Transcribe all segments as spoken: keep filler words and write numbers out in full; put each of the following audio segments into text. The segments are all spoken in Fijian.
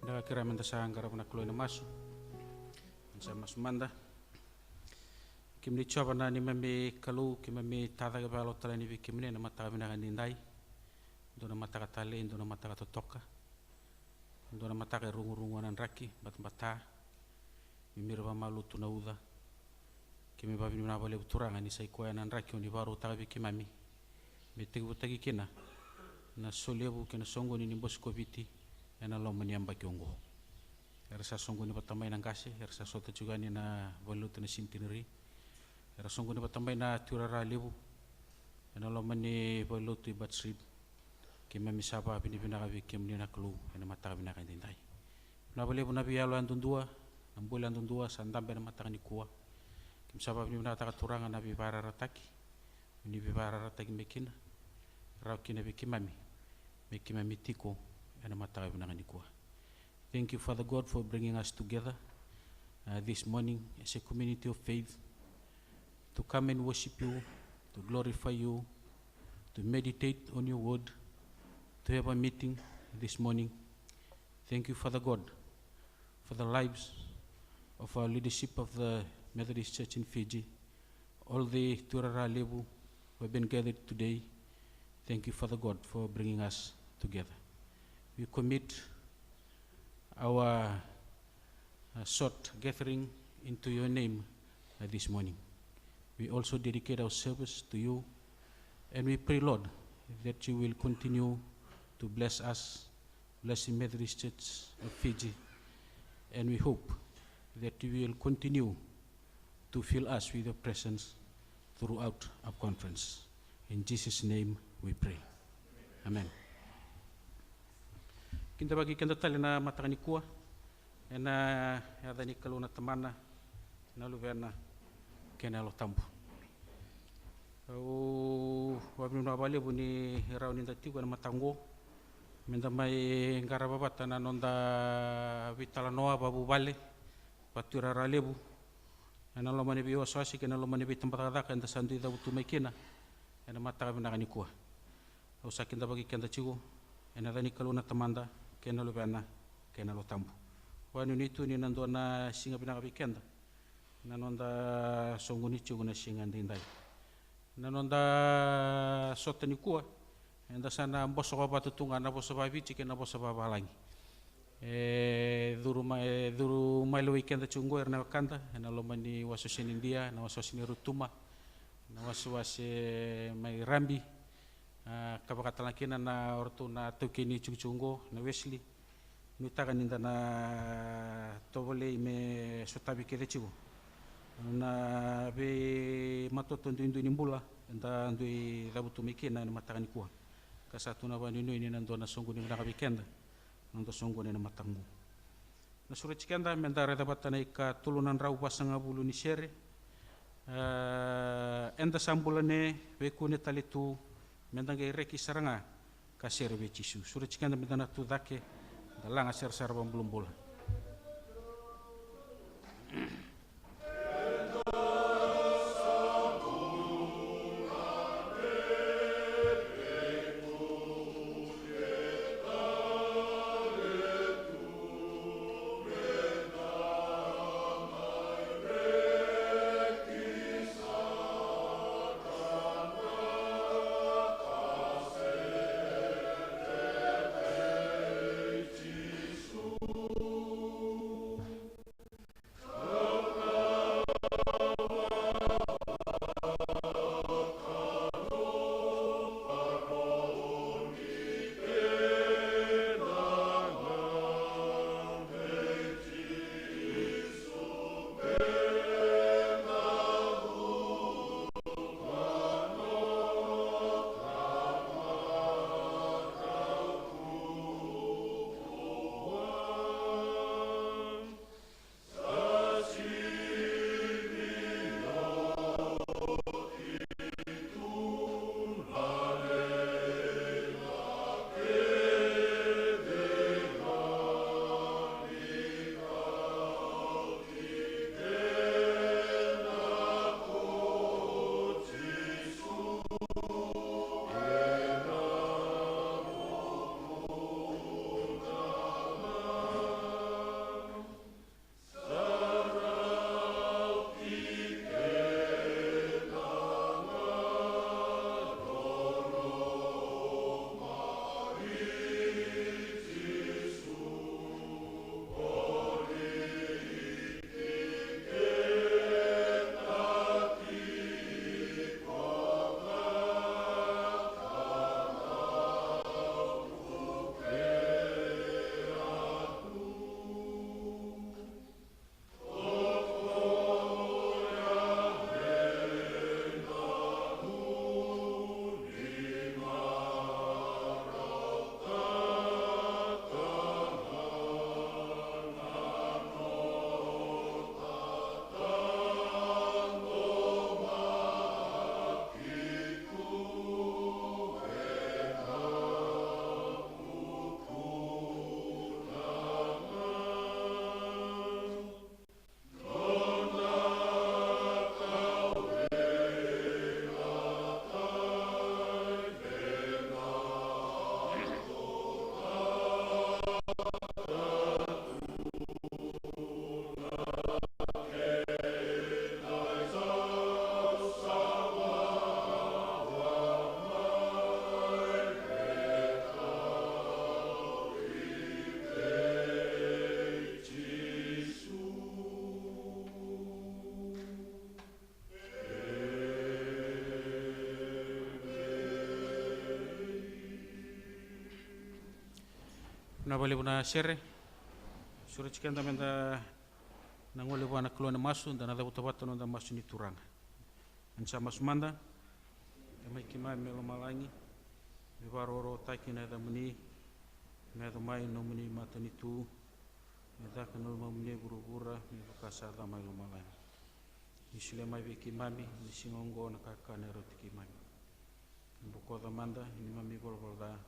Da kerea meda sa qarava na Kalou ena masu. Sa masu mada. Kemuni Jiova na neimami Kalou, keimami tacake vakayalo tale yani vei kemuni ena mataka vinaka edaidai. Dua na mataka talei, dua na mataka totoka. Dua na mataka e rugurugu na draki, batabata. Mimira vakamalua tu na uca. Keimami vakavinavinaka vakalevu Turaga ni sa i koya na draki o ni vakarautaka vei keimami me tekivutaki kina na solevu kei na soqoni ni Bose ko Viti ena loma ni yabaki oqo. Era sa soqoni vata mai na qase, era sa sota tiko yani na valenilotu na centenary. Era soqoni vata mai na tuirara levu ena loma ni valenilotu i Butt Street. Keimami sa vakavinavinaka vei kemuni na Kalou ena mataka vinaka edaidai. Vinaka vakalevu na veiyalo yadudua, na bula yadudua sa dabe ena mataka nikua. Keimami sa vakavinavinakataka Turaga na veivakararataki o ni veivakararataki mai kina, rawa kina vei keimami me keimami tiko ena mataka vinaka nikua. Thank you, Father God, for bringing us together, uh, this morning as a community of faith to come and worship you, to glorify you, to meditate on your word, to have a meeting this morning. Thank you, Father God, for the lives of our leadership of the Methodist Church in Fiji, all the tuirara levu who have been gathered today. Thank you, Father God, for bringing us together. We commit our, uh, short gathering into your name, uh, this morning. We also dedicate our service to you, and we pray, Lord, that you will continue to bless us, bless the Methodist Church of Fiji, and we hope that you will continue to fill us with your presence throughout our conference. In Jesus' name we pray. Amen. Kidavaki keda tale na mataka nikua, ena yaca ni Kalou na Tamana, na Luvena, kei na Yalo Tabu. Au vakavinavinaka vakalevu ni rawa ni da tiko ena mataka oqo, meda mai qarava vata na noda veitalanoa vakavuvale, vatuirara levu, ena loma ni veiwasewase kei na loma ni veitabacakacaka eda sa dui cavutu mai kina ena mataka vinaka nikua. Au sa kidavaki keda tiko ena yaca ni Kalou na Tamada, kei na Luvena, kei na Yalo Tabu. Vakanuinui tu ni na dua na siga vinaka vei keda na noda soqoni tiko na siga edaidai. Na noda sota nikua, eda sa na bosova vata tu ga na vosa vakaviti kei na vosa vakavalagi. E curu mai, e curu mai lewai keda tiko oqo ira na wekada ena loma ni wasewase ni Idia, na wasewase ni Rotuma, na wasewase mai Rabi, a, ka vakatalega kina na o ratou na taukei ni tikotiko oqo, na Wesley. Nuitaka ni da na tovolei me sotavi kece tiko na veimatoto duidui ni bula eda dui cavutu mai kina ena mataka nikua. Ka sa tu na vakanuinui ni na dua na soqoni vinaka vei keda na noda soqoni ena mataka oqo. Na sureti keda meda raica vata na ikatolu na drau vasagavulu ni sere. E, eda sa bula ne, vei kune tale tu, meda qai reki sara ga ka sere vei Jisu. Sureti keda meda na tu cake, da laga sarasara vakabulabula. Na vakalevu na sere. Sureti keda meda na gole vua na Kalou ena masu, da na cavuta vata na noda masu ni Turaga. Eda sa masu mada. E mai keimami mai lomalagi, me vakarokorokotaki na yacamuni, me yaco mai na nomuni matanitu, me caka na lomamuni e vuravura me vaka sa caka mai lomalagi. Ni solia mai vei keimami ena siga oqo na kakana e rauti keimami. Bokoca mada neimami valavala ca,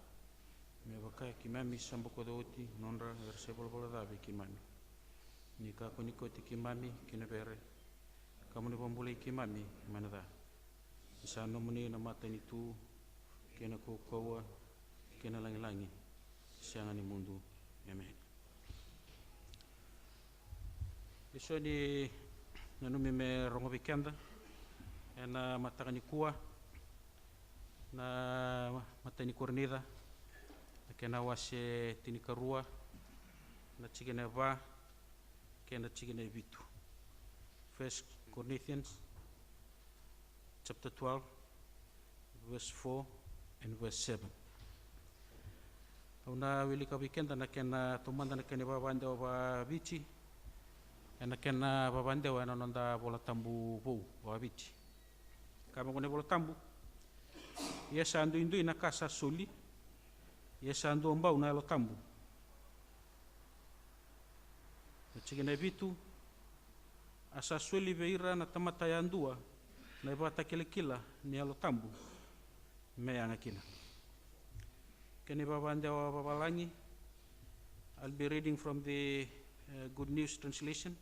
me vaka keimami sa bokoca oti na nodra era se valavala ca vei keimami. Ni kakua ni kauti keimami ki na vere, ka mo ni vakabulai keimami mai na ca. Ni sa nomuni na matanitu, kei na kaukauwa, kei na lagilagi, sega ni mudu. Emeni. Lesoni nanumi me rogo vei keda ena mataka nikua, na matai ni Korinica, na kena wase tinikarua, na tikina e va kei na tikina e vitu. First Corinthians chapter twelve, verse four and verse seven. Au na wilika vei keda na kena taumada na kena ivavadewa vakaViti, ena kena vavadewa ena noda Vola Tabu vou vakaViti. Ka vaqo na iVola Tabu: Ia sa duidui na ka sa soli, ia sa dua bau na Yalo Tabu. Na tikina e vitu: A sa soli vei ira na tamata yadua na ivakatakilakila ni Yalo Tabu me yaga kina. Kena ivavadewa vavalagi. I'll be reading from the uh, Good News Translation.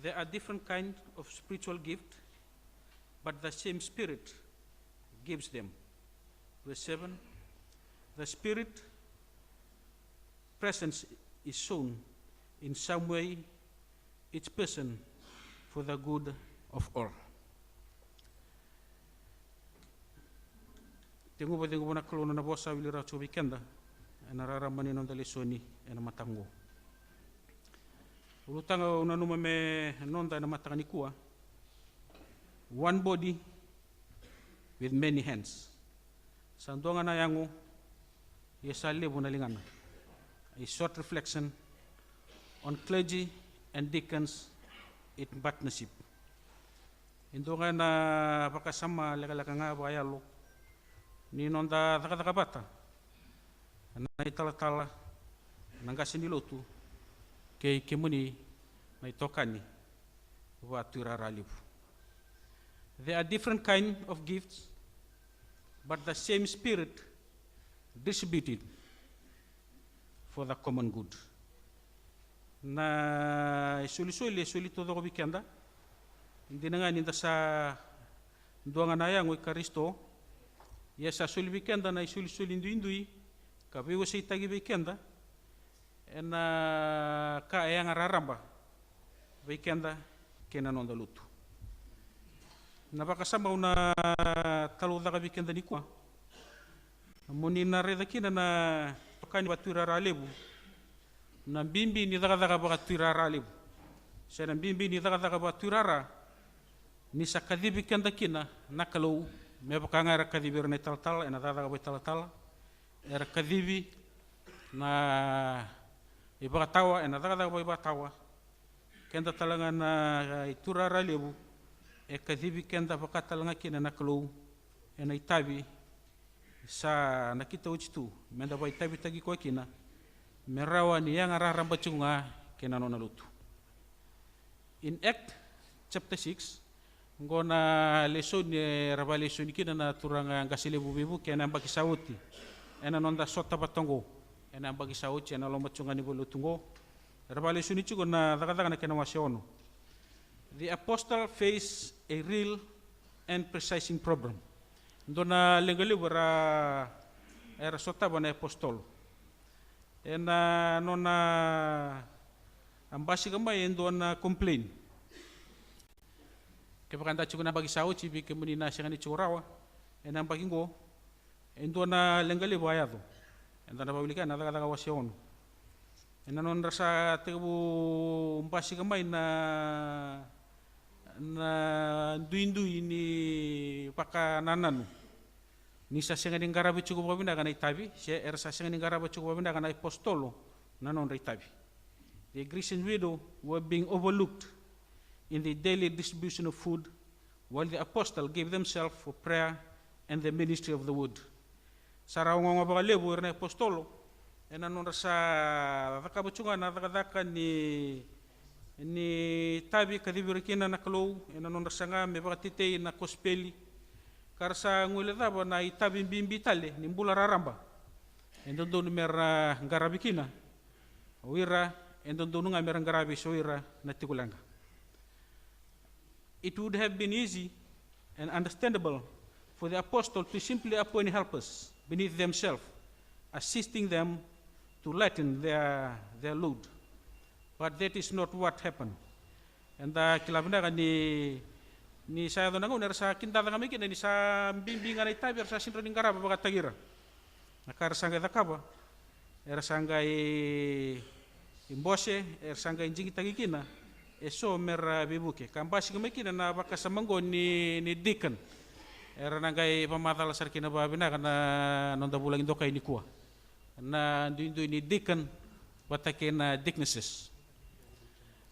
There are different kinds of spiritual gift, but the same Spirit gives them. Verse seven: The Spirit presence is shown in some way each person for the good of all. Tekivu, tekivu na Kalou na vosa, wili rawa tiko vei keda ena rarama ni noda lesoni ena mataka oqo. Ulutaga au nanuma me noda ena mataka nikua: One body with many hands. Sa dua ga na yago, ia sa levu na ligana. A short reflection on clergy and deacons in partnership. E dua ga na vakasama lekaleka ga vakayalo ni noda cakacaka vata na italatala, na qase ni lotu, kei kemuni na itokani vakatuirara levu. There are different kind of gifts, but the same Spirit distributed for the common good. Na isolisoli e soli taucoko vei keda. Dina ga ni da sa dua ga na yago i Karisito, ia sa soli vei keda na isolisoli duidui ka veiwaseitaki vei keda ena ka e yaga raraba vei keda kei na noda lotu. Na vakasama au na talaucaka vei keda nikua, mo ni na raica kina na itokani vakatuirara levu, na bibi ni cakacaka vakatuirara levu, se na bibi ni cakacaka vakatuirara, ni sa kacivi keda kina na Kalou me vaka ga era kacivi ira na italatala ena cakacaka vakaitalatala, era kacivi na ivakatawa ena cakacaka vakaivakatawa. Keda tale ga na iturara levu e kacivi keda vaka tale ga kina na Kalou ena itavi sa nakita oti tu meda vakaitavitaki koya kina, me rawa ni yaga raraba tiko ga kei na nona lotu. In Act chapter six, oqo na lesoni era vakalesoni kina na turaga qase levu veivuke ena yabaki sa oti, ena noda sota vata oqo ena yabaki sa oti ena loma tiko ga ni valenilotu oqo. Era vakalesoni tiko na Cakacaka na kena wase ono. The apostle face a real and precising problem. Dua na leqa levu era, era sotava na apostle ena nona a basika mai e dua na complain. Kevaka da tiko na yabaki sa oti, vei kemuni na sega ni tiko rawa ena yabaki oqo, e dua na leqa levu a yaco. Eda na vakavilika na Cakacaka wase ono. Ena nodra sa tekivu basika mai na, na duidui ni vakanananu. ni sa sega ni qaravi tiko vakavinaka na itavi, se era sa sega ni qarava tiko vakavinaka na apositolo na nodra itavi. The Grecian widow were being overlooked in the daily distribution of food, while the apostle gave themselves for prayer and the ministry of the word. Sa ra ogaoga vakalevu ira na apositolo ena nodra sa cakava tu ga na cakacaka ni, ni tavi, kacivi ira kina na Kalou ena nodra saga me vakatetei na kosipeli. Ka ra sa guilecava na itavi bibi tale ni bula raraba e dodonu me ra qaravi kina o ira, e dodonu ga me ra qaravi so ira na tiko leqa. It would have been easy and understandable for the apostle to simply appoint helpers beneath themselves, assisting them to lighten their, their load. But that is not what happened. Eda kila vinaka ni, ni sa yaco na gauna era sa kidacaka mai kina ni sa bibi ga na itavi, era sa sega ni rawa ni qarava vakataki ira. Na ka era sa qai cakava, era sa qai bose, era sa qai digitaki kina e so me ra veivuke. Ka basika mai kina na vakasama oqo ni, ni deacon. Era na qai vakamacala sara kina vakavinaka na noda vulagi dokai nikua. Na duidui ni deacon vata kei na deaconesses.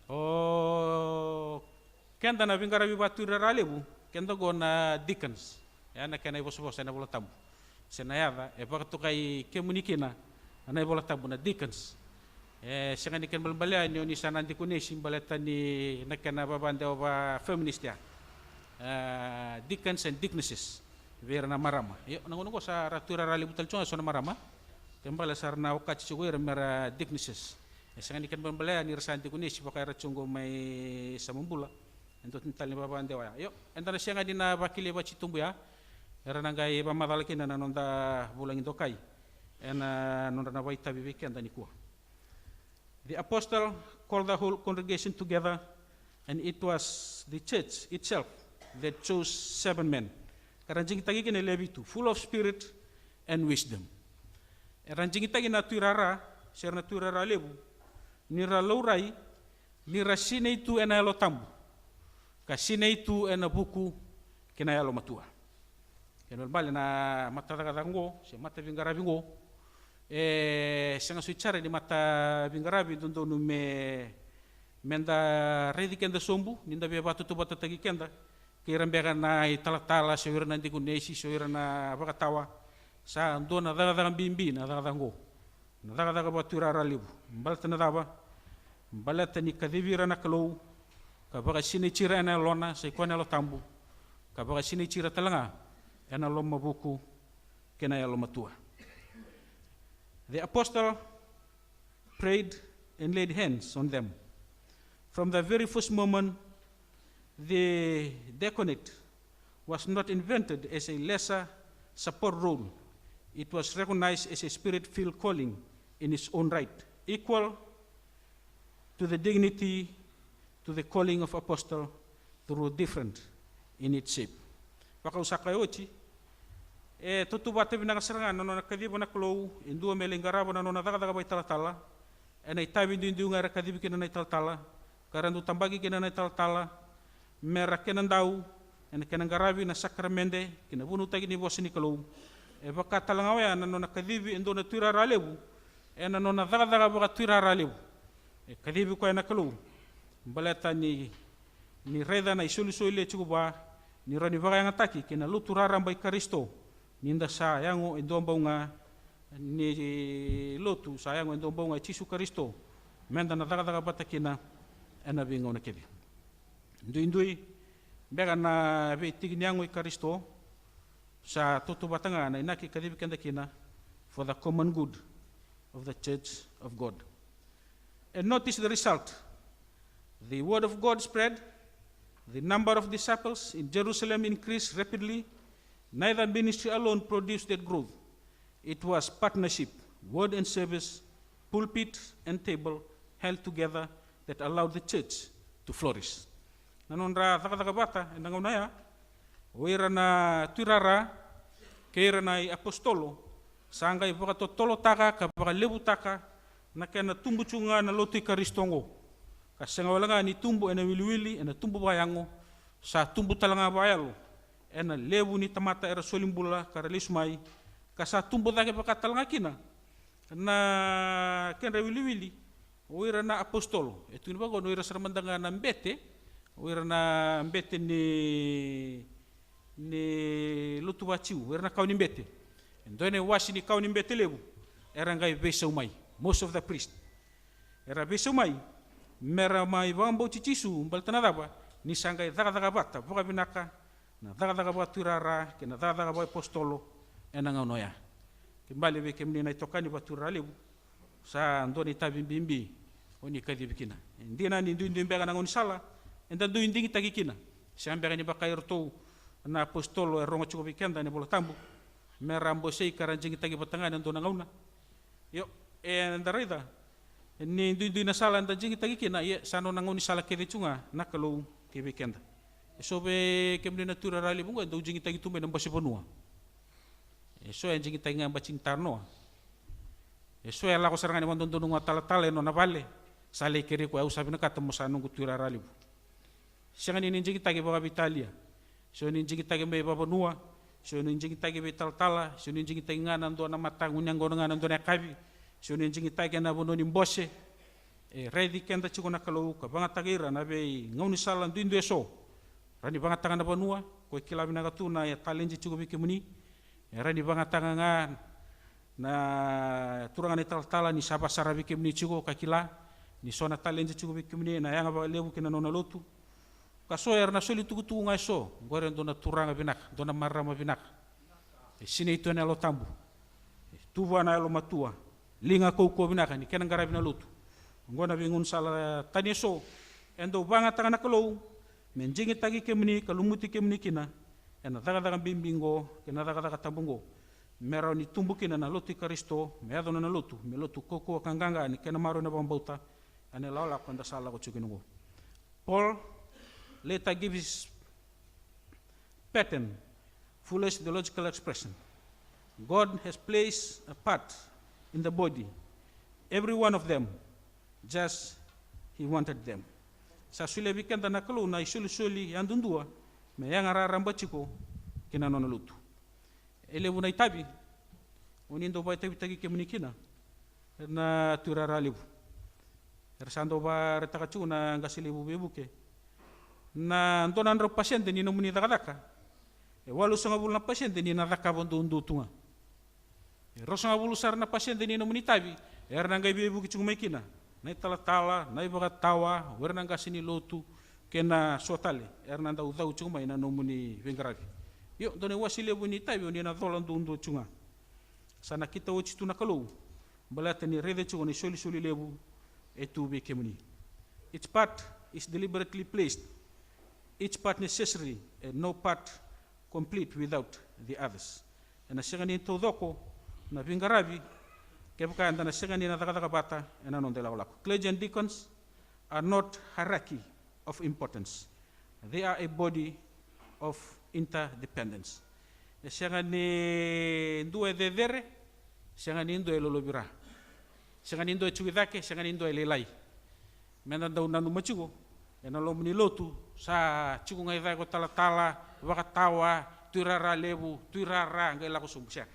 O keda na veiqaravi vakatuirara levu, keda oqo na deacons. E a na kena ivosavosa ena iVolatabu. Se na yaca e vakatokai kemuni kina na iVolatabu, na deacons. E sega ni kena balebale ni o ni sa na dikonesi baleta ni na kena vakadewa vaka-feminist ya. E, deacons and deaconesses. Vei ira na marama. Io, na gauna oqo sa ra tuirara levu tale tu ga so na marama. Kena bale sa ra na okati tiko ira me ra deaconesses. E sega ni kena balebale ni ra sa dikonesi vaka era tiko mai Samabula. E dua tale ni vakadewa ya. Io, eda na sega ni na vakilai vakatitobu ya. Era na qai vakamacala kina na noda vulagi dokai ena nodra na vakaitavi vei keda nikua. The apostle called the whole congregation together, and it was the church itself that chose seven men. Ka ra digitaki kina e lewe vitu, full of spirit and wisdom. Era digitaki na tuirara, se ra na tuirara levu, ni ra laurai, ni ra sinai tu ena Yalo Tabu, ka sinai tu ena vuku kei na yalomatua. Kena ibalebale na matacakacaka oqo se mataveiqaravi oqo, e sega soti sara ni mataveiqaravi dodonu me, me da raici keda sobu ni da via vakatautauvatataki keda kei ira beka na italatala, se o ira na dikonesi, se o ira na vakatawa. Sa dua na cakacaka bibi na cakacaka oqo. Na cakacaka vakatuirara levu. Baleta na cava? Baleta ni kacivi ira na Kalou, ka vakasinaiti ira ena Yalona, sa i koya na Yalo Tabu, ka vakasinaiti ira tale ga ena lomavuku kei na yalomatua. The apostle prayed and laid hands on them. From the very first moment, the diaconate was not invented as a lesser support role. It was recognized as a spirit-filled calling in its own right, equal to the dignity to the calling of apostle, though different in its shape. Vaka au sa kaya oti, e tautauvata vinaka sara ga na nona kaciva na Kalou e dua me lai qarava na nona cakacaka vakaitalatala ena itavi duidui ga era kacivi kina na italatala, ka ra dau tabaki kina na italatala me ra kena dau ena kena qaravi na sakaramede kei na vunautaki ni vosa ni Kalou. E vaka tale ga oya na nona kacivi e dua na tuirara levu ena nona cakacaka vakatuirara levu. E kacivi koya na Kalou baleta ni, ni raica na isolisoli e tiko vua, ni rawa ni vakayagataki kei na lotu raraba i Karisito, ni da sa yago e dua bau ga, ni lotu sa yago e dua bau ga i Jisu Karisito, me da na cakacaka vata kina ena veigauna kece. Duidui beka na veitiki ni yago i Karisito, sa tautauvata ga na inaki kacivi keda kina, for the common good of the church of God. And notice the result. The word of God spread, the number of disciples in Jerusalem increased rapidly. Neither ministry alone produced that growth. It was partnership, word and service, pulpit and table held together that allowed the church to flourish. Na nodra cakacaka vata ena gauna ya, o ira na tuirara kei ira na iapositolo sa qai vakatotolotaka ka vakalevutaka na kena tubu tu ga na lotu i Karisito oqo. Ka sega wale ga ni tubu ena wiliwili, ena tubu vakayago, sa tubu tale ga vakayalo ena levu ni tamata era soli bula ka ra lesu mai, ka sa tubu cake vaka tale ga kina na kedra wiliwili o ira na apositolo. E tukuni vaka o ira sara mada ga na bete, o ira na bete ni, ni lotu vaJiu, o ira na kawa ni bete. E dua na iwase ni kawa ni bete levu era qai veisau mai, most of the priest. Era veisau mai mera mai vakabauti Jisu, baleta na cava? Ni sa qai cakacaka vata vakavinaka na cakacaka vakatuirara kei na cakacaka vakaipositolo ena gauna oya. Ke bale vei kemuni na itokani vakatuirara levu, sa dua na itavi bibi o ni kacivi kina. E dina ni duidui beka na gaunisala eda dui digitaki kina, sega beka ni vaka iratou na apositolo e rogo tiko vei keda ena iVola Tabu, mera bosei ka ra digitaki vata ga ena dua na gauna. Io, eda raica ni duidui na sala eda digitaki kina, ia sa nona gaunisala kece tu ga na Kalou kei vei keda. E so vei kemuni na tuirara levu oqo e dau digitaki tu mai na bose vanua. E so e digitaki ga e bati ni taranoa. E so e lako sara ga ni vakadodonu ga talatala e nona vale, sa lai kerei koya, au sa vinakata mo sa noqu tuirara levu. Sega ni ni digitaki vakaveitalia. Se o ni digitaki mai vavanua, se o ni digitaki veitalatala, se o ni digitaki ga na dua na mataka, gunu yaqona ga na dua na yakavi, se o ni digitaki ena vanua ni bose. E raici keda tiko na Kalou ka vagataka ira na veigaunisala duidui e so. Ra ni vagataka na vanua, ko e kila vinaka tu na taledi tiko vei kemuni. E ra ni vagataka ga na turaga na italatala ni sa vasaravi kemuni tiko, ka kila ni so na taledi tiko vei kemuni ena yaga vakalevu ki na nona lotu. Ka so era na soli tukutuku ga e so, oqori e dua na turaga vinaka, dua na marama vinaka. E sinai tu ena Yalo Tabu. E tu vua na yalomatua, liga kaukauwa vinaka ni kena qaravi na lotu. Oqo na veigaunisala tani e so e dau vagataka na Kalou me digitaki kemuni ka lumuti kemuni kina ena cakacaka bibi oqo kei na cakacaka tabu oqo, me rawa ni tubu kina na lotu i Karisito, me yaco na nona lotu me lotu kaukauwa ka qaqa ni kena maroroi na vakabauta ena ilakolako eda sa lako tiko kina oqo. Paul later gives pattern, fullest theological expression. God has placed a part in the body, every one of them, just he wanted them. Sa solia vei keda na Kalou na isolisoli yadudua me yaga raraba tiko ki na nona lotu. E levu na itavi o ni dau vakaitavitaki kemuni kina na tuirara levu. Era sa dau vakaraitaka tiko na qase levu veivuke, na dua na drau pasede ni nomuni cakacaka, e walusagavulu na pasede ni na cakava duadua tu ga. E ruasagavulu sara na pasede ni nomuni itavi era na qai veivuke tiko mai kina na italatala, na ivakatawa, o ira na qase ni lotu, kei na so tale era na dau cau tiko mai na nomuni veiqaravi. Io, dua na iwase levu ni itavi o ni na cola duadua tiko ga. Sa nakita oti tu na Kalou baleta ni raica tiko na isolisoli levu e tu vei kemuni. Each part is deliberately placed, each part necessary, and no part complete without the others. Ena sega ni taucoko na veiqaravi kevaka eda na sega ni na cakacaka vata ena noda ilakolako. Clergy and deacons are not hierarchy of importance. They are a body of interdependence. E sega ni dua e cecere, sega ni dua e lolovira, sega ni dua e tiko i cake, sega ni dua e lailai. Meda dau nanuma tiko ena loma ni lotu sa tiko ga i cake o talatala, vakatawa, tuirara levu, tuirara qai lako sobu, sega.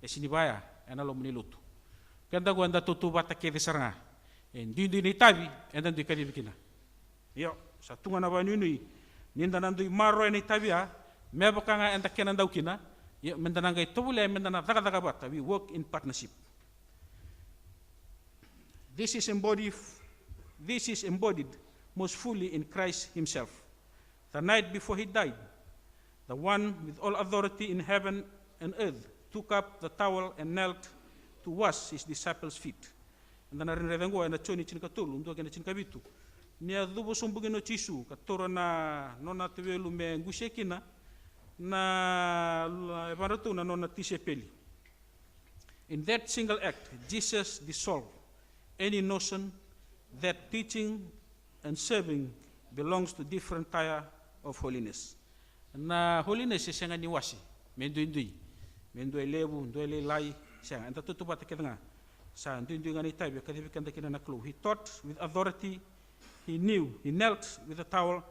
E sega ni vaya ena loma ni lotu. Keda qo eda tautauvata kece sara ga. E duidui na itavi eda dui kacivi kina. Io, sa tu ga na vakanuinui ni da na dui maroroya na itavi ya, me vaka ga eda kena dau kina. Io, meda na qai tovolea meda na cakacaka vata. We work in partnership. This is embodied, this is embodied most fully in Christ himself. The night before he died, the one with all authority in heaven and earth took up the towel and knelt to wash his disciples' feet. Eda na raica qo ena Joni tinikatolu, dua kei na tinikavitu. Ni a cuva sobu kina o Jisu ka taura na nona tevelu me qusia kina na, e vaka ratou na nona tisaipeli. In that single act, Jesus dissolved any notion that teaching and serving belongs to different tier of holiness. Na holiness e sega ni wase me duidui, me dua e levu, dua e lailai, sega. Eda tautauvata kece ga. Sa duidui ga na itavi e kacivi keda kina na Kalou. He taught with authority, he knew, he knelt with a towel,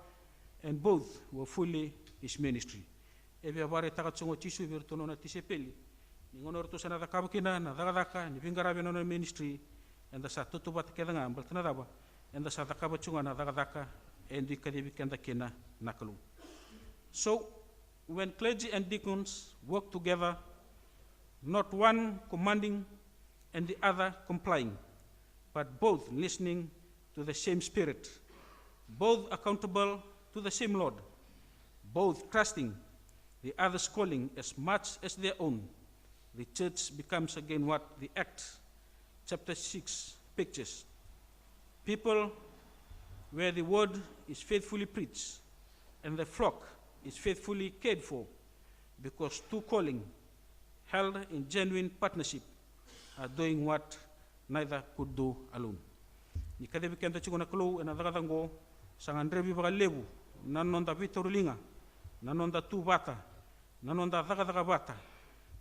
and both were fully his ministry. E via vakaraitaka tiko ga o Jisu vei iratou na nona tisaipeli ni gauna ratou sa na cakava kina na cakacaka ni veiqaravi ena nona ministry, eda sa tautauvata kece ga, baleta na cava? Eda sa cakava tiko ga na cakacaka e dui kacivi keda kina na Kalou. So, when clergy and deacons work together, not one commanding and the other complying, but both listening to the same Spirit, both accountable to the same Lord, both trusting the other's calling as much as their own, the church becomes again what the Acts chapter six pictures. People where the word is faithfully preached and the flock is faithfully cared for, because two calling held in genuine partnership are doing what neither could do alone. Ni kacivi keda tiko na Kalou ena cakacaka oqo, sa gadrevi vakalevu na noda veitauriliga, na noda tu vata, na noda cakacaka vata,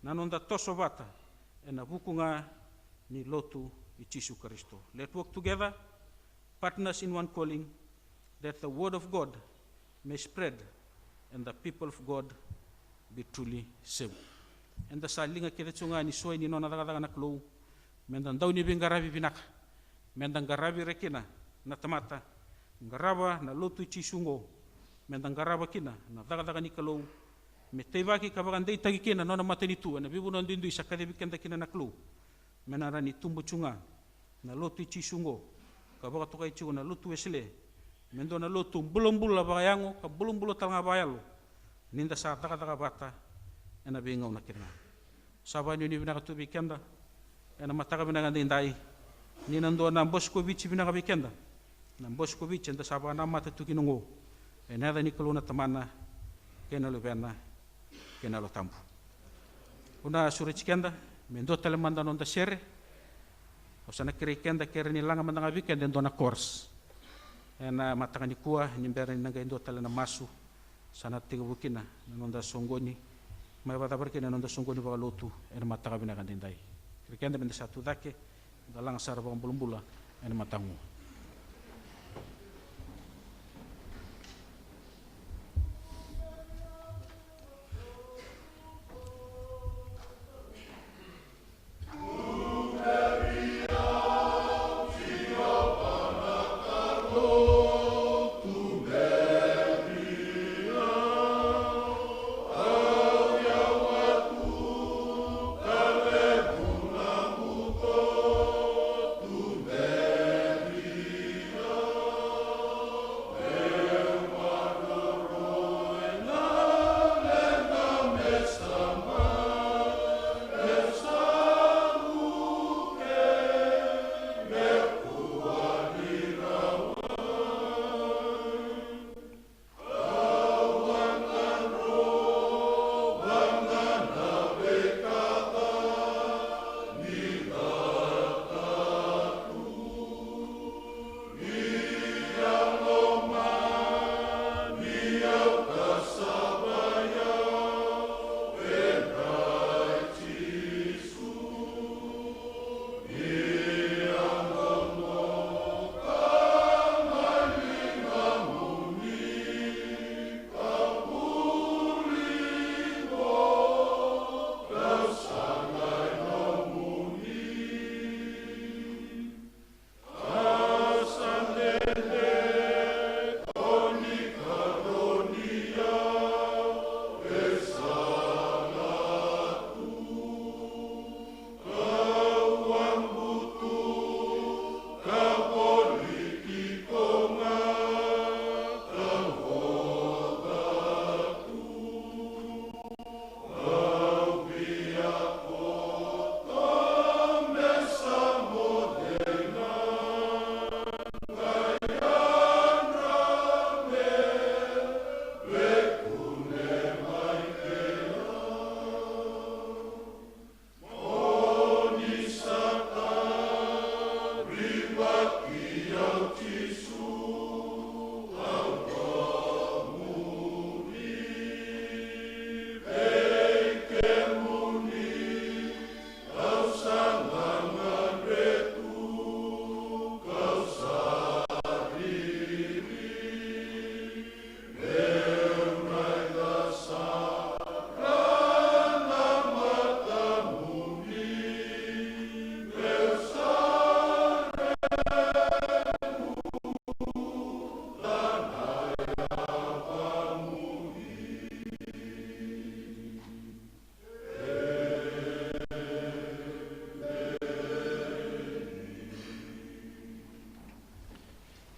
na noda toso vata ena vuku ga ni lotu i Jisu Karisito. Let's work together, partners in one calling, that the word of God may spread and the people of God be truly saved. Eda sa liga kece tiko ga ni soi ni nona cakacaka na Kalou, meda dau ni veiqaravi vinaka, meda qaravi ira kina na tamata, qarava na lotu i Jisu oqo, meda qarava kina na cakacaka ni Kalou, me teivaki ka vakadeitaki kina na nona matanitu ena veivanua duidui sa kacivi keda kina na Kalou. Me na rawa ni tubu tiko ga na lotu i Jisu oqo, ka vakatokai tiko na lotu Wesele me dua na lotu bulabula vakayago ka bulabula tale ga vakayalo, ni da sa cakacaka vata ena veigauna kece ga. Sa vakanuinui vinaka tu vei keda ena mataka vinaka daidai, ni na dua na Boscovite vinaka vei keda. Na Boscovite eda sa vakanamata tu kina oqo, ena yaca ni Kalou na Tamana, kei na Luvena, kei na Yalo Tabu. Au na sureti keda me dua tale mada na noda sere. Au sa na kerei keda, kere ni laga mada ga vei keda e dua na chorus ena mataka nikua, ni bera ni na qai dua tale na masu. Sa na tekivu kina na noda soqoni, mai vakacavara kina na noda soqoni vakalotu ena mataka vinaka daidai. Kerei keda meda sa tu cake, da laga sara vakabulabula ena mataka oqo.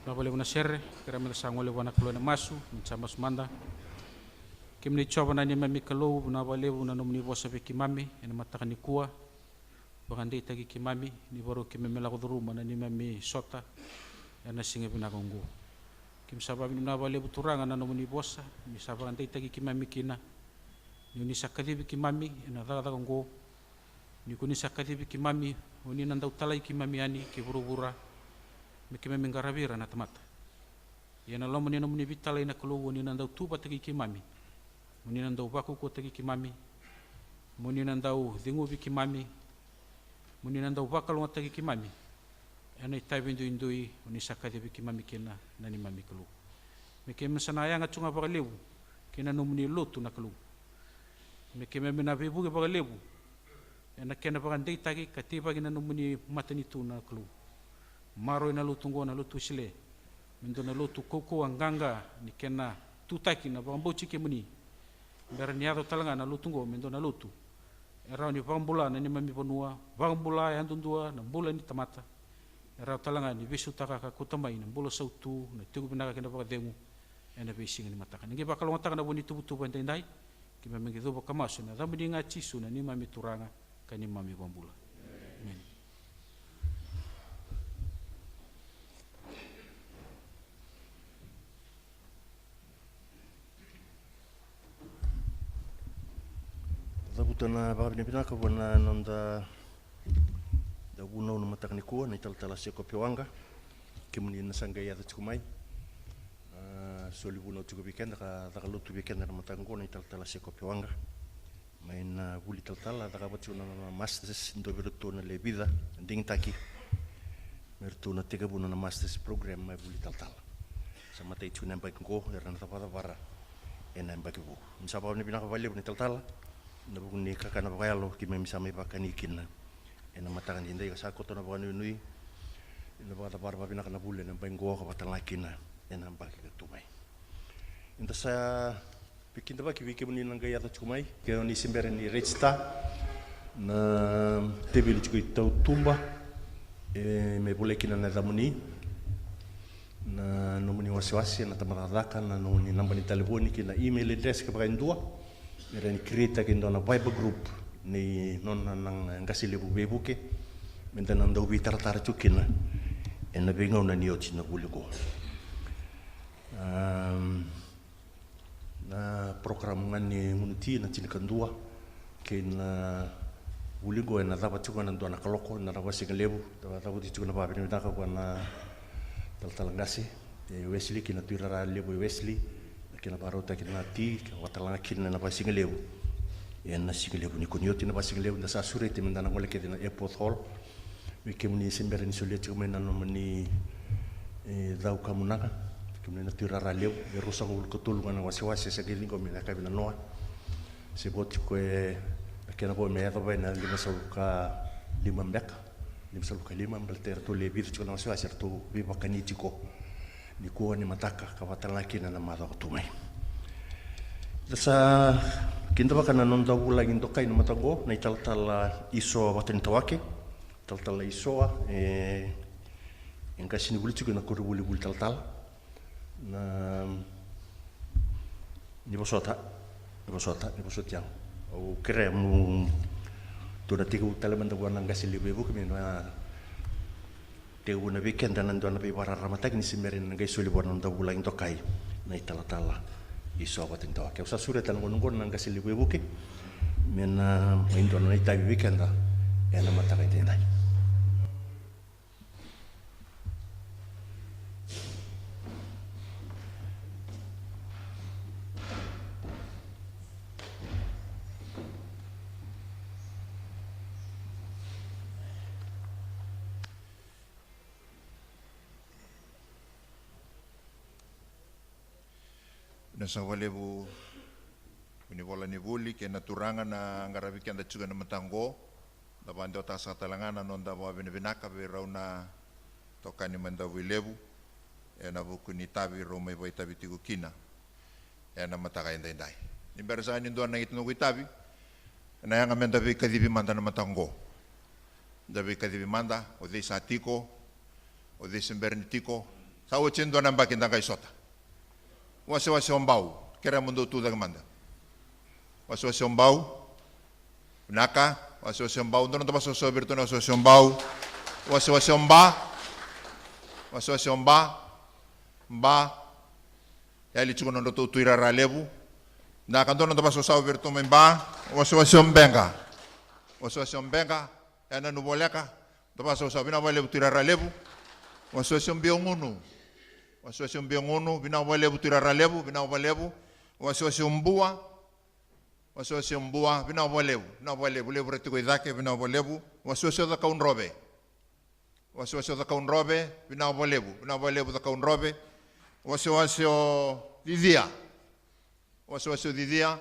Vinaka vakalevu na sere. Kerea meda sa gole vua na Kalou ena masu, meda sa masu mada. Kemuni Jiova na neimami Kalou, vinaka vakalevu na nomuni vosa vei keimami ena mataka nikua. Vakadeitaki keimami ni vakarau keimami lako curuma na neimami sota ena siga vinaka oqo. Keimami sa vakavinavinaka vakalevu Turaga na nomuni vosa ni sa vakadeitaki keimami kina, ni oni sa kacivi keimami ena cakacaka oqo, ni ko ni sa kacivi keimami, oni na dau talai keimami yani ki vuravura me keimami qaravi ira na tamata. Ia ena loma ni nomuni veitalai na Kalou, oni na dau tu vata kei keimami, oni na dau vakaukauataki keimami, oni na dau ceguvi keimami, oni na dau vakalougatataki keimami ena itavi duidui oni sa kacivi keimami kina na neimami Kalou. Me keimami sa na yaga tu ga vakalevu kei na nomuni lotu na Kalou. Me keimami na veivuke vakalevu ena kena vakadeitaki ka teivaki na nomuni matanitu na Kalou. Maroroi na lotu oqo na Lotu Wesele me dua na lotu kaukauwa qaqa ni kena tutaki na vakabauti kemuni. Me rawa ni yaco tale ga na lotu oqo me dua na lotu e rawa ni vakabula na neimami vanua, vakabula yadudua na bula ni tamata. E rawa tale ga ni veisautaka ka kauta mai na bula sautu, na tiko vinaka kei na vakacegu ena veisiga ni mataka. Ni qai vakalougatataka na vo ni tuvatuva edaidai, keimami qai cuva ka masu ena yacamuni ga Jisu na neimami Turaga ka neimami Vakabula. Emeni. Cavuta na vakavinavinaka vua na noda dauvunau na mataka nikua, na italatala Sekope Waqa. Kemuni na sa qai yaco tiko mai, a, soli vunau tiko vei keda ka caka lotu vei keda na mataka oqo, na italatala Sekope Waqa. Mai na vuli talatala, a cakava tiko na nona masters, dua vei iratou na le vica na digitaki me ratou na tekivuna na masters program mai vuli talatala. Sa matai tiko na yabaki qo, era na cavacavara ena yabaki vou. Ni sa vakavinavinaka vakalevu na italatala ena vuku ni kakana vakayalo keimami sa mai vakani kina ena mataka ni dai, ka sa koto na vakanuinui ena vakacavara vakavinaka na vuli ena yabaki qo ka vakatalega kina ena yabaki ka tu mai. Eda sa veikidavaki vei kemuni na qai yaco tiko mai, ke oni se bera ni register na teveli tiko i tautuba, e, me volai kina na yacamuni, na nomuni wasewase, na tabacakacaka, na nomuni naba ni talevoni kei na email address kevaka e dua. Me rawa ni create-taki e dua na Viber group nei nona na qase levu veivuke, meda na dau veitaratara tiko kina ena veigauna ni oti na vuli qo. Am, na program ga ni gunu ti na tinikadua kei na vuli qo ena cava tiko ena dua na kaloko, na vakasigalevu. Cavuti tiko na vakavinavinaka vua na talatala qase e Wesley kei na tuirara levu e Wesley, na kena vakarautaki na ti ka vakatalega kina na vakasigalevu ena sigalevu nikua. Ni oti na vakasigalevu da sa sureti meda na gole kece na Epworth Hall. Vei kemuni se bera ni solia tiko mai na nomuni, e, cau ka munaka, kemuni na tuirara levu, e ruasagavulu ka tolu ga na wasewase sa qai ciqomi ena yakavi nanoa. Se vo tiko e, na kena vo me yacova ena limasagavulu ka lima beka, limasagavulu ka lima, baleta eratou le vica tiko na wasewase eratou veivakani tiko nikua ni mataka ka vakatalega kina na macawa ka tu mai. Da sa kidavaka na noda vulagi dokai na mataka qo, na italatala Isoa Vatanitawake. Talatala Isoa, e, e qasenivuli tiko ena koronivuli vuli talatala. Na, ni vosota, ni vosota, ni vosoti au. Au kerea mo tou na tekivu tale mada vua na qase levu veivuke me na tekivuna vei keda na dua na veivakararamataki ni se bera ni na qai soli vua na noda vulagi dokai, na italatala Isoa Vatanitawake. Au sa sureta na gauna qo na qase levu veivuke me na mai dua na itavi vei keda ena mataka edaidai. Vinaka saka vakalevu vunivola ni vuli kei na turaga na qaravi keda tiko ena mataka qo. Da vakadewataka saka tale ga na noda vakavinavinaka vei rau na tokani mai Davuilevu ena vuku ni itavi rau mai vakaitavi tiko kina ena mataka edaidai. Ni bera saka ni dua na ita noqu itavi, ena yaga meda veikacivi mada na mataka qo. Da veikacivi mada, o cei sa tiko, o cei se bera ni tiko, Tau e dua na yabaki da qai sota. Wasewase o Bau. Kerea mo dou tu cake mada. Wasewase o Bau. Vinaka. Wasewase o Bau. Dua na noda vakasausau vei iratou na Wasewase o Bau. Wasewase o Ba. Wasewase o Ba. Ba. Yali tiko na nodratou tuirara levu. Vinaka, dua na noda vakasausau vei iratou mai Ba. Wasewase o Beqa. Wasewase o Beqa. Yanuyanu voleka. Noda vakasausau, vinaka vakalevu tuirara levu. Wasewase o Biogunu. Wasewase o Biogunu, vinaka vakalevu tuirara levu, vinaka vakalevu. Wasewase o Bua. Wasewase o Bua, vinaka vakalevu, vinaka vakalevu. Levu era tiko i cake, vinaka vakalevu. Wasewase o Cakaudrove. Wasewase o Cakaudrove, vinaka vakalevu, vinaka vakalevu Cakaudrove. Wasewase o Cicia. Wasewase o Cicia.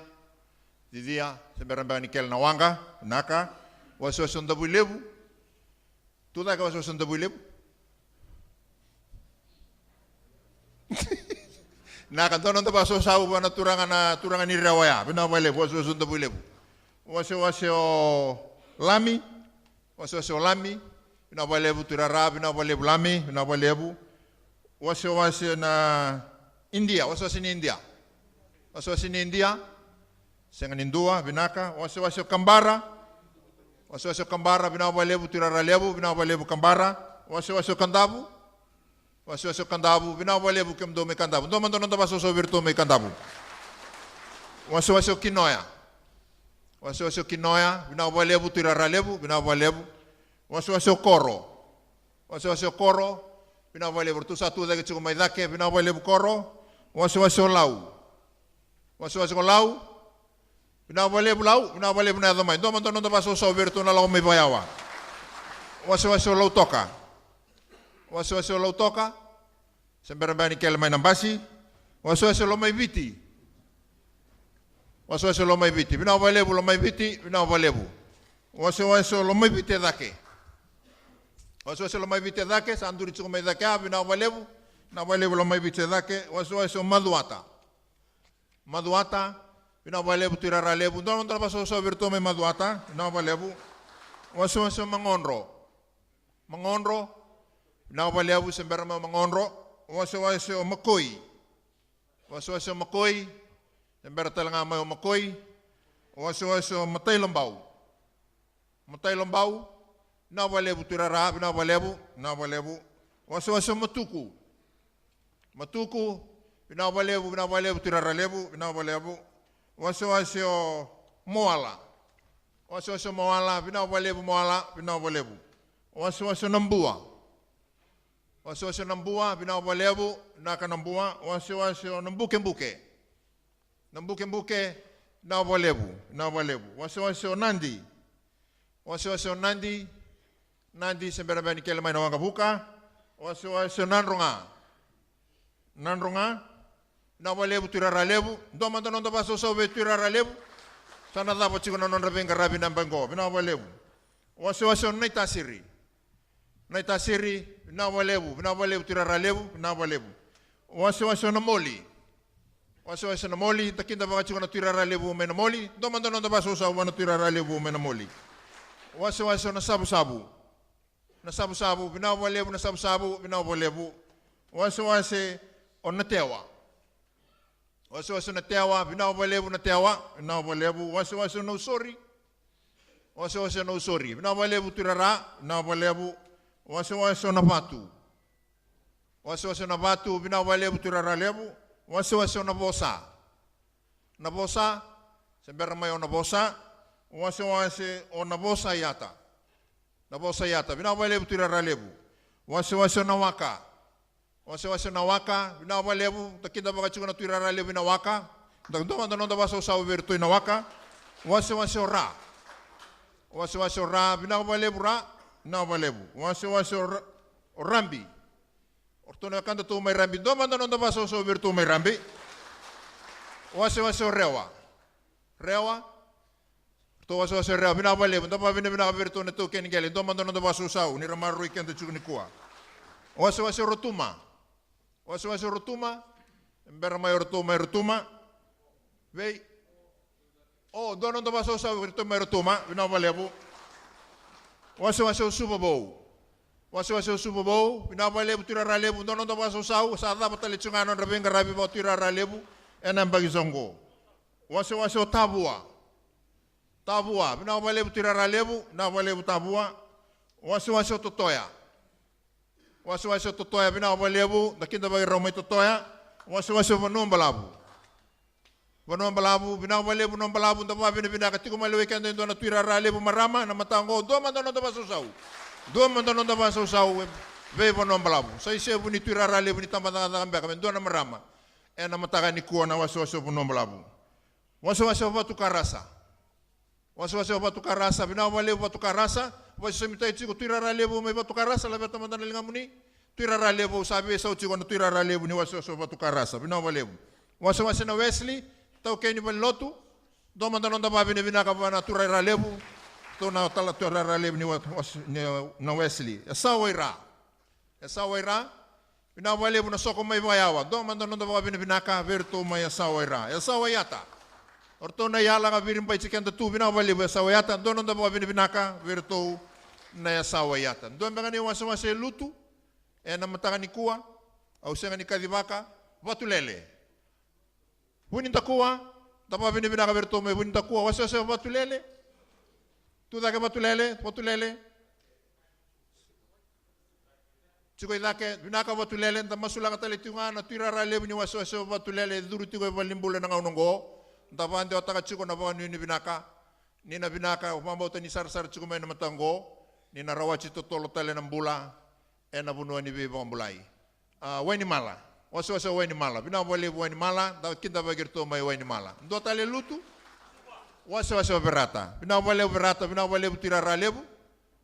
Cicia, se bera beka ni kele na waqa, vinaka. Wasewase o Davuilevu. Tu cake wasewase o Davuilevu. Vinaka, dua na noda vakasausau vua na turaga, na turaga ni Rewa ya. Vinaka vakalevu, wasewase o Davuilevu. Wasewase o Lami. Wasewase o Lami. Vinaka vakalevu tuirara, vinaka vakalevu Lami, vinaka vakalevu. Wasewase na Idia, wasewase ni Idia. Wasewase ni Idia. Sega ni dua, vinaka. Wasewase o Kabara. Wasewase o Kabara, vinaka vakalevu tuirara levu, vinaka vakalevu Kabara. Wasewase o Kadavu. Wasewase o Kadavu, vinaka vakalevu kemudou mai Kadavu. Dua mada na noda vakasausau vei iratou mai Kadavu. Wasewase o Kinoya. Wasewase o Kinoya, vinaka vakalevu tuirara levu, vinaka vakalevu. Wasewase o Koro. Wasewase o Koro, vinaka vakalevu. Ratou sa tu cake tiko mai cake, vinaka vakalevu Koro. Wasewase o Lau. Wasewase o Lau. Vinaka vakalevu Lau, vinaka vakalevu na yaco mai. Dua mada na noda vakasausau vei iratou na lako mai vakayawa. Wasewase o Lautoka. Wasewase o Lautoka. Se bera beka ni kele mai na basi. Wasewase o Lomaiviti. Wasewase o Lomaiviti. Vinaka vakalevu Lomaiviti, vinaka vakalevu. Wasewase o Lomaiviti e cake. Wasewase o Lomaiviti e cake, sa duri tiko mai cake, a vinaka vakalevu. Vinaka vakalevu Lomaiviti e cake. Wasewase o Macuata. Macuata, vinaka vakalevu tuirara levu. Dua mada na vakasausau vei iratou mai Macuata, vinaka vakalevu. Wasewase o Magodro. Magodro, vinaka vakalevu, se bera mai o Magodro. Wasewase o Makoi. Wasewase o Makoi, se bera tale ga mai o Makoi. Wasewase o Matailobau. Matailobau, vinaka vakalevu tuirara, vinaka vakalevu, vinaka vakalevu. Wasewase o Matuku. Matuku, vinaka vakalevu, vinaka vakalevu tuirara levu, vinaka vakalevu. Wasewase o Moala. Wasewase o Moala, vinaka vakalevu Moala, vinaka vakalevu. Wasewase o Nabua. Wasewase o Nabua, vinaka vakalevu, vinaka Nabua. Wasewase o Nabukebuke. Nabukebuke, vinaka vakalevu, vinaka vakalevu. Wasewase o Nadi. Wasewase o Nadi. Nadi, se bera beka ni kele mai na waqavuka. Wasewase o Nadroga. Nadroga, vinaka vakalevu tuirara levu. Dua mada na noda vakasausau vei tuirara levu. Sa na cava tiko na nodra veiqaravi na yabaki qo, vinaka vakalevu. Wasewase o Naitasiri. Naitasiri, vinaka vakalevu, vinaka vakalevu tuirara levu, vinaka vakalevu. Wasewase o Namoli. Wasewase o Namoli, da kidavaka tiko na tuirara levu mai Namoli. Dua mada na noda vakasausau vua na tuirara levu mai Namoli. Wasewase o Nasavusavu. Nasavusavu, vinaka vakalevu Nasavusavu, vinaka vakalevu. Wasewase o Natewa. Wasewase o Natewa, vinaka vakalevu Natewa, vinaka vakalevu. Wasewase o Nausori. Wasewase o Nausori, vinaka vakalevu tuirara, vinaka vakalevu. Wasewase o Navatu. Wasewase o Navatu, vinaka vakalevu tuirara levu. Wasewase o Navosa. Navosa, se bera mai o Navosa. Wasewase o Navosa Yata. Navosa Yata, vinaka vakalevu tuirara levu. Wasewase o Nawaka. Wasewase o Nawaka, vinaka vakalevu, da kidavaka tiko na tuirara levu i Nawaka. Da dua mada na noda vakasausau vei iratou i Nawaka. Wasewase o Ra. Wasewase o Ra, vinaka vakalevu Ra, vinaka vakalevu. Wasewase o Ra-, o Rabi. O ratou na wekadatou mai Rabi, dua mada na noda vakasausau vei iratou mai Rabi. Wasewase o Rewa. Rewa. Ratou wasewase o Rewa, vinaka vakalevu, da vakavinavinaka vei iratou na taukei ni qele, dua mada na noda vakasausau, ni ra maroroi keda tiko nikua. Wasewase o Rotuma. Wasewase o Rotuma, bera mai o ratou mai Rotuma. Vei. O, dua na noda vakasausau vei iratou mai Rotuma, vinaka vakalevu. Wasewase o Suva Vou. Wasewase o Suva Vou, vinaka vakalevu Tui Rara Levu, dua na noda vakasausau, sa cava tale tiko ga na nodra veiqaravi vaka Tui Rara Levu ena yabaki sa oqo. Wasewase o Tavua. Tavua, vinaka vakalevu Tui Rara Levu, vinaka vakalevu Tavua. Wasewase o Totoya. Wasewase o Totoya, vinaka vakalevu, da kidavaki rau mai Totoya. Wasewase o Vanua Balavu. Vanua Balavu, vinaka vakalevu Vanua Balavu, da vakavinavinaka, tiko mai lewai keda e dua na Tui Rara Levu marama ena mataka oqo, dua mada na noda vakasausau. Dua mada na noda vakasausau, e, vei Vanua Balavu. Sa isevu ni Tui Rara Levu ni tabacakacaka beka, me dua na marama. Ena mataka nikua na wasewase o Vanua Balavu. Wasewase o Vatukarasa. Wasewase o Vatukarasa, vinaka vakalevu Vatukarasa, vakasosomitaki tiko Tui Rara Levu mai Vatukarasa, laveta mada na ligamuni. Tui Rara Levu, au sa veisau tiko na Tui Rara Levu ni wasewase o Vatukarasa, vinaka vakalevu. Wasewase na Wesley, taukei ni valenilotu, dua mada na noda vakavinavinaka vua na Tui Rara Levu, tou na tala Tui Rara Levu ni wa-, was-, ni, na Wesley, e sa wai ra. E sa wai ra, vinaka vakalevu na Soko mai Vakayawa. Dua mada na noda vakavinavinaka vei iratou mai Yasawai Ra. Yasawai Yata. O ratou na iyala ga viribaiti keda tu, vinaka vakalevu Yasawai Yata. Dua na noda vakavinavinaka vei iratou na Yasawai Yata. Dua beka ni wasewase e lutu ena mataka nikua, au sega ni kacivaka, Vatulele. Vunidakua, da vakavinavinaka vei iratou mai Vunidakua, wasewase Vatulele. Tu cake Vatulele, Vatulele. Tiko i cake, vinaka Vatulele, da masulaka tale tiko ga na Tui Rara Levu ni wasewase o Vatulele, e curu tiko e valenibula ena gauna oqo. Da vakadewataka tiko na vakanuinui vinaka. Ni na vinaka, au vakabauta ni sarasara tiko mai na mataka oqo, ni na rawati totolo tale na bula ena vanua ni veivakabulai. A, Wainimala. Wasewase o Wainimala. Vinaka vakalevu Wainimala, da kidavaki iratou mai Wainimala. Dua tale lutu. Wasewase o Verata. Vinaka vakalevu Verata, vinaka vakalevu Tui Rara Levu.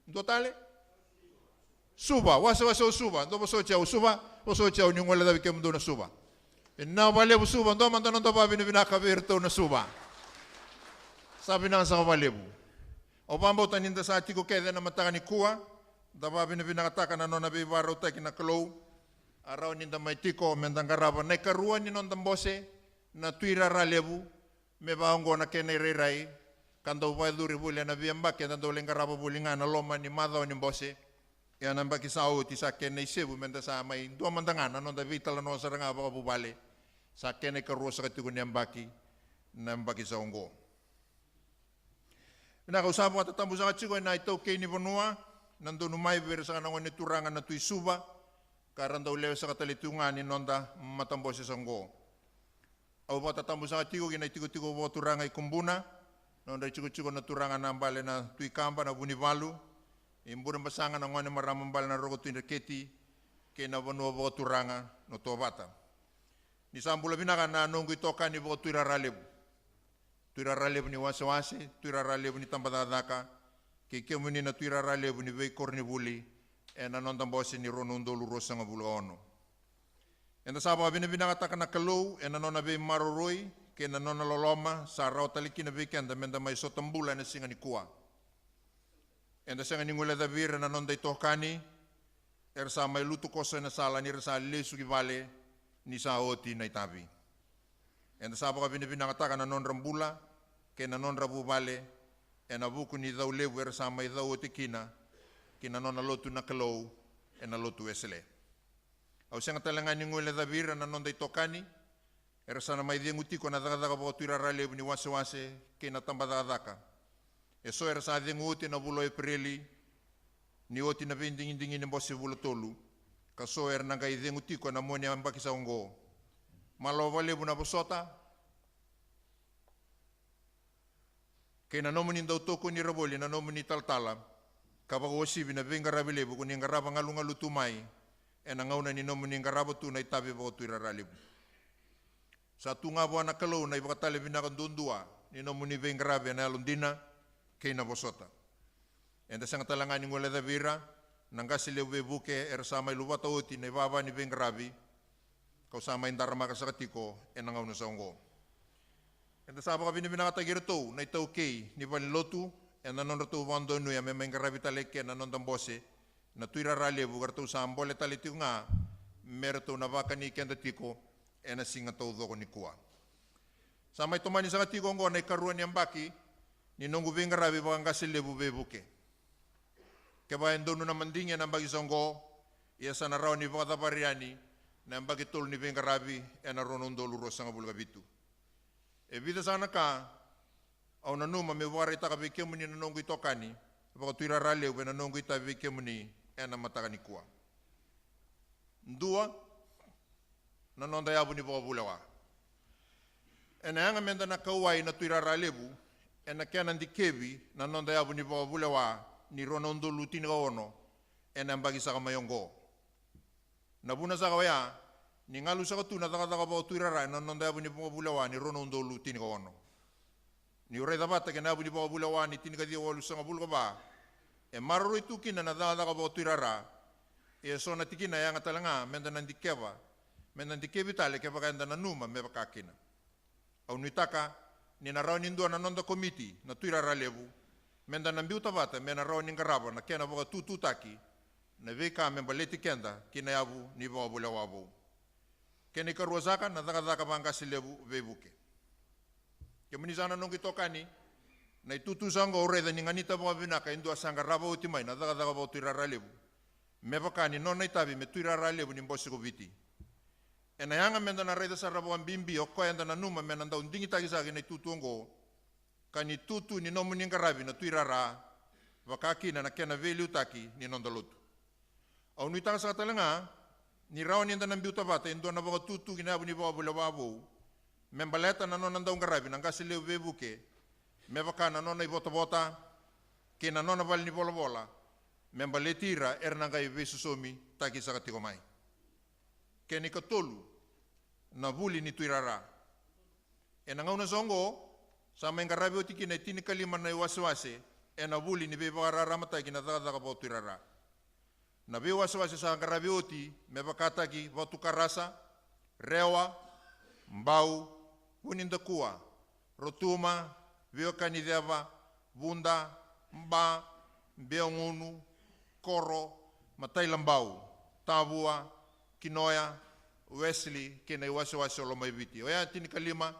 Dua tale. Suva, wasewase o Suva. Dou vosoti au Suva, vosoti au ni guilecavi kemudou na Suva. Vinaka vakalevu Suva, dua mada na noda vakavinavinaka vei iratou na Suva. Sa vinaka saka vakalevu. Au vakabauta ni da sa tiko kece ena mataka nikua, da vakavinavinakataka na nona veivakarautaki na Kalou. A rawa ni da mai tiko me da qarava na ikarua ni noda bose, na Tui Rara Levu, me vaka oqo na kena irairai, ka dau vakayacori voli ena veiyabaki eda dau lai qarava voli ga ena loma ni macawa ni bose. Ia na yabaki sa oti sa kena isevu me da sa mai dua mada ga na noda veitalanoa sara ga vakavuvale. Sa kena ikarua saka tiko ni yabaki, na yabaki sa oqo. Vinaka, au sa vakatatabu saka tiko ena itaukei ni vanua, na donumaiva vei ira saka na gone turaga na Tui Suva, ka ra dau lewe saka tale tu ga ni noda matabose sa oqo. Au vakatatabu saka tiko ki na itikotiko vakaturaga i Kubuna, nodra itikotiko na turaga na bale na Tui Kaba na Vunivalu, i Burebasaga na gone marama bale na Roko Tui Dreketi, kei na vanua vakaturaga na Tovata. Ni sa bula vinaka na noqu itokani vaka Tui Rara Levu. Tui Rara Levu ni wasewase, Tui Rara Levu ni tabacakacaka, kei kemuni na Tui Rara Levu ni veikoronivuli, ena noda bose ni rua na udolu ruasagavulu ka ono. Eda sa vakavinavinakataka na Kalou ena nona veimaroroi kei na nona loloma sa rawa tale kina vei keda me da mai sota bula ena siga nikua. Eda sega ni guilecavi ira na noda itokani, era sa mai lutu koso ena sala ni ra sa lesu ki vale ni sa oti na itavi. Eda sa vakavinavinakataka na nodra bula kei na nodra vuvale ena vuku ni cau levu era sa mai cau oti kina ki na nona lotu na Kalou ena lotu Wesele. Au sega tale ga ni guilecavi ira na noda itokani, era sa na mai cegu tiko ena cakacaka vaka Tui Rara Levu ni wasewase kei na tabacakacaka. Eso era sa cegu oti ena vula o Epereli, ni oti na veidigidigi ni bose vula tolu, ka so era na qai cegu tiko ena mua ni yabaki sa oqo. Malo vakalevu na vosota kei na nomuni dau tokoni ira voli na nomuni talatala, ka vakauasivi na veiqaravi levu ko ni qarava galugalu tu mai ena gauna ni nomuni qarava tu na itavi vaka Tui Rara Levu. Sa tu ga vua na Kalou na ivakatale vinaka duadua ni nomuni veiqaravi ena yalodina kei na vosota. Eda sega tale ga ni guilecavi ira na qase levu veivuke era sa mai luvata oti na ivava ni veiqaravi, kau sa mai daramaka saka tiko ena gauna sa oqo. Eda sa vakavinavinakataki iratou na itaukei ni valenilotu ena nodratou vakadonuya me mai qaravi tale eke na noda bose na Tui Rara Levu, ka ratou sa bole tale tiko ga me ratou na vakani keda tiko ena siga taucoko nikua. Sa mai tomani saka tiko oqo na ikarua ni yabaki ni noqu veiqaravi vakaqase levu veivuke. Kevaka e donu na madigi ena yabaki sa oqo, ia sa na rawa ni vakacavari yani na yabaki tolu ni veiqaravi ena rua na udolu ruasagavulu ka vitu. E vica saka na ka au nanuma meu vakaraitaka vei kemuni na noqu itokani vakatuirara levu ena noqu itavi vei kemuni ena mataka nikua. Dua, na noda yavu ni vakavulewa. Ena yaga meda na kauwai na tuirara levu ena kena dikevi na noda yavu ni vakavulewa ni rua na udolu tinikaono ena yabaki saka mai oqo. Na vuna saka oya ni galu saka tu na cakacaka vakatuirara ena noda yavu ni vakavulewa ni rua na udolu tinikaono. Niu raica vata kei na yavu ni vakavulewa ni tinikaciwa walusagavulu ka va, e maroroi tu kina na cakacaka vakatuirara. E so na tikina e yaga tale ga meda na dikeva, meda na dikevi tale kevaka eda nanuma me vaka kina. Au nuitaka ni na rawa ni dua na noda komiti na tuirara levu meda na biuta vata me na rawa ni qarava na kena vakatututaki na veika me baleti keda ki na yavu ni vakavulewa vou. Kena ikarua saka na cakacaka vaqase levu veivuke. Kemuni saka na noqu itokani, na itutu saka oqo au raica ni ganita vakavinaka e dua sa qarava oti mai na cakacaka vakatuirara levu me vaka ni nona itavi me tuirara levu ni Bose ko Viti. Ena yaga meda na raica sara vakabibi o koya eda nanuma me na dau digitaki saka ki na itutu oqo, ka ni tutu ni nomuni qaravi na tuirara, vaka kina na kena veiliutaki ni noda lotu. Au nuitaka saka tale ga ni rawa ni da na biuta vata e dua na vakatutu ki na yavu ni vakavulewa vou me baleta na nona dau qaravi na qase levu veivuke, me vaka na nona ivotavota kei na nona vale ni volavola, me baleti ira era na qai veisosomitaki saka tiko mai. Kena ikatolu, na vuli ni tuirara. Ena gauna sa oqo, sa mai qaravi oti kina e tinikalima na iwasewase ena vuli ni veivakararamataki na cakacaka vakatuirara. Na veiwasewase sa qaravi oti me vakataki Vatukarasa, Rewa, Bau, Vunidakua, Rotuma, Veiwekaniceva, Vuda, Ba, Beagunu, Koro, Matailabau, Tavua, Kinoya, Wesley kei na iwasewase o Lomaiviti. Oya tinikalima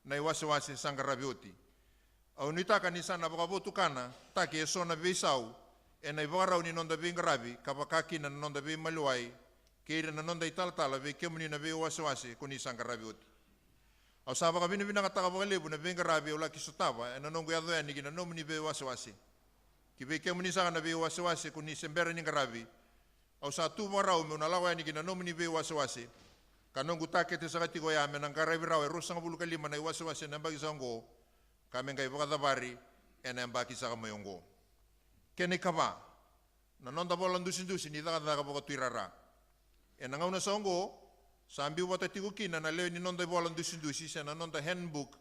na iwasewase sa qaravi oti. Au nuitaka ni sa na vakavotukanataki e so na veisau ena ivakarau ni noda veiqaravi ka vaka kina na noda veimaliwai kei ira na noda italatala vei kemuni na veiwasewase ko ni sa qaravi oti. Au sa vakavinavinakataka vakalevu na veiqaravi au laki sotava ena noqu yaco yani ki na nomuni veiwasewase. Ki vei kemuni saka na veiwasewase ko ni se bera ni qaravi, au sa tu vakarau meu na lako yani ki na nomuni veiwasewase. Ka noqu takete saka tiko oya me na qaravi rawa e ruasagavulu ka lima na iwasewase ena yabaki sa oqo, ka me qai vakacavari ena yabaki saka mai oqo. Kena ikava, na noda vola dusidusi ni cakacaka vakatuirara. Ena gauna sa oqo, sa biu vata tiko kina na lewe ni noda ivola dusidusi se na noda handbook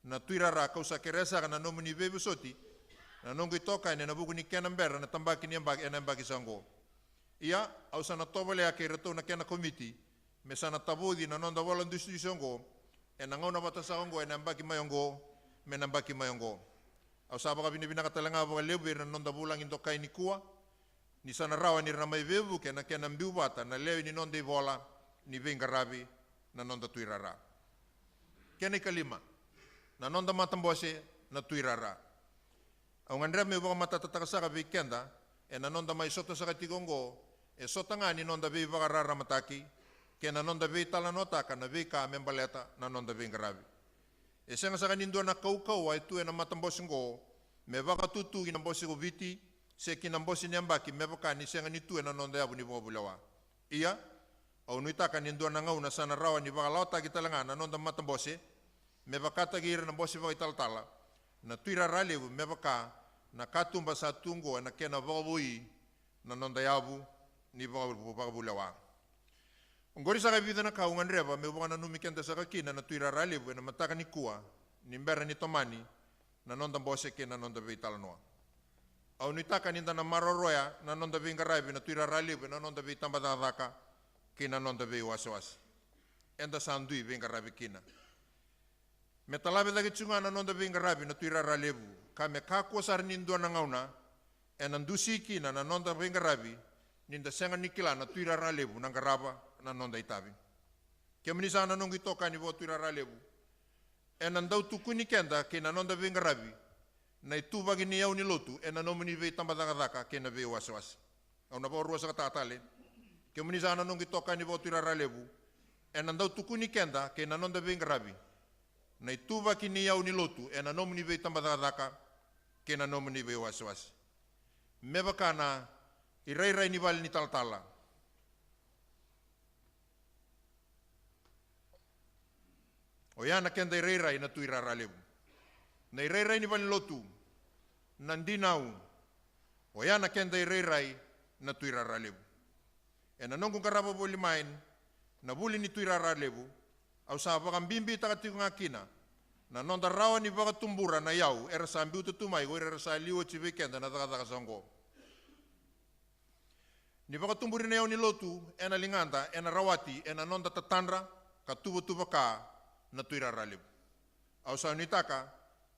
na tuirara, kau sa kerea saka na nomuni veivosoti na noqu itokani ena vuku ni kena bera na tabaki ni yabaki ena yabaki sa oqo. Ia, au sa na tovolea kei iratou na kena komiti me sa na tavoci na noda vola dusidusi oqo ena gauna vata saka oqo ena yabaki mai oqo me na yabaki mai oqo. Au sa vakavinavinaka tale ga vakalevu vei ira na noda vulagi dokai nikua, ni sa na rawa ni ra na mai veivuke na kena biu vata na lewe ni noda ivola ni veiqaravi na noda tuirara. Kena ikalima, na noda matabose na tuirara. Au gadreva meu vakamatatataka saka vei keda ena noda mai sota saka tiko oqo e sota ga ni noda veivakararamataki kei na noda veitalanoataka na veika me baleta na noda veiqaravi. E sega saka ni dua na kaukauwa e tu ena matabose oqo me vakatutu ki na Bose ko Viti se ki na bose ni yabaki me vaka ni sega ni tu ena noda yavu ni vakavulewa. Ia, au nuitaka ni dua na gauna sa na rawa ni vakalawataki tale ga na noda matabose me vakataki ira na bose vakaitalatala na tuirara levu me vaka na katuba sa tu oqo ena kena vakavoui na noda yavu ni vaka-, vakavulewa. Oqori saka e vica na ka au gadreva meu vakananumi keda saka kina na tuirara levu ena mataka nikua ni bera ni tomani na noda bose kei na noda veitalanoa. Au nuitaka ni da na maroroya na noda veiqaravi na tuirara levu ena noda veitabacakacaka kei na noda veiwasewase. Eda sa dui veiqaravi kina. Me talave cake tiko ga na noda veiqaravi na tuirara levu, ka me kakua sara ni dua na gauna ena dusi kina na noda veiqaravi ni da sega ni kila na tuirara levu na qarava na noda itavi. Kemuni saka na noqu itokani vakatuirara levu, ena dau tukuni keda kei na noda veiqaravi na ituvaki ni yau ni lotu ena nomuni veitabacakacaka kei na veiwasewase. Au na vakaruasakataka tale. Kemuni saka na noqu itokani vakatuirara levu, ena dau tukuni keda kei na noda veiqaravi na ituvaki ni yau ni lotu ena nomuni veitabacakacaka kei na nomuni veiwasewase. Me vaka na irairai ni vale ni talatala. Oya na keda irairai na tuirara levu. Na irairai ni valenilotu, na dinau. Oya na keda irairai na tuirara levu. Ena noqu qarava voli mai na vuli ni tuirara levu, au sa vakabibitaka tiko ga kina na noda rawa ni vakatubura na iyau era sa biuta tu mai ko ira era sa liu oti vei keda na cakacaka sa oqo. Ni vakatuburi na iyau ni lotu ena ligada ena rawati ena noda tatadra ka tuvatuvaka na tuirara levu. Au sa nuitaka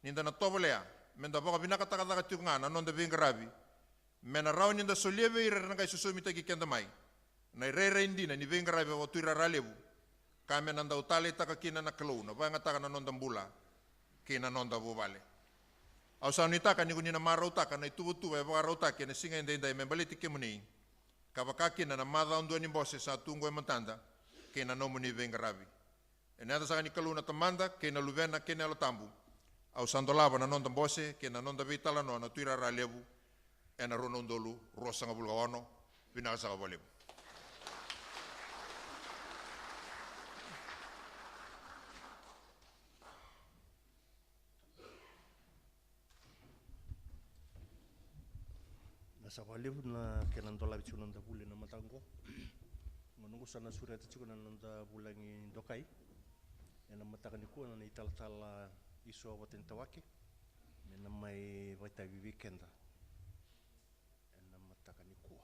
ni da na tovolea me da vakavinakataka cake tiko ga na noda veiqaravi, me na rawa ni da solia vei ira era na qai sosomitaki keda mai na irairai dina ni veiqaravi vakatuirara levu, ka me na dau taleitaka kina na Kalou na vakayagataka na noda bula kei na noda vuvale. Au sa nuitaka ni ko ni na marautaka na ituvatuva e vakarautaki ena siga edaidai me baleti kemuni, ka vaka kina na macawa dua ni bose sa tu oqo e matada kei na nomuni veiqaravi. Ena yaca saka ni Kalou na Tamada kei na Luvena kei na Yalo Tabu, au sa dolava na noda bose kei na noda veitalanoa na tuirara levu ena rua na udolu ruasagavulu ka ono. Vinaka saka vakalevu. Na sa vakalevu na kena dolavi tiko na noda vuli ena mataka oqo. Gauna oqo sa na sureta tiko na noda vulagi dokai ena mataka nikua na italatala Isoa Vatanitawake me na mai vakaitavi vei keda ena mataka nikua.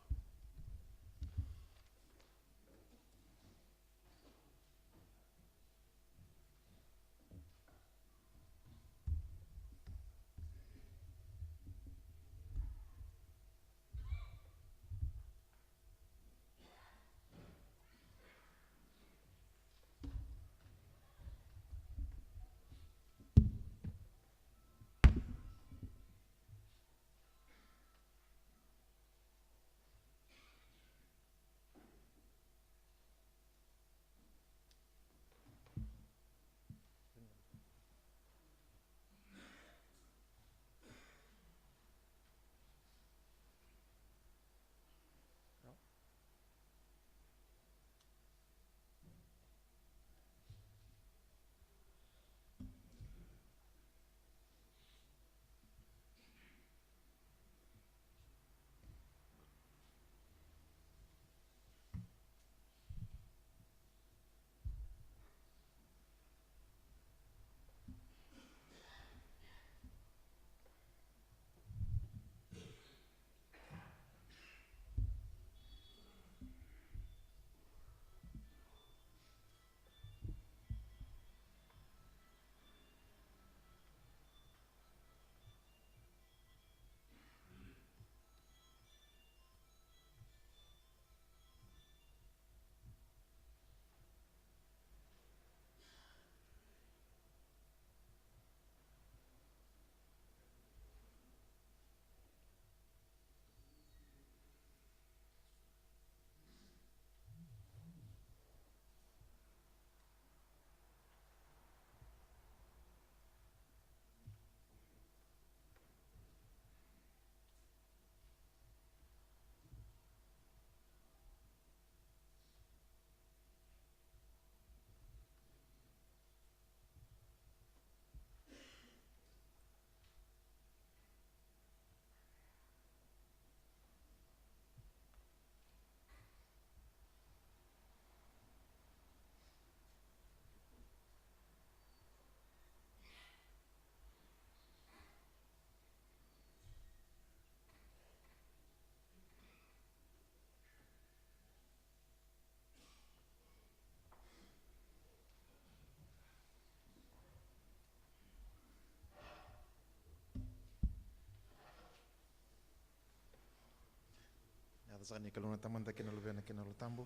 Yaca saka ni Kalou na Tamada kei na Luvena kei na Yalo Tabu.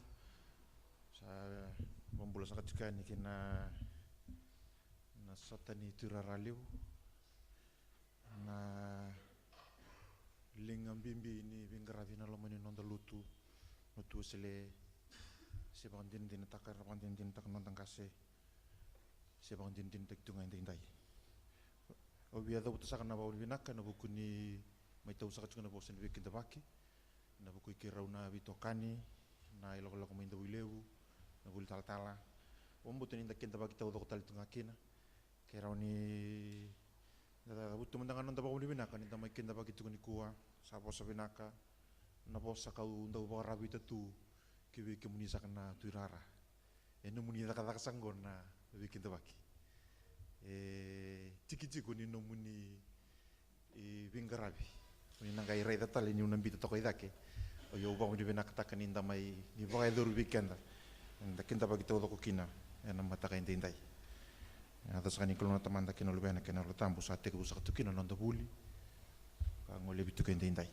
Sa vabula saka tiko yani kei na, na sota ni tuirara levu. Na liga bibi ni veiqaravi na loma ni noda lotu, lotu Wesele, se vakadinadinataka, era vakadinadinataka na noda qase, se vakadinadinataki tu ga edaidai. Au via cavuta saka na vakavinavinaka ena vuku ni mai tau saka tiko na vosa ni veikidavaki ena vuku i keirau na veitokani, na ilakolako mai Davuilevu, na vuli talatala. Vakabauta ni da kidavaki taucoko tale tu ga kina. Keirau ni da cavuta mada ga na noda vakavinavinaka ni da mai kidavaki tiko nikua. Sa vosa vinaka na vosa kau dau vakaravuita tu ki vei kemuni saka na tuirara. E nomuni cakacaka saka qo na veikidavaki. E tikitiki ni nomuni, e, veiqaravi. Ni na qai raica tale niu na biuta toka i cake. O yau vakavinavinakataka ni da mai, ni vakayacori vei keda. Da kidavaki taucoko kina ena mataka edaidai. Ena yaca saka ni Kalou na Tamada kei na Luvena kei na Yalo Tabu, sa tekivu saka tu kina na noda vuli ka golevi tiko edaidai.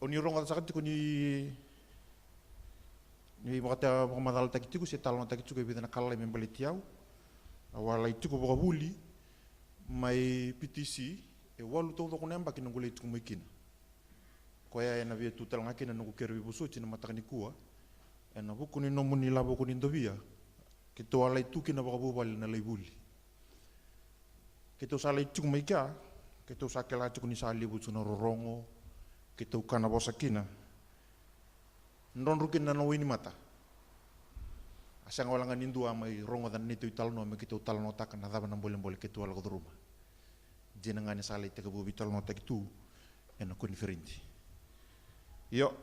O ni rogoca saka tiko ni, ni vakata, vakamacalataki tiko se talanoataki tiko e vica na ka lalai me baleti au. Au a lai tiko vakavuli mai P T C e walu taucoko na yabaki noqu lai tiko mai kina. Koya ena via tu tale ga kina noqu kere veivosoti na mataka nikua. Ena vuku ni nomuni lavo ko ni dovia, keitou a lai tu kina vakavuvale na lai vuli. Keitou sa lai tiko mai kea, keitou sa kila tiko ni sa levu tiko na rorogo keitou kana vosa kina. Drodro kina na wainimata. A sega wale ga ni dua a mai rogoca na neitou italanoa me keitou talanoataka na cava na bolebole keitou a lako curuma. Dina ga ni sa lai tekivu veitalanoataki tu ena koniferedi. Io,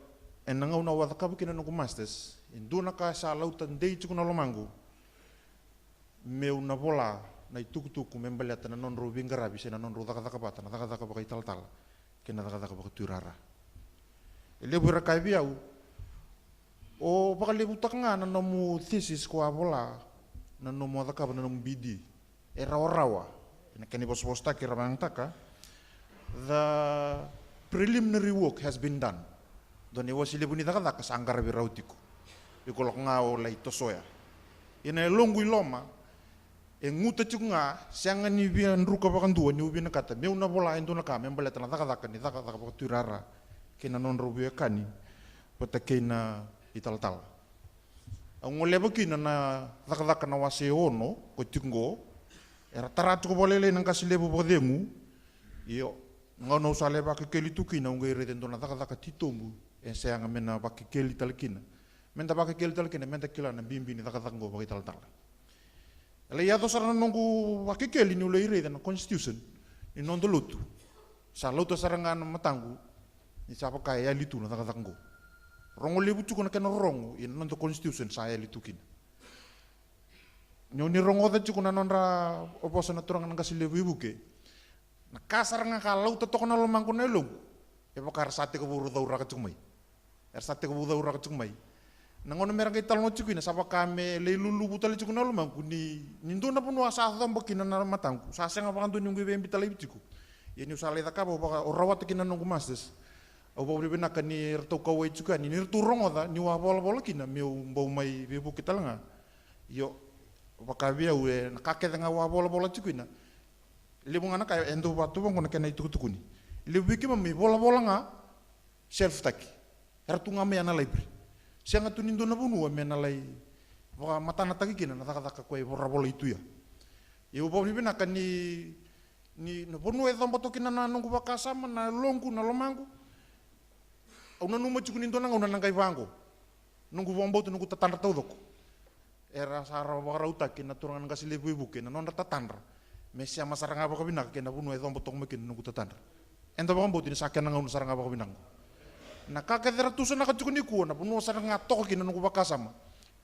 ena gauna au a cakava kina noqu masters, e dua na ka sa lauta dei tiko na lomaqu, meu na vola na itukutuku me baleta na nodrau veiqaravi se na nodrau cakacaka vata, na cakacaka vakaitalatala kei na cakacaka vakatuirara. E levu era kaya vei au, o vakalevutaka ga na nomu thesis ko a vola na nomu a cakava na nomu B D. E rawarawa. Ena kena ivosavosataki era vakayagataka, the preliminary work has been done. Dua na iwase levu ni cakacaka sa qaravi rawa tiko. Iko lako ga o lai tosoya. Ia na yaloqu i loma e guta tiko ga, sega ni via druka vakadua niu vinakata meu na vola e dua na ka me baleta na cakacaka ni cakacaka vakatuirara kei na nodrau veiwekani vata kei na italatala. Au goleva kina na Cakacaka na wase ono ko tiko qo. Era tara tiko vakalailai na qase levu vakacegu. Io, na gauna au sa lai vakekeli tu kina au qai raica e dua na cakacaka titobu e sega me na vakekeli tale kina. Me da vakekeli tale kina me da kila na bibi ni cakacaka qo vakaitalatala. E lai yaco sara na noqu vakekeli niu lai raica na constitution ni noda lotu. Sa lauta sara ga na mataqu ni sa vaka e yali tu na cakacaka qo. Rogo levu tiko na kena rorogo, ia na noda constitution sa yali tu kina. Niu ni rogoca tiko na nodra vosa na turaga na qase levu i vuke, na ka sara ga ka lauta toka na lomaqu na yaloqu, e vaka era sa tekivu cauraka tiko mai. Era sa tekivu cauraka tiko mai. Na gauna mera qai talanoa tiko kina sa vaka me lai luluvu tale tiko na lomaqu ni, ni dua na vanua sa coba kina na mataqu, sa sega vakadua niu qai veibitalaivi tiko. Ia niu sa lai cakava, au vaka, au rawata kina na noqu masters. Au vakavinavinaka ni ratou kauwai tiko yani, ni ratou rogoca niu a volavola kina meu bau mai veivuke tale ga. Io, vaka vei au e na ka kece ga au a volavola tiko kina. Levu ga na ka e dau vatuva oqo na kena itukutukuni. Levu vei keimami volavola ga, self-taki. Era tu ga mai ya na library. Sega tu ni dua na vanua me na lai vakamatanataki kina na cakacaka koya e voravolai tu ya. Ia au vakavinavinaka ni, ni na vanua e coba toka kina na noqu vakasama, na yaloqu, na lomaqu. Au nanuma tiko ni dua na gauna na qai vaqo. Noqu vakabauta, noqu tatadra taucoko. Era sa rawa vakarautaki na turaga na qase levu i vuke na nodra tatadra me sema sara ga vakavinaka kei na vanua e coba toka mai kina na noqu tatadra. Eda vakabauta ni sa kena gauna sara ga vakavinaka. Na ka kece era tusanaka tiko nikua na vanua sara ga toka kina na noqu vakasama.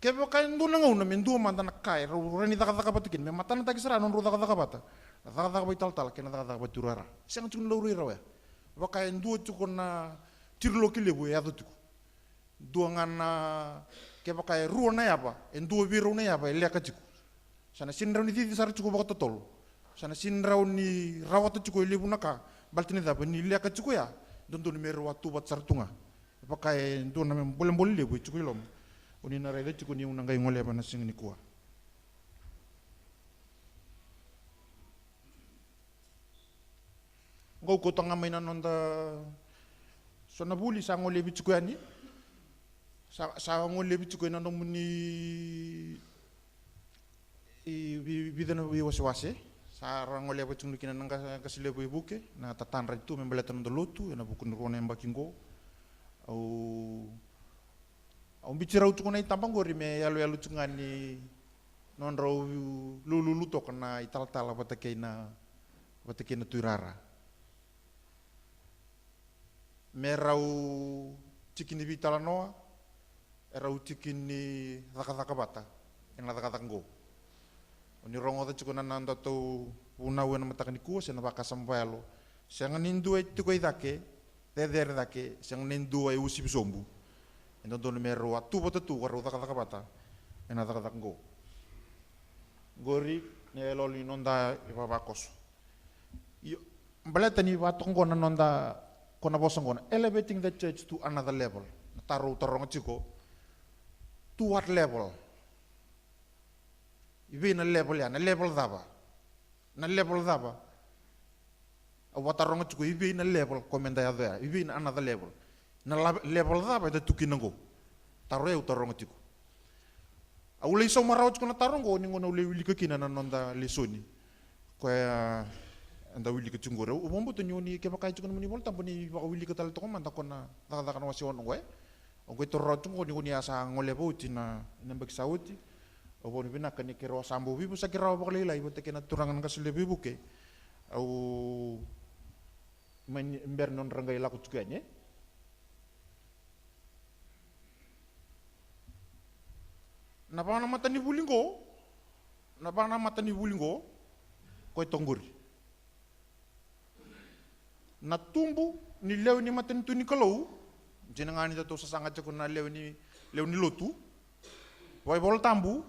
Kevaka e dua na gauna me dua mada na ka e rau rawa ni cakacaka vata kina me matanataki sara na nodrau cakacaka vata, na cakacaka vakaitalatala kei na cakacaka vakatuirara. Sega tiko ni laurai rawa ya. Vaka e dua tiko na tiriloki levu e yaco tiko. Dua ga na, kevaka e rua na yava, e dua vei rau na yava e leka tiko. Sa na sega ni rawa ni cici sara tiko vakatotolo. Sa na sega ni rawa ni rawata tiko e levu na ka. Baleta ni cava? Ni leka tiko ya, dodonu me rau a tu vata sara tu ga. Vaka e dua na bolebole levu e tiko i loma. O ni na raica tiko niu na qai goleva na siga nikua. Qo kauta ga mai na noda so na vuli sa golevi tiko yani. Sa, sa golevi tiko ena nomuni i vi-, vica na veiwasewase. Sa ra goleva tiko kina na qa-, qase levu e vuke, na tatadra tu me baleta na noda lotu ena vuku ni rua na yabaki qo. Au, au biuti rau tiko na itaba qori me yaloyalo tiko ga ni nodrau lululu toka na italatala vata kei na, vata kei na tuirara. Me rau tiki ni veitalanoa, e rau tiki ni cakacaka vata ena cakacaka qo. O ni rogoca tiko na nodatou vunau ena mataka nikua se na vakasama vayalo. Sega ni dua e tiko i cake, cecere cake, sega ni dua e usivi sobu. E dodonu me rau a tu vata tu ka rau cakacaka vata ena cakacaka qo. Qori na yaloyalo ni noda ivavakoso. Io, baleta ni vatoka qo na noda, ko na vosa qo na elevating the church to another level. Na taro au taroga tiko, to what level? I vei na level ya, na level cava? Na level cava? Au vataroga tiko, i vei na level ko meda yaco ya, i vei na another level? Na la-, level cava eda tu kina qo? Taro ya au taroga tiko. Au lai sauma rawa tiko na taro qo ni gauna au lai wilika kina na noda lesoni. Koya eda wilika tiko qori. Au vakabauta ni o ni kevaka e tiko na nomuni iVolatabu ni vakawilika tale toka mada ko na Cakacaka na wase ono qo, e. Au qai taura rawa tiko qo ni o ni a sa goleva oti na, na yabaki sa oti. Au vakavinavinaka ni keirau a sa bau veivosaki rawa vakalailai vata kei na turaga na qase levu e vuke. Au mai ni bera ni nodra qai lako tiko yani, e. Na va na matanivuli qo, na va na matanivuli qo, ko e toka qori. Na tubu ni lewe ni matanitu ni Kalou, dina ga ni datou sasaga tiko na lewe ni, lewe ni lotu. Vakaivolatabu,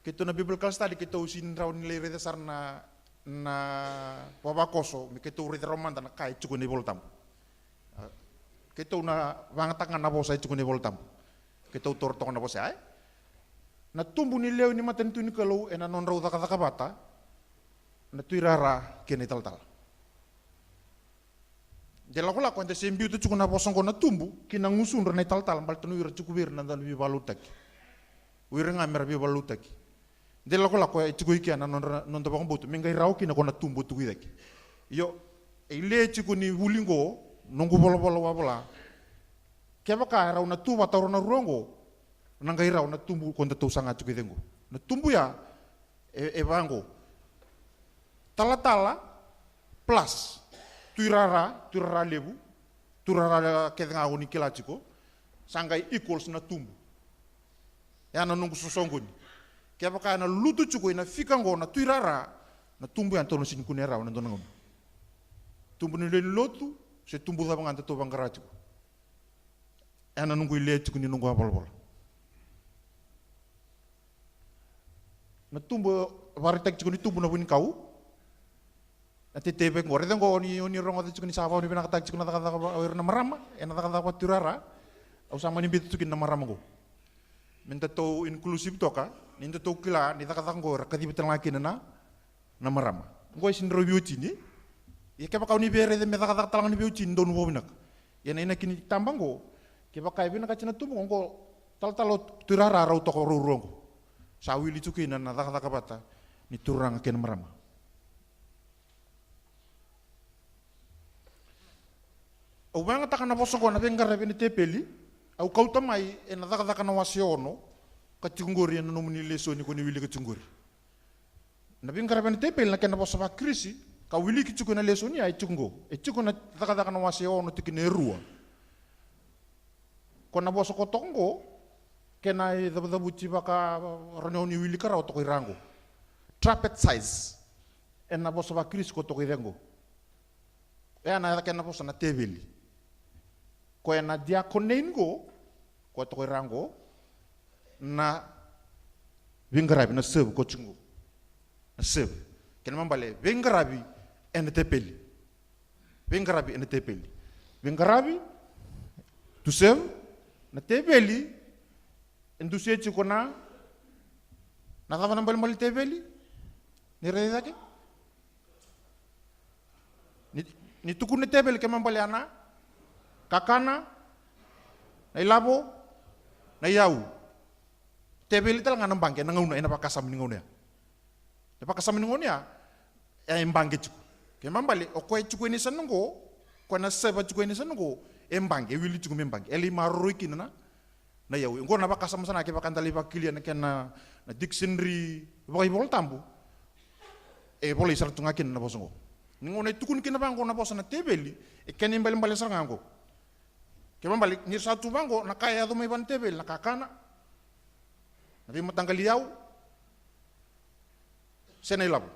keitou na biblical study, keitou sini rawa ni lai raica sara na, na vavakoso, me keitou raica rawa mada na ka e tiko na iVolatabu. A, keitou na vagataka ga na vosa e tiko na iVolatabu. Keitou taura toka na vosa ya, e. Na tubu ni lewe ni matanitu ni Kalou ena nodrau cakacaka vata na tuirara kei na italatala. De lakolako eda se biuta tiko na vosa qo na tubu ki na gusudra na italatala, baleta ni o ira tiko vei ira na dau ni veivakalotutaki. O ira ga mera veivakalotutaki. De lakolako e tiko i kea na nodra, noda vakabauta me qai rawa kina ko na tubu e tiko i cake. Io, e lewe tiko ni vuli qo, noqu volavola au a vola. Kevaka e rau na tu vata o rau na rua qo, na qai rawa na tubu ko datou saga tiko i cake qo. Na tubu ya, e, e vaqo. Talatala plus tuirara, tuirara levu, tuirara kece ga o ni kila tiko, sa qai equals na tubu. Ya na noqu sosoqoni. Kevaka ena lutu tiko ena fika qo na tuirara, na tubu ya datou na sini kunea rawa ena dua na gauna. Tubu ni lewe ni lotu, se tubu cava ga datou vaqara tiko. Ya na noqu ilewe tiko ni noqu a volavola. Na tubu, vakaraitaki tiko ni tubu na vunikau. Na teitei vei qo, raica qo, o ni, o ni rogoca tiko ni sa vakavinavinakataki tiko na cakacaka va, o ira na marama, ena cakacaka vatuirara. Au sa mani biuta tiko kina na marama qo. Me datou inclusive toka, ni datou kila ni cakacaka qo era kaciva tale ga kina na, na marama. Qo e sini rau veiwatini. Ia kevaka o ni via raica me cakacaka tale ga ni veiwatini, donu vakavinaka. Ia na inaki ni taba qo, kevaka e vinakati na tubu qo, qo talatala o tuirara rau toka ruarua qo. Sa wili tiko kina na cakacaka vata ni turaga kei na marama. Au vakayagataka na vosa qo na veiqaravi ena tepeli, au kauta mai ena Cakacaka na wase ono, ka tiko qori ena nomuni lesoni ko ni wilika tiko qori. Na veiqaravi ena tepeli na kena vosa vaKirisi, ka wiliki tiko ena lesoni ya e tiko qo. E tiko na Cakacaka na wase ono tikina e rua. Ko na vosa ko toka qo, kena icavucavuti vaka, rawa ni o ni wilika rawa toka i ra qo. Trapezize. Ena vosa vaKirisi ko toka i ra qo. E a na yaca kena vosa na teveli. Ko ena diakonein qo, ko toka i ra qo, na veiqaravi na serve ko tiko qo. Na serve. Kena ibalebale, veiqaravi ena tepeli. Veiqaravi ena tepeli. Veiqaravi, to serve, na teveli, e dusia tiko na, na cava na ibalebale ni teveli? Ni raica i cake? Ni, Ni tukuni na teveli, kena ibalebale na kakana, na ilavo, na iyau. Teveli tale ga na baqe, na gauna, ena vakasama ni gauna ya. Na vakasama ni gauna ya, e baqe tiko. Kena ibalebale, o koya e tiko ena yasana oqo, o koya na seva tiko ena yasana oqo, e baqe, e wili tiko me baqe. E lai maroroi kina na, na iyau. Oqo na vakasama sara ga kevaka da lai vakakilia na kena, na dictionary vakaivolatabu. E volai sara tu ga kina na vosa oqo. Ni gauna e tukuni kina vaqo na vosa na teveli, e kena ibalebale sara ga oqo. Kena ibalebale, ni ra sa tu vaqo, na ka e yaco mai vua na teveli, na kakana, na veimataqali iyau, se na ilavo.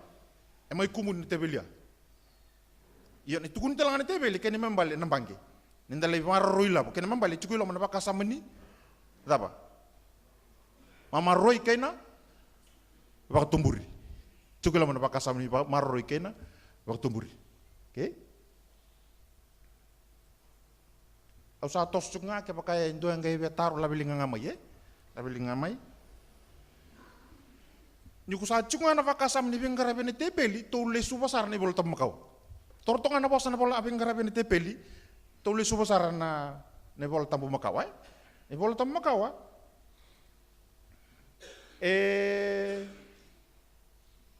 E mai kumuni na teveli ya. Ia, ni tukuni tale ga na teveli, kena ibalebale na baqe. Ni da lai maroroi ilavo, kena ibalebale tiko i loma na vakasama ni cava? Mamaroroi kei na vakatuburi. Tiko i loma na vakasama ni va-, maroroi kei na vakatuburi. Okay? Au sa toso tiko ga, kevaka e dua e qai via taro, laveliga ga mai, e? Laveliga ga mai. Ni ko sa tiko ga na vakasama ni veiqaravi ena teveli, tou lesuva sara na iVolatabu Makawa. Toro toka ga na vosa na vola, a veiqaravi ena teveli, tou lesuva sara na, na iVolatabu Makawa, e? Na iVolatabu Makawa. E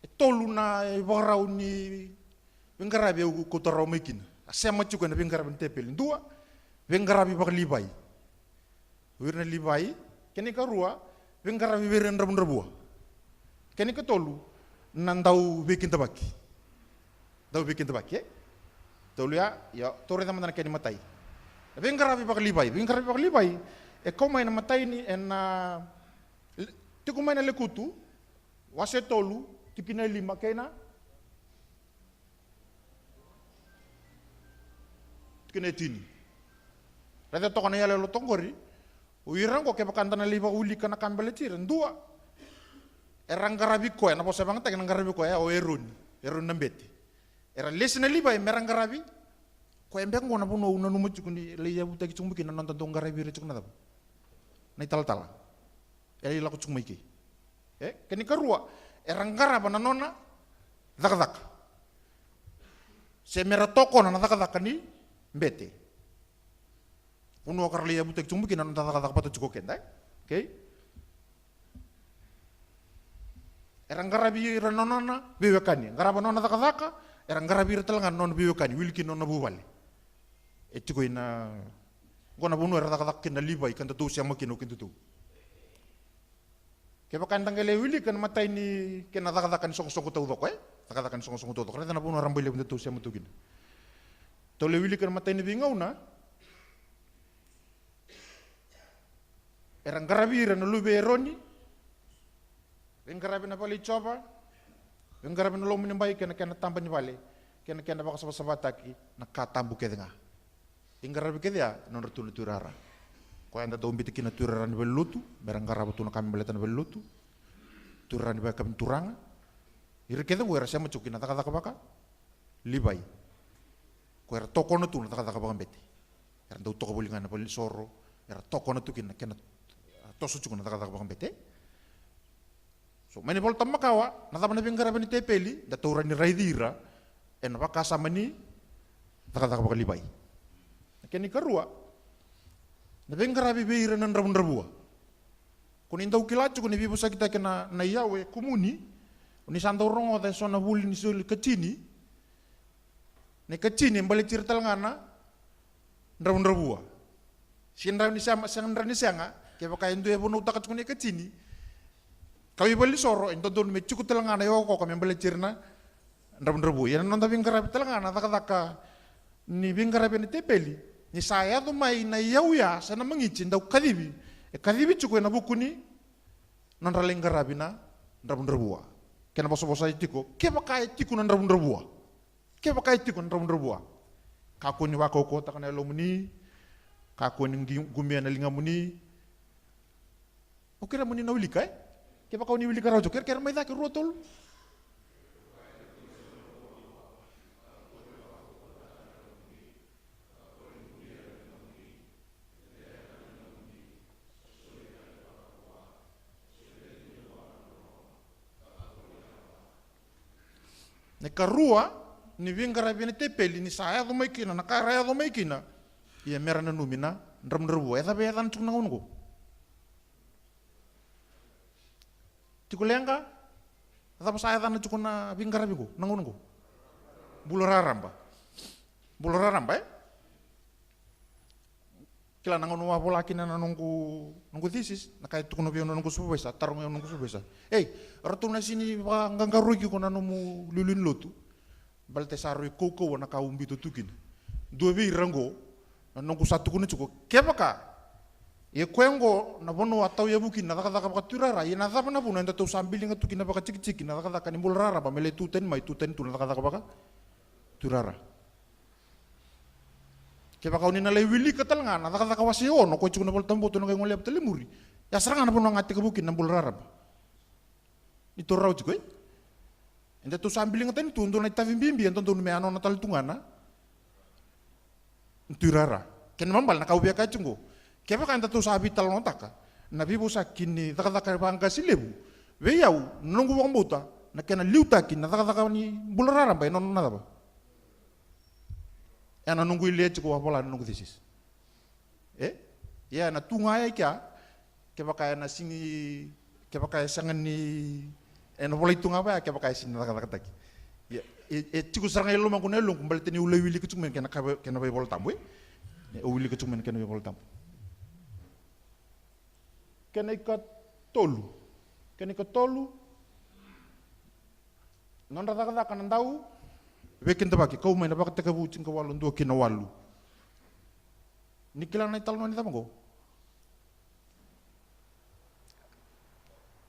E tolu na ivakarau ni veiqaravi au kauta rawa mai kina. A sema tiko ena veiqaravi na teveli. Dua, veiqaravi vakaLivai. O ira na Livai, kena ikarua, veiqaravi vei ira na dravudravua. Kena ikatolu, na dauveikidavaki. Dauveikidavaki, e? Tolu ya, ia, tou raica mada na kena imatai. Veiqaravi vakaLivai, veiqaravi vakaLivai, e kau mai na imatai ni, ena, tiko mai na Lekutu, wase tolu, tikina e lima, kei na? Tikina e tini. Raica toka na iyaloyalo toka qori, o ira oqo kevaka da na lai vakawilika na ka baleti ira, dua. Era qaravi koya, na vosa e vakayagataki na qaravi koya, o Eroni, Eroni na bete. Era lesi na Livai, mera qaravi. Koya beka oqo na vanua au nanuma tiko ni lai yavutaki tiko mai kina na noda dau qaravi ira tiko na cava? Na italatala. E lai lako tiko mai kei. E, kena ikarua, era qarava na nona cakacaka. Se mera tokona na cakacaka ni bete. Vanua ka ra lai yavutaki tiko mai kina na noda cakacaka vata tiko keda, e? Okay? Era qaravi ira na nona veiwekani. Qarava na nona cakacaka, era qaravi ira tale ga na nona veiwekani. Wili kina na nona vuvale. E tiko ina, oqo na vanua era cakacaka kina na Livai, ka datou sema kina o kedatou. Kevaka eda qai lai wilika na imatai ni kena cakacaka ni soqosoqo taucoko, e? Cakacaka ni soqosoqo taucoko. Raica na vanua rabailevu datou sema tu kina. Tou lai wilika na imatai ni veigauna. Era qaravi ira na luve i Eroni. Veiqaravi na vale i Jiova. Veiqaravi na loma ni bai kei na kena taba ni vale. Kei na kena vakasavasavataki na ka tabu kece ga. Veiqaravi kece ya, na nodratou na tuirara. Koya eda dau biuta kina na tuirara ni valelotu, mera qarava tu na ka me baleta na valelotu. Tuirara ni vakayakavi ni turaga. Ira kece oqo era sema tiko kina cakacaka vaka Livai. Ko era tokona tu na cakacaka vakabete. Era dau toka voli ga na valenisoro, era tokona tu kina, kena toso tiko na cakacaka vakabete. So, mai na iVolatabu Makawa, na cava na veiqaravi ni tepeli, da taura ni raici ira ena vakasama ni cakacaka vakaLivai. Na kena ikarua, na veiqaravi vei ira na dravudravua. Ko ni dau kila tiko ni veivosakitaki na, na iyau e kumuni, o ni sa dau rogoca eso na vuli ni soli katini, na ikatini e baleti ira tale ga na dravudravua. Sega ni sega, sega ni sega, kevaka e dua e vunautaka tiko na ikatini, kau ivalenisoro, e dodonu me tiko tale ga na iokaoka me baleti ira na dravudravua. Ia na noda veiqaravi tale ga na cakacaka ni veiqaravi ena tepeli, ni sa yaco mai na iyau ya, sa na magiti, e dau kacivi, e kacivi tiko ena vuku ni nodra lai qaravi na dravudravua. Kena vosavosa e tiko, kevaka e tiko na dravudravua. Kevaka e tiko na dravudravua. Kakua ni vakaukauwataka na yalomuni. Kakua ni qi-, qumia na ligamuni. Au kerea mo ni na wilika, e? Kevaka o ni wilika rawa tiko, kerekere mai cake rua tolu. Na ikarua, ni veiqaravi ena tepeli, ni sa yaco mai kina na ka era yaco mai kina. Ia mera nanumi na dravudravua. E cava e yacana tiko na gauna oqo? Tiko leqa. Cava sa yacana tiko na veiqaravi oqo na gauna oqo? Bula raraba. Bula raraba, e? Kila na gauna au a vola kina na noqu, noqu thesis, na ka e tukuna vei au na noqu supervisor, taroga au na noqu supervisor. Ei, ratou na sini vakaqaqaroi iko na nomu liuliu ni lotu. Baleta e sa rui kaukauwa na ka au biuta tu kina. Dua vei ira oqo, na noqu sa tukuna tiko, kevaka, ia koya oqo na vanua a tauyavu kina na cakacaka vakatuirara, ia na cava na vuna eda tou sa biliga tu kina vakatikitiki na cakacaka ni bula raraba me lai tu tani mai, tu tani tu na cakacaka vakatuirara. Kevaka o ni na lai wilika tale ga na cakacaka wase ono, ko tiko na Volatabu, tou na qai goleva tale muri. Ia sara ga na vanua ga tekivu kina na bula raraba. Ni tou rau tiko, e? Eda tou sa biliga tani tu, dua na itavi bibi e dodonu me a nona tale tu ga na tuirara. Kena ibalebale na ka au via kaya tiko oqo. Kevaka eda tou sa veitalanoataka na veivosaki ni cakacaka vaqase levu, vei au, na noqu vakabauta, na kena liutaki na cakacaka ni bula raraba e nona na cava? E na noqu ile tiko au a vola na noqu thesis. E? Ia na tu ga ya i kea, kevaka e na sini, kevaka e sega ni, e na volai tu ga vaya, kevaka e sini na cakacakataki. Ia, e, e tiko sara ga i lomaqu na yaloqu, baleta niu lai wilika tiko mai na kena ka, kena vaivolatabu, e? Au wilika tiko mai na kena vaivolatabu. Kena ikatolu. Kena ikatolu. Nodra cakacaka na dau veikidavaki, kau mai na Vakatekivu tinikawalu dua ki na walu. Ni kila na italanoa ni cava oqo?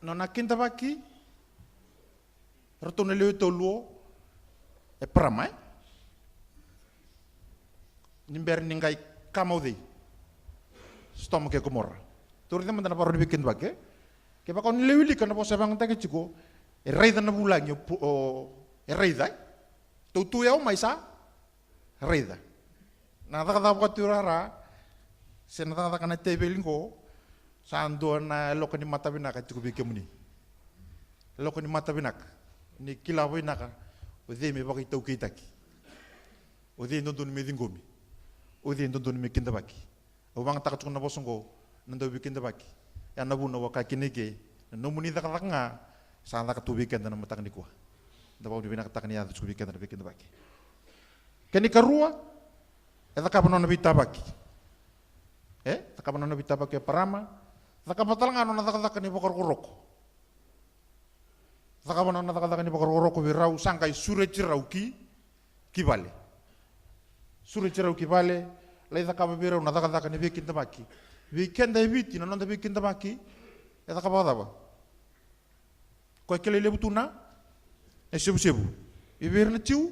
Nona kidavaki ratou na lewe tolu o Eparama, e? Ni bera ni qai come out, e? Sotoma kei Komora. Tou raica mada na varau ni veikidavaki, e? Kevaka o ni lai wilika na vosa e vakayagataki tiko, e raica na vulagi, o, o, e raica, e? Tou tu yawa mai sa raica. Na cakacaka vakatuirara, se na cakacaka na teveli oqo, sa dua na yaloka ni mata vinaka tiko vei kemuni. Yaloka ni mata vinaka, ni kila vinaka o cei me vakaitaukeitaki, o cei e dodonu me ciqomi, o cei e dodonu me kidavaki. Au vakayagataka tiko na vosa oqo, na dau veikidavaki. Ya na vuna au a kaya kina i ke, na nomuni cakacaka ga sa caka tu vei keda na mataka nikua. Da vakavinavinakataka ni yaco tiko vei keda na veikidavaki. Kena ikarua, e cakava na nona veitavaki. E cakava na nona veitavaki o Eparama. Cakava tale ga na nona cakacaka ni vakarokoroko. Cakava na nona cakacaka ni vakarokoroko vei rau, sa qai sureti rau ki, ki vale. Sureti rau ki vale, lai cakava vei rau na cakacaka ni veikidavaki. Vei keda e Viti, na noda veikidavaki e cakava cava? Koya kilai levu tu na, na isevusevu. I vei ira na Jiu,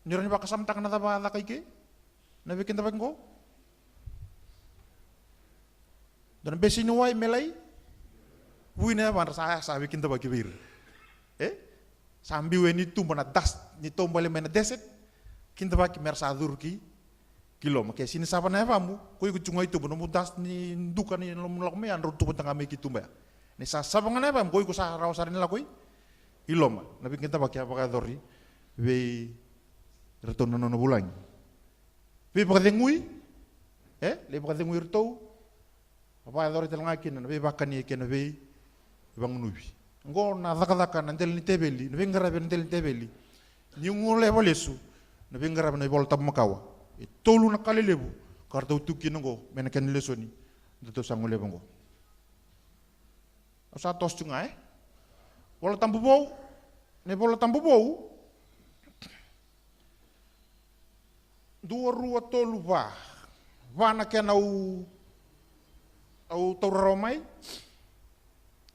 ni rau ni vakasamataka na cava a caka i ke na veikidavaki oqo. Dua na beseni wai me lai vui na yavadra, sa, sa veikidavaki vei ira. E? Sa biu yani i tuba na dust ni taubale mai na desert, kidavaki me ra sa curu ki, ki loma. Ke sini sava na yavamu, ko iko tiko ga i tuba, nomu dust ni duka ni nomu lako mai ya, drau tuba taga mai ki tuba ya. Ni sa sava ga na yavamu, ko iko sa rawa sara ni lako i, i loma. Na veikidavaki a vakayacori vei iratou na nona vulagi. Veivakacegui, e, lai vakacegui iratou, a vakayacori tale ga kina na veivakani kei na veivagunuvi. Oqo na cakacaka na dela ni teveli, na veiqaravi na dela ni teveli. Niu goleva lesu na veiqaravi na iVola Tabu Makawa. E tolu na ka lelevu ka ratou tu kina oqo mai na kena lesoni datou sa goleva oqo. Au sa toso tu ga, e? Vola Tabu Vou, na iVola Tabu Vou. Dua, rua, tolu, va. Va na kena au, au taura rawa mai.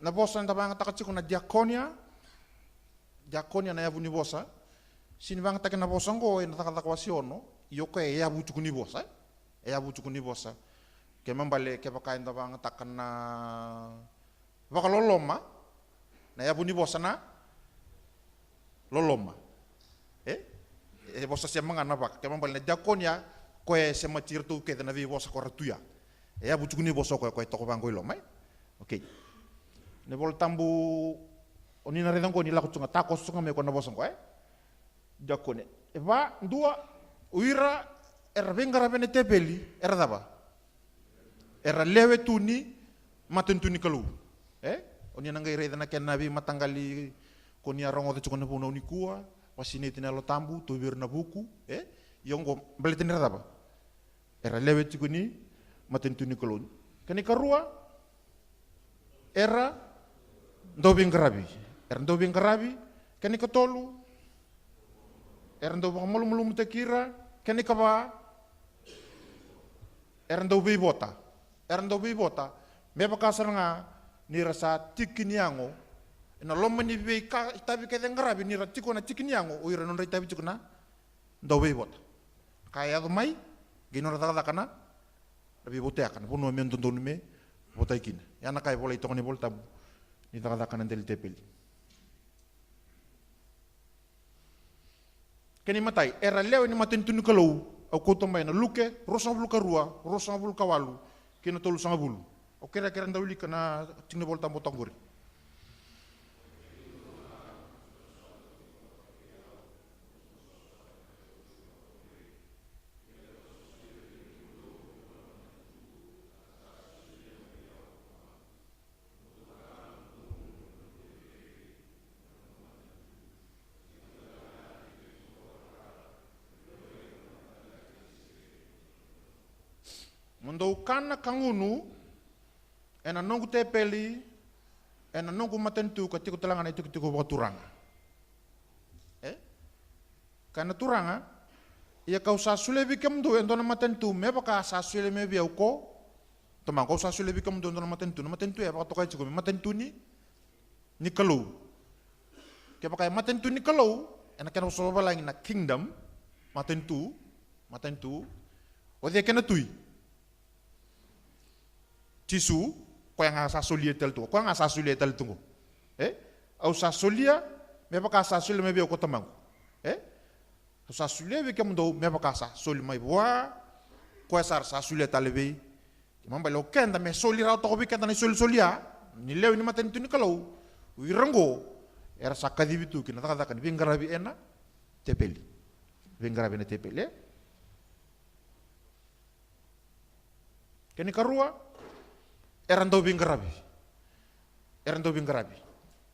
Na vosa eda vakayagataka tiko na diakonia. Diakonia na yavu ni vosa. Sini vakayagataki na vosa oqo ena Cakacaka wase ono. Ia o koya e yavu tiko ni vosa, e? E yavu tiko ni vosa. Kena ibalebale kevaka eda vakayagataka na vakaloloma, na yavu ni vosa na loloma. E? E vosa sema ga na vaka. Kena ibalebale na diakonia, koya e semati iratou kece na veivosa ko ra tu ya. E yavu tiko ni vosa o koya, koya e toka vaqo i loma, e? Okei. Na iVola Tabu, o ni na raica oqo ni lako tu ga, takoso tu ga mai o koya na vosa oqo, e? Diakone. E va, dua, o ira era veiqaravi ena teveli era cava? Era lewe tu ni matanitu ni Kalou. E? O ni na qai raica na kena veimataqali ko ni a rogoca tiko na vunau nikua, vakasinaiti na Yalo Tabu, tauvi ira na vuku. E? Ia oqo baleta ni ra cava? Era lewe tiko ni matanitu ni Kalou. Kena ikarua, era dau veiqaravi. Era dau veiqaravi. Kena ikatolu, era dau vakamalumalumutaki ira. Kena ikava, era dau veivota. Era dau veivota me vaka sara ga ni ra sa tiki ni yago. Ena loma ni veika, itavi kece e qaravi, ni ra tiko na tiki ni yago, o ira nodra itavi tiko na dau veivota. Ka yaco mai, qai nodra cakacaka na, na veivotayaka, na vanua me dodonu me votai kina. Ya na ka e volai toka na iVola Tabu ni cakacaka na dela ni teveli. Kena imatai, era lewe ni matanitu ni Kalou, au kauta mai na Luke, ruasagavulu ka rua, ruasagavulu ka walu, kei na tolusagavulu. Au kerea, kerea dau wilika na tiki ni Vola Tabu toka qori. Mo dou kana ka gunu ena noqu tepeli, ena noqu matanitu ka tiko tale ga na itikotiko vakaturaga. E? Kaya na Turaga, ia kau sa solia vei kemudou e dua na matanitu me vaka sa solia mai vei au ko Tamaqu. Kau sa solia vei kemudou e dua na matanitu. Na matanitu e vakatokai tiko me matanitu ni, ni Kalou. Kevaka e matanitu ni Kalou, ena kena vosa vavalagi na kingdom, matanitu, matanitu, o cei kena tui? Jisu, koya ga sa solia tale tu, koya ga sa solia tale tu qo. E? Au sa solia me vaka sa solia mai vei au ko Tamaqu. E? Au sa solia vei kemudou me vaka sa soli mai vua, koya sara sa solia tale vei. Kena ibalebale o keda me soli rawa toka vei keda na isolisoli ya, ni lewe ni matanitu ni Kalou, o ira qo era sa kacivi tu ki na cakacaka ni veiqaravi ena tepeli. Veiqaravi ena tepeli, e? Kena ikarua, era dau veiqaravi. Era dau veiqaravi.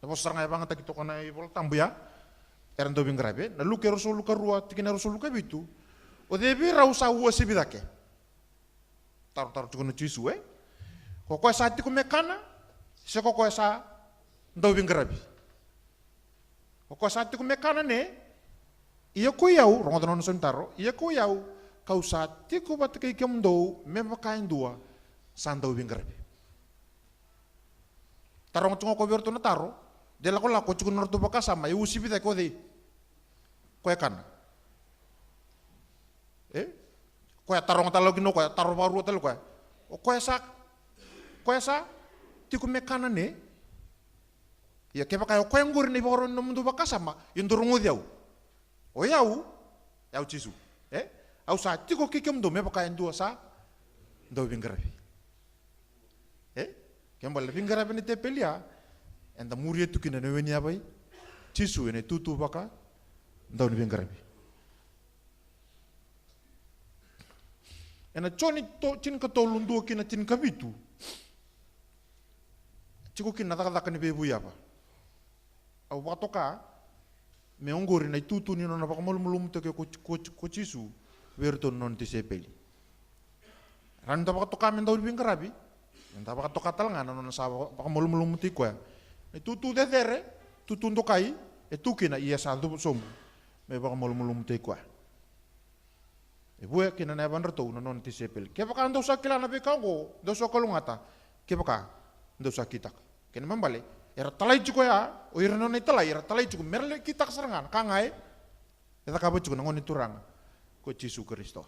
Na vosa sara ga e vagataki toka na iVola Tabu ya, era dau veiqaravi. Na Luke ruasagavulu ka rua, tikina ruasagavulu ka vitu. O cei vei rau sa uasivi cake? Tarotaro tiko na Jisu, e? Ko koya sa tiko me kana, se ko koya sa dau veiqaravi? O koya sa tiko me kana ne, ia ko i au, rogoca na nona saumi taro, ia ko i au, kau sa tiko vata kei kemudou me vaka e dua sa dau veiqaravi. Taroga tiko ga ko vei iratou na taro, de lakolako tiko na nodratou vakasama, e uasivi cake o cei? Koya kana. E? Koya taroga tale kina o koya, taro vakarua tale o koya. O koya sa, koya sa tiko me kana ne, ia kevaka o koya qori na ivakarau ni nomudou vakasama, ia dou rogoci au. O yau, yau Jisu. E? Au sa tiko kei kemudou me vaka e dua sa dau veiqaravi. E? Kena ibalebale na veiqaravi ena tepeli ya, eda muria tu kina na we ni yava i Jisu ena itutu vaka dau ni veiqaravi. Ena Joni to-, tinikatolu, dua ki na tinikavitu. Tiko kina na cakacaka ni veivuiyava. Au vakatoka me oqori na itutu ni nona vakamalumalumutaki ko, ko, ko Jisu vei iratou na nona tisaipeli. Rawa ni da vakatoka me dau ni veiqaravi, eda vakatoka tale ga na nona sa va-, vakamalumalumutaki koya. Na itutu cecere, tutu dokai, e tu kina, ia sa cuva sobu me vakamalumalumutaki koya. E vuya kina na yavaniratou na nona tisaipeli. Kevaka dou sa kila na veika oqo, dou sa kalougata. Kevaka dou sa kitaka. Kena ibalebale, era talai tiko ya, o ira na nona italai, era talai tiko, mera lai kitaka sara ga na ka ga e, e cakava tiko na Gone Turaga ko Jisu Karisito.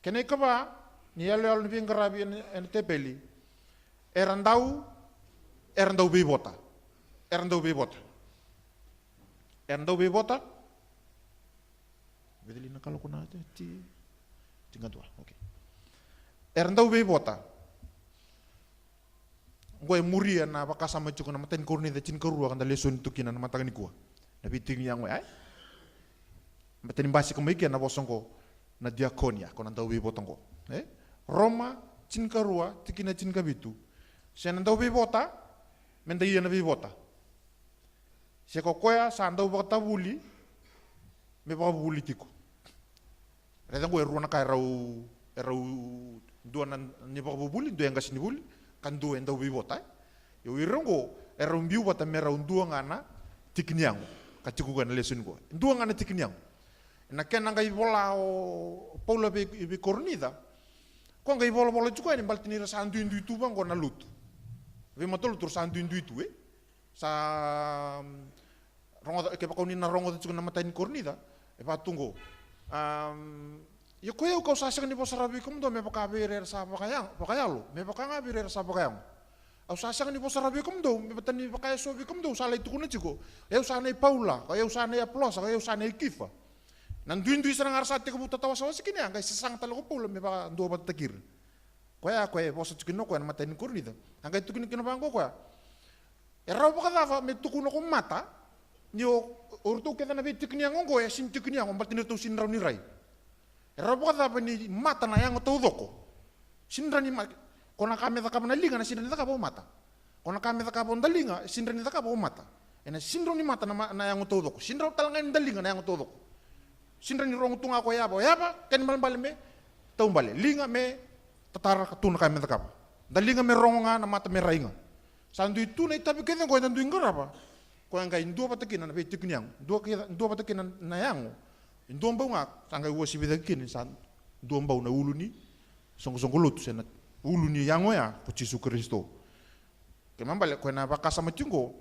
Kena ikava ni iyaloyalo ni veiqaravi ena, ena tepeli, era dau, era dau veivota. Era dau veivota. Era dau veivota. Veceli na kaloko na ti, ti, tinikadua, okay. Era dau veivota. Oqo e muria na vakasama tiko na imatai ni Korinica tinikarua ka da lesoni tu kina na mataka nikua. Na veitiki ni yago ya, e? Baleta ni basika mai kea na vosa oqo na diakonia, ko na dauveivota oqo. E? Roma tinikarua, tikina tinikavitu. Se na dauveivota, me da ia na veivota. Se ko koya sa dau vakatavuli, me vakavuvuli tiko. Raica oqo e rua na ka e rau, e rau dua na, ni vakavuvuli, dua e qasenivuli, ka dua e dauveivota, e. Ia o ira oqo, e rau biu vata me rau dua ga na tiki ni yago. Ka tiko koya na lesoni oqo. Dua ga na tiki ni yago. Na kena qai vola o Paula vei, vei Korinica, ko qai volavola tiko yani baleta ni ra sa duidui tu vaqo na lotu. Veimatalotu ra sa duidui tu, e? Sa, mm, rogoca, kevaka o ni na rogoca tiko na imatai ni Korinica, e vaka tu qo. Am, ia ko yau kau sa sega ni vosa rawa vei kemudou me vaka vei ira era sa vakayago, vakayalo, me vaka ga vei ira era sa vakayago. Au sa sega ni vosa rawa vei kemudou, me vata ni vaka eso vei kemudou sa lai tukuna tiko. Yau sa nei Paula, ka yau sa nei Apolosa, ka yau sa nei Kifa. Na duidui sara ga ra sa tekivu tatawasewase kina ya, qai sasaga tale ko Paula me vakaduavatataki ira. Koya, koya e vosa tiko kina o koya na imatai ni Korinica. A qai tukuna kina vaqo o koya. E rawa vakacava me tukuna ko Mata, ni o, o ratou kece na veitiki ni yago oqo, e sini tiki ni yago, baleta ni ratou sini rawa ni rai. E rawa vakacava ni Mata na yago taucoko? Sini rawa ni ma-, ko na ka me cakava na liga, na sini rawa ni cakava o Mata. Ko na ka me cakava o daliga, e sini rawa ni cakava o Mata. Ena sini rawa ni Mata na ma-, na yago taucoko. Sini rawa tale ga ni daliga na yago taucoko. Sini rawa ni rogo tu ga ko yava, o yava, kena ibalebale me taubale. Liga me tatara ka tu na ka me cakava. Daliga me rogo ga, na Mata me rai ga. Sa dui tu na itavi kece oqo eda dui qarava. Koya qai dua vata kina na veitiki ni yago. Dua kece, dua vata kina na yago. E dua bau ga, sa qai uasivi cake kina, sa dua bau na ulu ni soqosoqo lotu, se na ulu ni yago ya, ko Jisu Karisito. Kena ibalebale, koya na vakasama tiko oqo.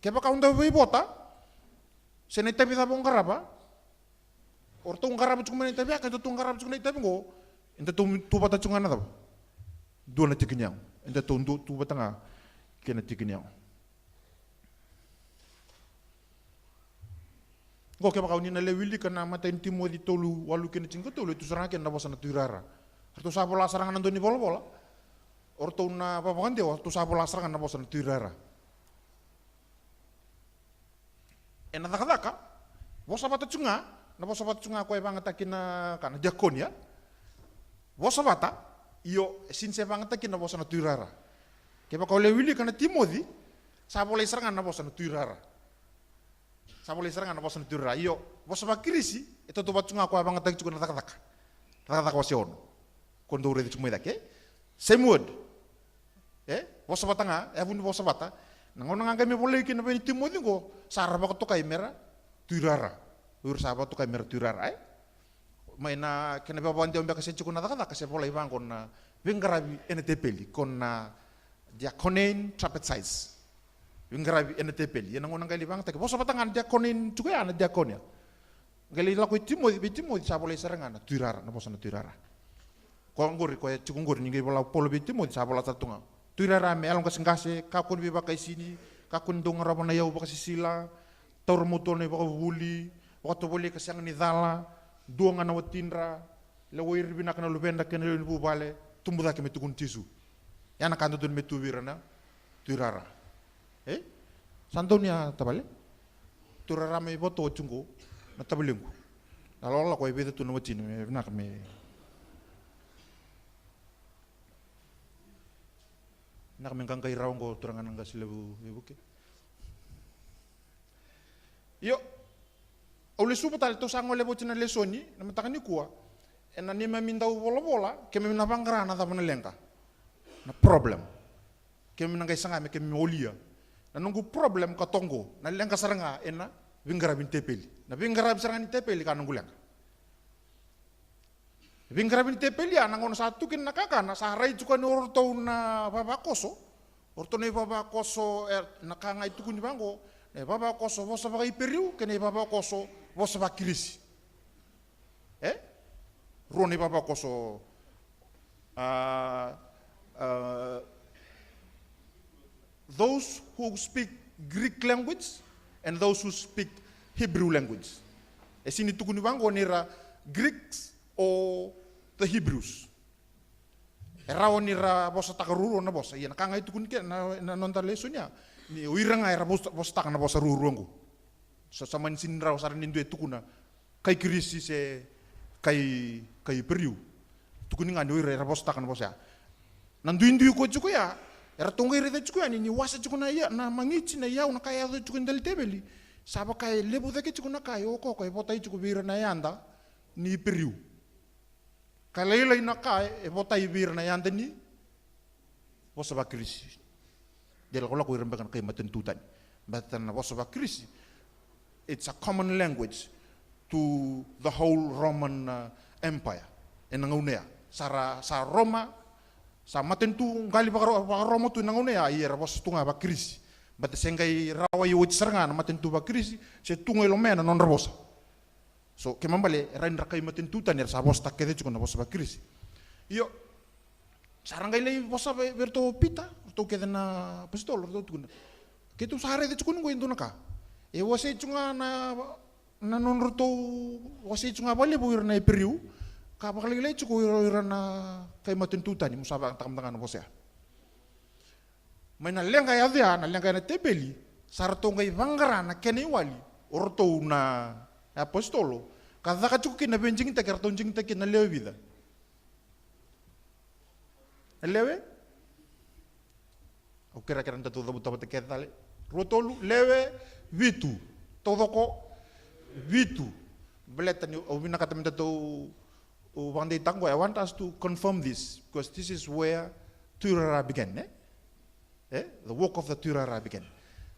Kevaka o dauveivota, se na itavi cava o qarava, o ratou qarava tiko mai na itavi ya, keda tou qarava tiko na itavi oqo, eda tou tu vata tiko ga na cava? Dua na tiki ni yago. Eda tou dua tu vata ga kei na tiki ni yago. Oqo kevaka o ni na lai wilika na imatai ni Timoci tolu, walu kei na tinikatolu, e tu sara ga kina na vosa na tuirara. Ratou sa vola sara ga na dau ni volavola. O ratou na vavakadewa, ratou sa vola sara ga na vosa na tuirara. Ena Cakacaka, vosa vata tu ga, na vosa vata tu ga koya e vagataki na ka na diakonia. Vosa vata, io, e sini se vagataki na vosa na tuirara. Kevaka o lai wilika na Timoci, sa volai sara ga na vosa na tuirara. Sa volai sara ga na vosa na tuirara. Io, vosa vaKirisi, e tautauvata tu ga koya e vagataki tiko na Cakacaka. Cakacaka wase ono. Ko dou raica tiko mai cake. Same word. E? Vosa vata ga, e yavu ni vosa vata. Na gauna ga qai me volai kina vei Timoci oqo, sa ra vakatokai mera tuirara. O ira sa vakatokai mera tuirara, e? Mai na kena vakavakadewa beka se tiko na Cakacaka, se volai vaqo na veiqaravi ena tepeli, ko na diaconane trapezis. Veiqaravi ena tepeli. Ia na gauna qai lai vagataki, vosa vata ga na diaconane tiko ya, na diakonia. Qai lai lako i Timoci, vei Timoci sa volai sara ga na tuirara, na vosa na tuirara. Koya oqori, koya tiko oqori ni qai vola o Paula vei Timoci, sa vola sara tu ga. Tuirara me yaloqaseqase, kakua ni veivakaisini, kakua ni dau qarava na iyau vakasisila, taura mautolu na ivakavuvuli, vakatovolei ka sega ni cala, dua ga na watidra, lewai ira vinaka na luvedra kei na lewe ni vuvale, tubu cake me tukuni Jisu. Ya na ka dodonu me tu vei ira na tuirara. E? Sa donu ya tavale? Tuirara mai Vato oti qo na tavalequ. Na lawalawa ko e vica tu na watina, me vinaka me, vinaka me qaqai rawa qo turaga na qase levu veivuke. Io, au lesuva tale, tou sa gole oti na lesoni na mataka nikua. Ena neimami dau volavola, keimami na vaqara na cava na leqa. Na problem. Keimami na qai saga me keimami olia. Na noqu problem ka toqo, na leqa sara ga ena veiqaravi ni tepeli. Na veiqaravi sara ga ni tepeli ka noqu leqa. Veiqaravi ni tepeli ya, na gauna sa tu kina na kakana, sa rai tiko yani o ratou na vavakoso. O ratou na ivavakoso, e, na ka ga e tukuni vaqo, na ivavakoso vosa vakaIperiu kei na ivavakoso vosa vaKirisi. E? Rua na ivavakoso, a, a, those who speak Greek language and those who speak Hebrew language. E sini tukuni vaqo ni ra Greeks or the Hebrews. E rawa ni ra vosataka ruarua na vosa. Ia na ka ga e tukuni kina na, na noda lesoni ya, ni o ira ga era vosa, vosataka na vosa ruarua qo. So sa mani sini rawa sara ni dua e tukuna kai Kirisi se kai, kai Iperiu. Tukuni ga ni o ira era vosataka na vosa ya. Na duidui ko tiko ya, eratou qai raica tiko yani ni wase tiko na, ia, na magiti, na iyau, na ka e yaco tiko e dela ni teveli. Sa vaka e levu cake tiko na ka e okooka e votai tiko vei ira na yada ni Iperiu. Ka lailai na ka e votai vei ira na yada ni vosa vaKirisi. De lakolako ira beka na kai matanitu tani. Baleta na vosa vaKirisi, it's a common language to the whole Roman, uh, Empire. Ena gauna ya. Sa ra, sa Roma, sa matanitu qali vakaro-, vakaRoma tu ena gauna ya, ia era vosa tu ga vaKirisi. Baleta se qai rawa i oti sara ga na matanitu vaKirisi, se tu ga i loma ya na nodra vosa. So, kena ibalebale, era, era kai matanitu tani, era sa vosataka kece tiko na vosa vaKirisi. Io, sa ra qai lai vosa vei, vei iratou o Pita, ratou kece na apositolo, ratou tukuna. Keitou sa raica tiko ni qo e dua na ka. E wasei tiko ga na, na nodratou, wasei tiko ga vakalevu ira na Iperiu, ka vakalailai tiko ira, ira na kai matanitu tani, mo sa vakayagataka mada ga na vosa ya. Mai na leqa e yaco ya, na leqa ya na teveli, sa ratou qai vaqara na kena iwali o ratou na apositolo, ka caka tiko kina na veidigitaki eratou digitaki kina na lewe vica. Na lewe? Au kerekere ni datou cavuta vata kece tale. Rua, tolu, lewe, vitu. Taucoko, vitu. Baleta niu vinakata me datou vakadeitaka qo, I want us to confirm this, because this is where Tui Rara began, eh? Eh? The work of the Tui Rara began.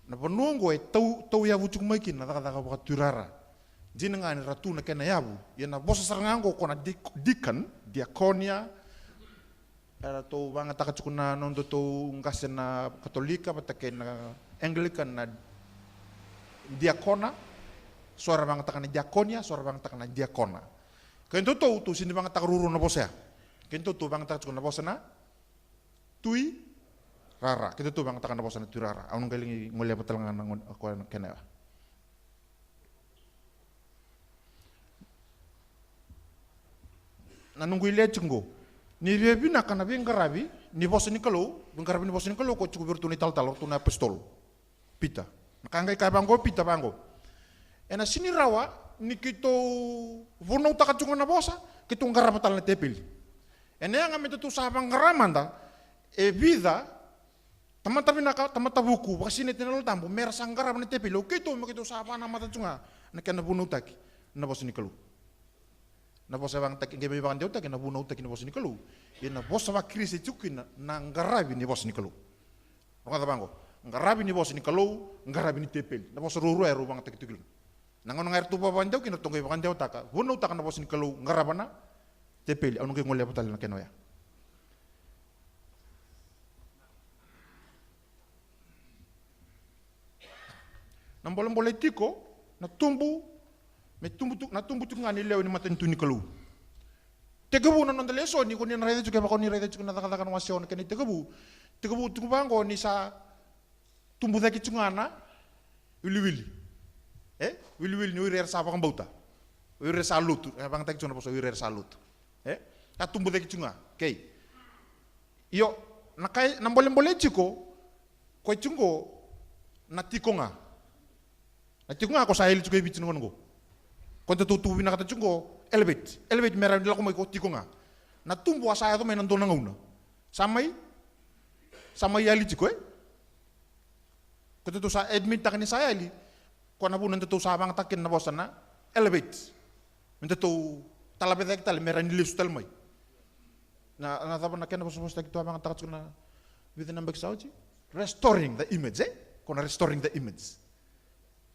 Na vanua qo e tau, tauyavu tiko mai kina na cakacaka vakaTui Rara. Dina ga ni ra tu na kena yavu. Ia na vosa sara ga qo ko na di-, deacon, diakonia, eratou vakayagataka tiko na nodatou qase na Katolika vata kei na Anglican na diakona. So era vakayagataka na diakonia, so era vakayagataka na diakona. Keitou tou, tou sega ni vakayagataka ruarua na vosa ya. Keitou tou vakayagataka tiko na vosa na Tui Rara. Keitou tou vakayagataka na vosa na Tui Rara. Au na qai lai goleva tale ga na gone, o koya na kena ya. Na noqu ileya tiko qo. Ni via vinaka na veiqaravi ni vosa ni Kalou, veiqaravi ni vosa ni Kalou ko tiko vei iratou na italatala, o ratou na apositolo. Pita. Na ka qai kaya vaqo o Pita vaqo. Ena sega ni rawa ni keitou vunautaka tiko ga na vosa, keitou qarava tale na teveli. Ena yaga me datou sa vaqara mada e vica, tamata vinaka, tamata vuku, vakasinaiti ena Yalo Tabu, mera sa qarava na teveli, o keitou, me keitou sa vakanamata tiko ga na kena vunautaki na vosa ni Kalou. Na vosa vakayagataki, qai mai vakadeitaki na vunautaki ni vosa ni Kalou. Ia na vosa vaKirisi e tiko kina na qaravi ni vosa ni Kalou. Rogoca vaqo, qaravi ni vosa ni Kalou, qaravi ni teveli. Na vosa ruarua ya rau vakayagataki tiko kina. Na gauna ga eratou vakadewa kina, ratou qai vakadewataka, vunautaka na vosa ni Kalou, qarava na teveli. Au na qai goleva tale na kena oya. Na bolebole tiko, na tubu, me tubu tu, na tubu tiko ga ni lewe ni matanitu ni Kalou. Tekivu na noda lesoni, ko ni na raica tiko, kevaka o ni raica tiko na Cakacaka na wase ono kena itekivu. Tekivu tiko vaqo ni sa tubu cake tiko ga na wiliwili. E? Wiliwili ni o ira era sa vakabauta. O ira era sa lotu. E vakayagataki tiko na vosa o ira era sa lotu. E? Sa tubu cake tiko ga. Okei. Io, na kai, na bolebole tiko, koya tiko qo na tiko ga. Na tiko ga ko sa yali tiko e Viti na gauna qo. Ko datou tu vinakata tiko qo, elevate. Elevate me rawa ni lako mai ko tiko ga. Na tubu a sa yaco mai na dua na gauna. Sa mai, sa mai yali tiko, e? Ko datou sa admit taka ni sa yali. Ko na vuna datou sa vakayagataka kina na vosa na elevate. Me datou talaveceyaki tale me rawa ni lesu tale mai. Na, na cava na kena vosavosataki tou a vakayagataka tiko na vica na yabaki sa oti? Restoring the image, e? Ko na restoring the image.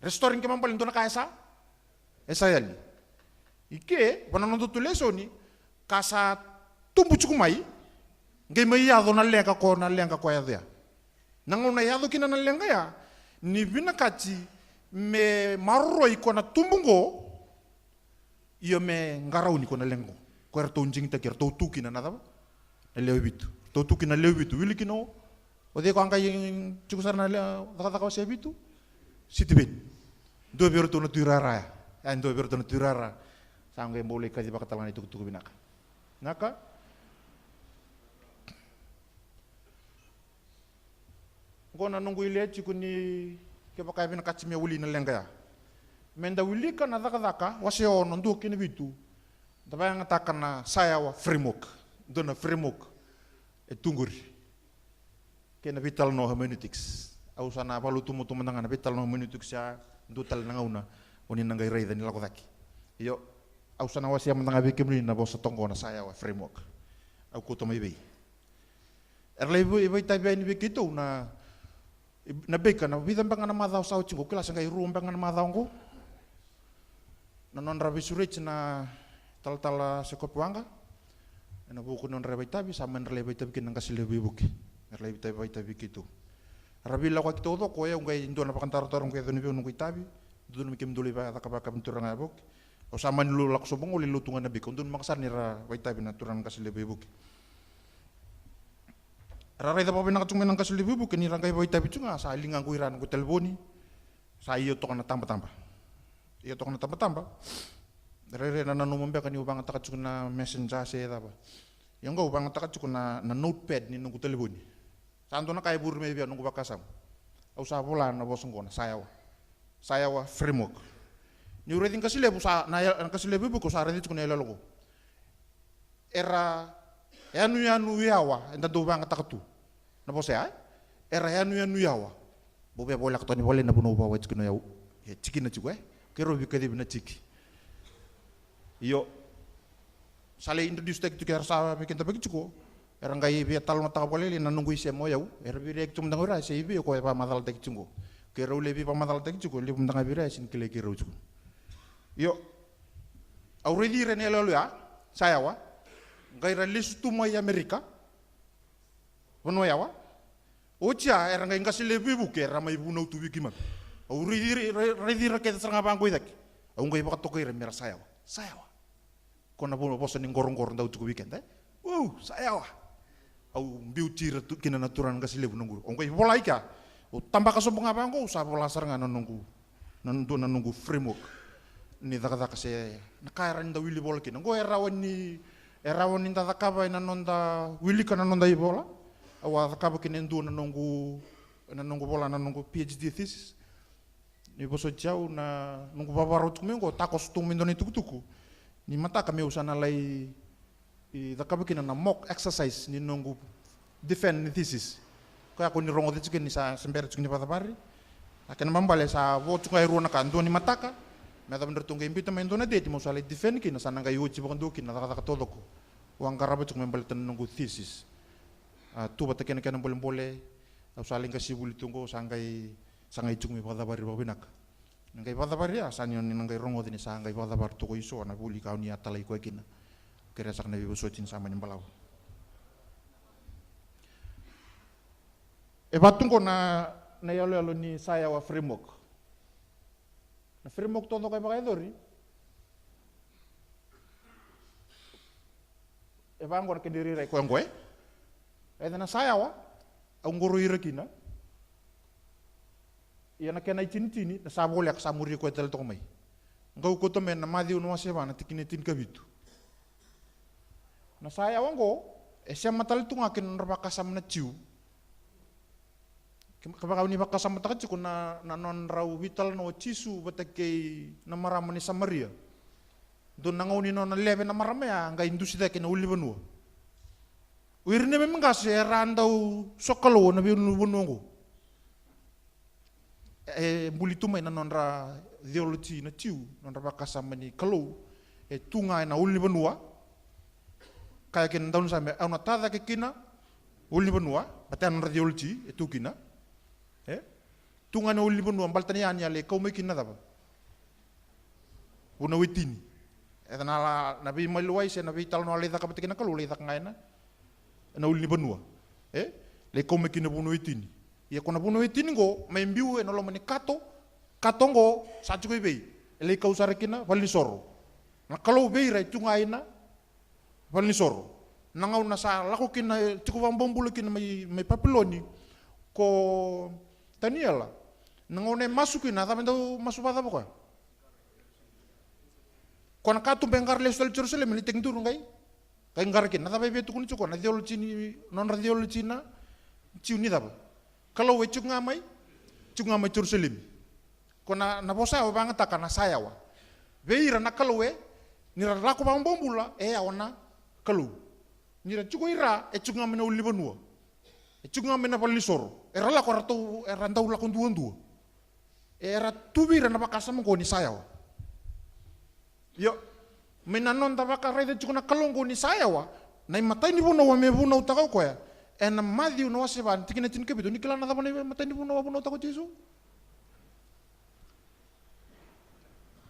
Restoring kena ibalebale dua na ka e sa, e sa yali. I ke, vua na nodatou lesoni, ka sa tubu tiko mai, qai mai yaco na leqa ko, na leqa ko yaco ya. Na gauna e yaco kina na leqa ya, ni vinakati me maroroi ko na tubu qo, io me qarauni ko na leqa qo. Ko eratou digitaki, eratou tu kina na cava? Na lewe vitu. Eratou tu kina na lewe vitu. Wili kina o, o cei ko a qai tiko sara na le-, Cakacaka wase vitu? Sitiveni. Dua vei iratou na Tui Rara ya. Ya, dua vei iratou na Tui Rara. Sa qai bau lai kacivaka tale ga na itukutuku vinaka. Naka? Qo na noqu ileya tiko ni kevaka e vinakati me wili na leqa ya. Me da wilika na Cakacaka wase ono, dua kei na vitu, da vakayagataka na sa yawa framework. Dua na framework e tu qori kei na veitalanoa hermeneutics. Au sa na valutumotu mada ga na veitalanoa hermeneutics ya, dua tale na gauna o ni na qai raica ni lako cake. Io, au sa na wasea mada ga vei kemuni na vosa toqo na sa yawa framework. Au kauta mai vei, era lai vei, veitavi yani vei keitou na, na beka, na vica beka ga na macawa sa oti qo, kila sa qai rua beka ga na macawa qo. Na nodra veisureti na talatala Sekope Waqa, ena vuku ni nodra veitavi, sa mani ra lai veitavi kina na qase levu veivuke. Era lai veitavi, veitavi keitou. Ra veilakoyaki taucoko, o yau qai dua na vakadarodaro qai yaco ni vei au noqu itavi. Dodonu me kemudou lai vakacakacaka vei turaga ya vuke. Au sa mani lo lako sobu qo, lai lotu ga na beka. Au dodonu maka sara ni ra veitavi na turaga na qase levu veivuke. Ra raica vakavinaka tiko mai na qase levu veivuke, ni ra qai veitavi tiko ga, sa ligaqu ira noqu talevoni. Sa io toka na tabataba. Io toka na tabataba. Rairai na nanuma beka niu vagataka tiko na Messenger se cava. Io qo au vagataka tiko na, na notepad ni noqu talevoni. Sa dua na ka e vuri mai vei au noqu vakasama. Au sa vola na vosa qo na sa yawa. Sa yawa framework. Niu raici qase levu sa, na ya-, na qase levu veivuke au sa raici tiko na iyaloyalo qo. Era yanuyanu yawa, eda dau vagataka tu. Na vosa ya, e? Era yanuyanu yawa. Bau via voleka toka ni volai na vanua au vakawai tiko na yau. E tikina tiko, e? Keirau veikacivi na tiki. Io. Sa lai introduce taki tiko, era sa veikidavaki tiko. Era qai via talanoataka vakalailai na noqu isema o yau. Era veireaki tiko mada ga o ira, se i vei o koya e vakamacalataki tiko qo. Keirau lai veivakamacalataki tiko, levu mada ga vei ira e sega ni kilai keirau tiko. Io. Au raici ira na iyaloyalo ya, sa yawa. Qai ra lesu tu mai Amerika. Vanua yawa. Oti ya, era qai qase levu veivuke, era mai vunau tu vei keimami. Au raici ira, ra-, raici ira kece sara ga vaqo i cake. Au qai vakatokai ira me ra sa yawa. Sa yawa. Ko na vo-, vosa ni qoroqoro dau tuku vei keda, e? Wow, sa yawa. Au biuti ira tu, kina na turaga na qase levu noqu. Au qai vola i kea. Au tabaka sobu ga vaqo, au sa vola sara ga na noqu, na dua na noqu framework ni cakacaka se na ka era ni dau wili vola kina. Qo e rawa ni, e rawa ni da cakava ena noda wilika na noda ivola. Au a cakava kina e dua na noqu, na noqu vola, na noqu PhD thesis. Ni vosoti au na noqu vavarau tiko mai qo, takoso tu mai dua na itukutuku. Ni mataka meu sa na lai, i, cakava kina na mock exercise ni noqu defend ni thesis. Koya ko ni rogoca tiko ni sa, se bera tiko ni vacavari. A kena ibalebale sa vo tiko ga e rua na ka, dua ni mataka. Me yacova ni ratou qai biuta mai dua na date meu sa lai defend kina, sa na qai oti vakadua kina na cakacaka taucoko. Au a qarava tiko me baleta na noqu thesis. A, tu vata kei na kena bolebole, au sa lai qase vuli tu qo, sa qai, sa qai tiko me vakacavari vakavinaka. Na qai vakacavari ya, sa ni, ni na qai rogoca ni sa qai vakacavari toka i so na vuli ka au ni a talai koya kina. Kerea saka na veivosoti ni sa mani balavu. E vatu qo na, na iyaloyalo ni sa yawa framework. Na framework taucoko e vakayacori. E vaqo na kena irairai koya qo, e? E na sa yawa, au qoroi ira kina. Ia na kena itinitini, na sa voleka sa muri koya tale toka mai. Qau kauta mai na Maciu na wase va na tikina e tinikavitu. Na sa yawa qo, e sema tale tu ga kina nodra vakasama na Jiu. Ke, kevaka o ni vakasamataka tiko na, na nodrau veitalanoa o Jisu vata kei na marama ni Samaria. Dua na gauna ni nona leve na marama ya, qai dusi cake na ulunivanua. O ira na neimami qase era a dau sokalou na veiulunivanua oqo. E buli tu mai na nodra theology na Jiu, nodra vakasama ni Kalou, e tu ga ena ulunivanua. Kaya kina na daunisame, au na ta cake kina ulunivanua, baleta ya na nodra theology, e tu kina. E? Tu ga ena ulunivanua, baleta ni ya ni a lai kau mai kina na cava? Vunau e tini. E na la, na veimaliwai se na veitalanoa a lai caka vata kei na Kalou, lai caka ga ena, ena ulunivanua. E? Lai kau mai kina vunau e tini. Ia ko na vunau e tini qo, mai biu ena loma ni kato, kato qo, sa tiko i vei? E lai kau sara kina valenisoro. Na Kalou vei ira e tu ga ina valenisoro. Na gauna sa lako kina, e, tiko vakabobula kina mai, mai Papiloni ko Taniela. Na gauna e masu kina, a cava e dau masu vakacava koya? Ko na katuba e qara lesu tale i Jerusalemi, lai tekiduru qai. Qai qara kina, na cava e via tukuni tiko, na theology ni, nodra theology na Jiu ni cava? Kalou e tiko ga mai, tiko ga mai Jerusalemi. Ko na, na vosa yawa e vagataka na sa yawa. Vei ira na kalou e, ni ra lako vakabobula, e yawa na kalou. Ni ra tiko ira, e tiko ga mai na ulunivanua. E tiko ga mai na valenisoro. Era lako, era tou, era dau lako duadua. Era tu vei ira na vakasama oqo ni sa yawa. Io, mai na noda vakaraica tiko na kalou oqo ni sa yawa, na imatai ni vanua me vunautaka o koya, ena Maciu na wase va, tikina tinikavitu, ni kila na cava na imatai ni vanua vunautaka o Jisu?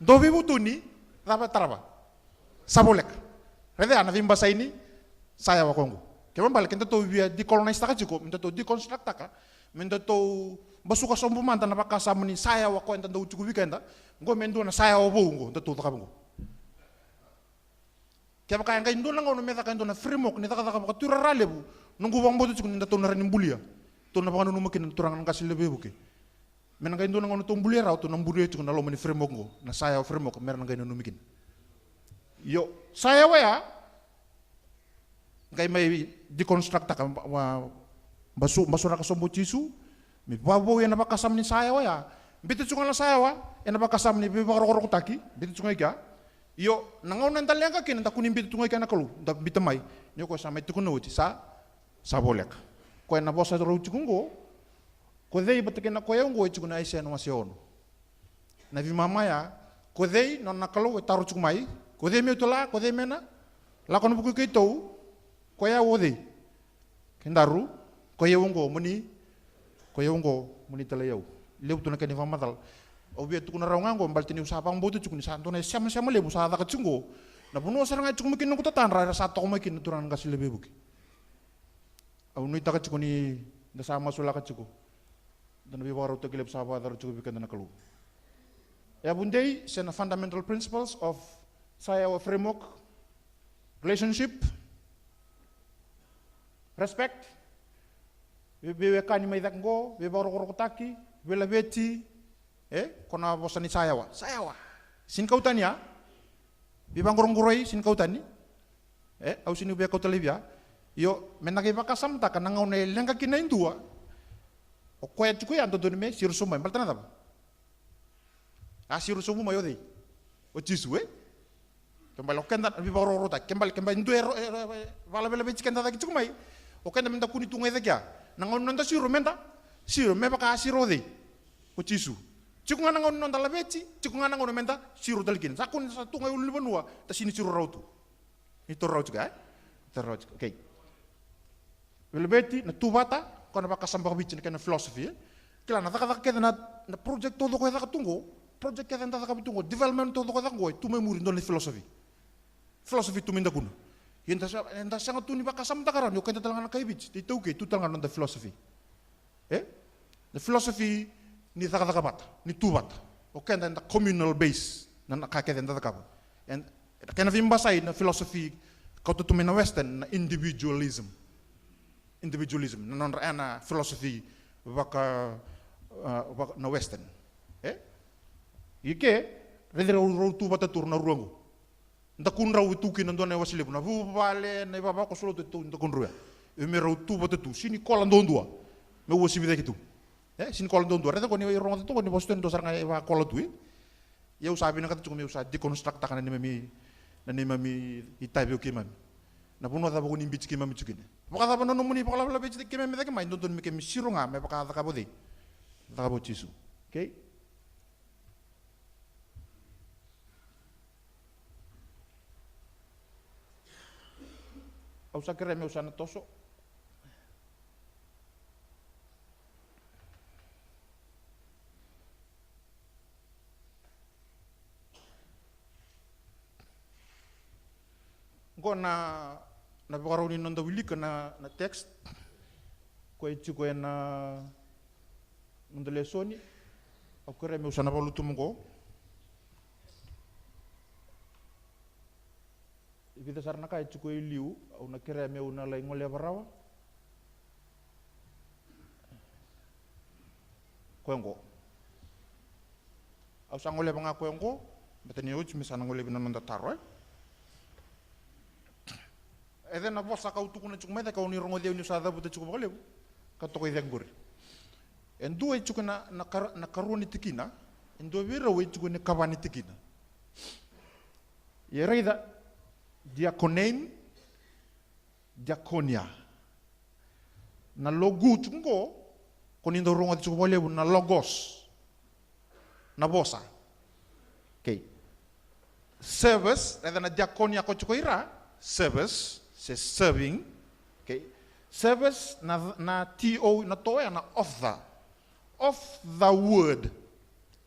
Dou veivutuni, cava e tarava? Sa voleka. Raica ya na veibasai ni sa yawa koya oqo. Kena ibalebale, keda tou via decolonize-taka tiko, me da tou deconstruct-taka, me da tou basuka sobu mada na vakasama ni sa yawa koya eda dau tiko vei keda, oqo me dua na sa yawa vou oqo, da tou cakava oqo. Kevaka e qai dua na gauna me caka e dua na framework ni cakacaka vakatuirara levu, noqu vakabauta tiko ni da tou na rawa ni bulia. Tou na vakananuma kina na turaga na qase levu e vuke. Me na qai dua na gauna tou bulia rawa, tou na bulia tiko na loma ni framework oqo, na sa yawa framework, me ra na qai nanumi kina. Io, sa yawa ya, qai mai deconstruct-taka, basu, basuraka sobu o Jisu, me vavou ena vakasama ni sa yawa ya. Biuta tiko ga na sa yawa ena vakasama ni veivakarokorokotaki, biuta tiko ga i kea. Io, na gauna eda leqa kina, da kua ni biuta tiko ga i kea na Kalou, da biuta mai ni o koya sa mai tukuna oti, sa, sa voleka. Koya na vosa rau tiko oqo, ko cei vata kei na ko yau oqo, e tiko na Aisea na wase ono. Na veimama ya, ko cei na nona Kalou e taro tiko mai, ko cei meu tala, ko cei me na lako ena vuku i keitou, ko yau o cei? Kedaru, ko yau oqo, mo ni, ko yau oqo, mo ni talai au. Levu tu na kena ivakamacala. Au via tukuna rawa ga oqo, baleta niu sa vakabauta tiko ni sa dua na isemasema levu sa caka tiko oqo. Na vanua sara ga e tiko mai kina noqu tatadra, era sa toka mai kina na turaga na qase levu e vuke. Au nuitaka tiko ni da sa masulaka tiko. Da na veivakarautaki levu sa vakayacora tiko vei keda na Kalou. Yavudei, se na fundamental principles of sa yawa framework, relationship, respect, vei, veiwekani mai cake qo, veivakarokorokotaki, veilaveti, e, ko na vosa ni sa yawa. Sa yawa. Sini kau tani ya. Veivaqoroqoroi, sini kau tani. E, au sini via kauta laivi ya. Io, me na qai vakasamataka na gauna e leqa kina e dua. O koya tiko ya dodonu me siro sobu mai. Baleta na cava? A siro sobu mai o cei? O Jisu, e? Kena ibalebale o keda na veivakarokorokotaki. Kena ibalebale, kena ibalebale e ro-, e ro-, e vakalavelaveti keda cake tiko mai. O keda me da kua ni tu ga i cake ya. Na gauna ni noda siro me da siro, me vaka a siro o cei? O Jisu. Tiko ga na gauna ni noda laveti, tiko ga na gauna me da siro tale kina. Sa kua ni sa tu ga i ulunivanua, da sini siro rawa tu. Ni taura rawa tiko, e? Taura rawa tiko, okay. Veilaveti, na tu vata, ko na vakasama vakaviti, na kena philosophy, e? Kila na cakacaka kece na, na project taucoko e caka tu qo, project kece eda cakava tu qo, development taucoko e caka qo, e tu mai muri dua na philosophy. Philosophy tu mai dakuna. Ia eda sa, eda sega tu ni vakasamataka rawa ni o keda tale ga na kai Viti, da iTaukei, tu tale ga na noda philosophy. E? Na philosophy ni cakacaka vata, ni tu vata. O keda eda communal base, na, na ka kece eda cakava. And, na kena veibasai na philosophy kauta tu mai na Western, na individualism. Individualism, na nodra, e, na philosophy vaka, a, vaka na Western. E? Ike, raici rau, rau tu vata tu na rua qo. Dakudrau e tu kina dua na iwase levu, na vuvale, na ivavakoso lotu e tu dakudrau ya. E me rau tu vata tu, sini kola duadua. Me uasivi cake tu. E, sini kola duadua. Raica ko ni rogoca tu, ko ni vosa tu, ni dua sara ga e vakola tu, e. Ia au sa vinakata tiko meu sa deconstruct-taka na neimami, na neimami itavi o keimami. Na vanua cava ko ni biuti keimami tiko kina. Vakacava na nomuni vakalavelaveti keimami cake mai, dodonu me keimami siro ga, me vaka a cakava o cei? Cakava o Jisu. Okay? Au sa kerea meu sa na toso. Qo na, na vakarau ni noda wilika na, na text. Ko e tiko ena noda lesoni. Au kerea meu sa na valutu mo qo. E vica sara na ka e tiko e liu, au na kerea meu na lai goleva rawa. Koya qo. Au sa goleva ga koya qo, baleta ni oti me sa na golevi na noda taro, e? E cei na vosa kau tukuna tiko mai cake, kau ni rogoci au niu sa cavuta tiko vakalevu, ka toka i cake qori. E dua e tiko na, na kar-, na karua ni tikina, Dua vei rau e tiko ena ikava ni tikina. Ia raica, diakonein, diakonia. Na logu tiko qo, ko ni dau rogoca tiko vakalevu na logos. Na vosa. Okay. Service, raica na diakonia ko tiko i ra, service, se serving. Okay. Service, na, na T O, na to ya na of the. Of the word.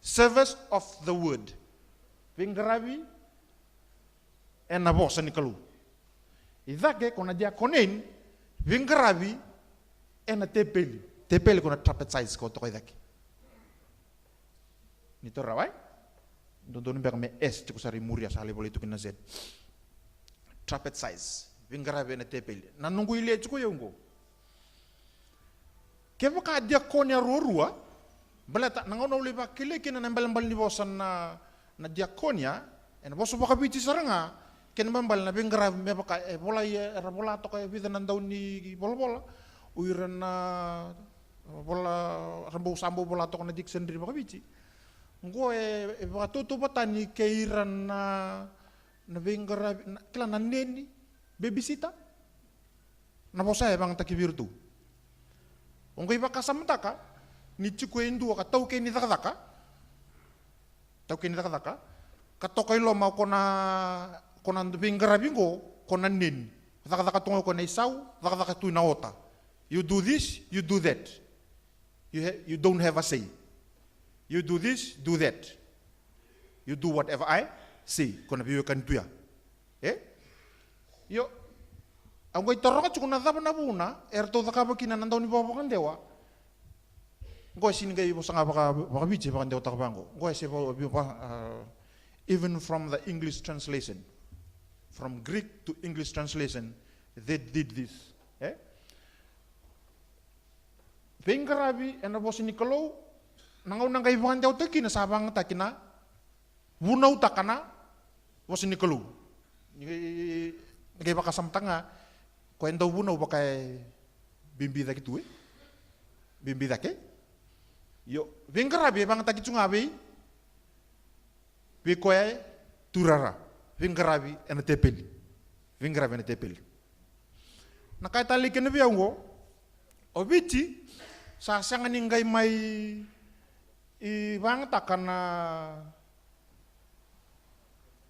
Service of the word. Veiqaravi ena vosa ni Kalou. I cake ko na diakonein, veiqaravi ena tepeli. Tepeli ko na trapezais ko toka i cake. Ni taura wai? Dodonu beka me S tiko sara i muri, a sa lai volai tu kina na Z. Trapezais. Veiqaravi ena tepeli. Na noqu ilia tiko i au qo. Kevaka diakonia ruarua, baleta na gauna au lai vakilai kina na ibalebale ni vosa na, na diakonia, ena vosa vakaviti sara ga, kena ibalebale na veiqaravi me vaka e volai, era vola toka e vica na dau ni volavola, o ira na vola, ra bau sa bau vola toka na dictionary vakaviti. Qo e, e vakatautauvatani kei ira na, na veiqaravi, na, kila na neni, babysitter. Na vosa e vagataki vei iratou. O qai vakasamataka ni tiko e dua ka taukei ni cakacaka, taukei ni cakacaka, ka toka i loma ko na, ko na veiqaravi qo, ko na neni. Cakacaka tu ga ko na isau, cakacaka tu na ota. You do this, you do that. You ha-, you don't have a say. You do this, do that. You do whatever I say. Ko na veiwekani tu ya. E? Io. Au qai taroga tiko na cava na vuna eratou cakava kina na dau ni vakavakadewa. Qo e sini qai vosa ga vaka, vakaviti, vakadewataka vaqo. Qo e se va, va, uh, even from the English translation. From Greek to English translation, they did this. E? Veiqaravi ena vosa ni Kalou, na gauna qai vakadewataki kina sa vagataki na vunautaka na vosa ni Kalou. Ni qai, ni qai vakasamataka ga, ko e dau vunau vaka e bibi cake tu, e? Bibi cake. Io, veiqaravi e vagataki tu ga vei Vei koya e tu rara, veiqaravi ena tepeli. Veiqaravi ena tepeli. Na ka e talei kina vei au qo, o Viti sa sega ni qai mai vagataka na,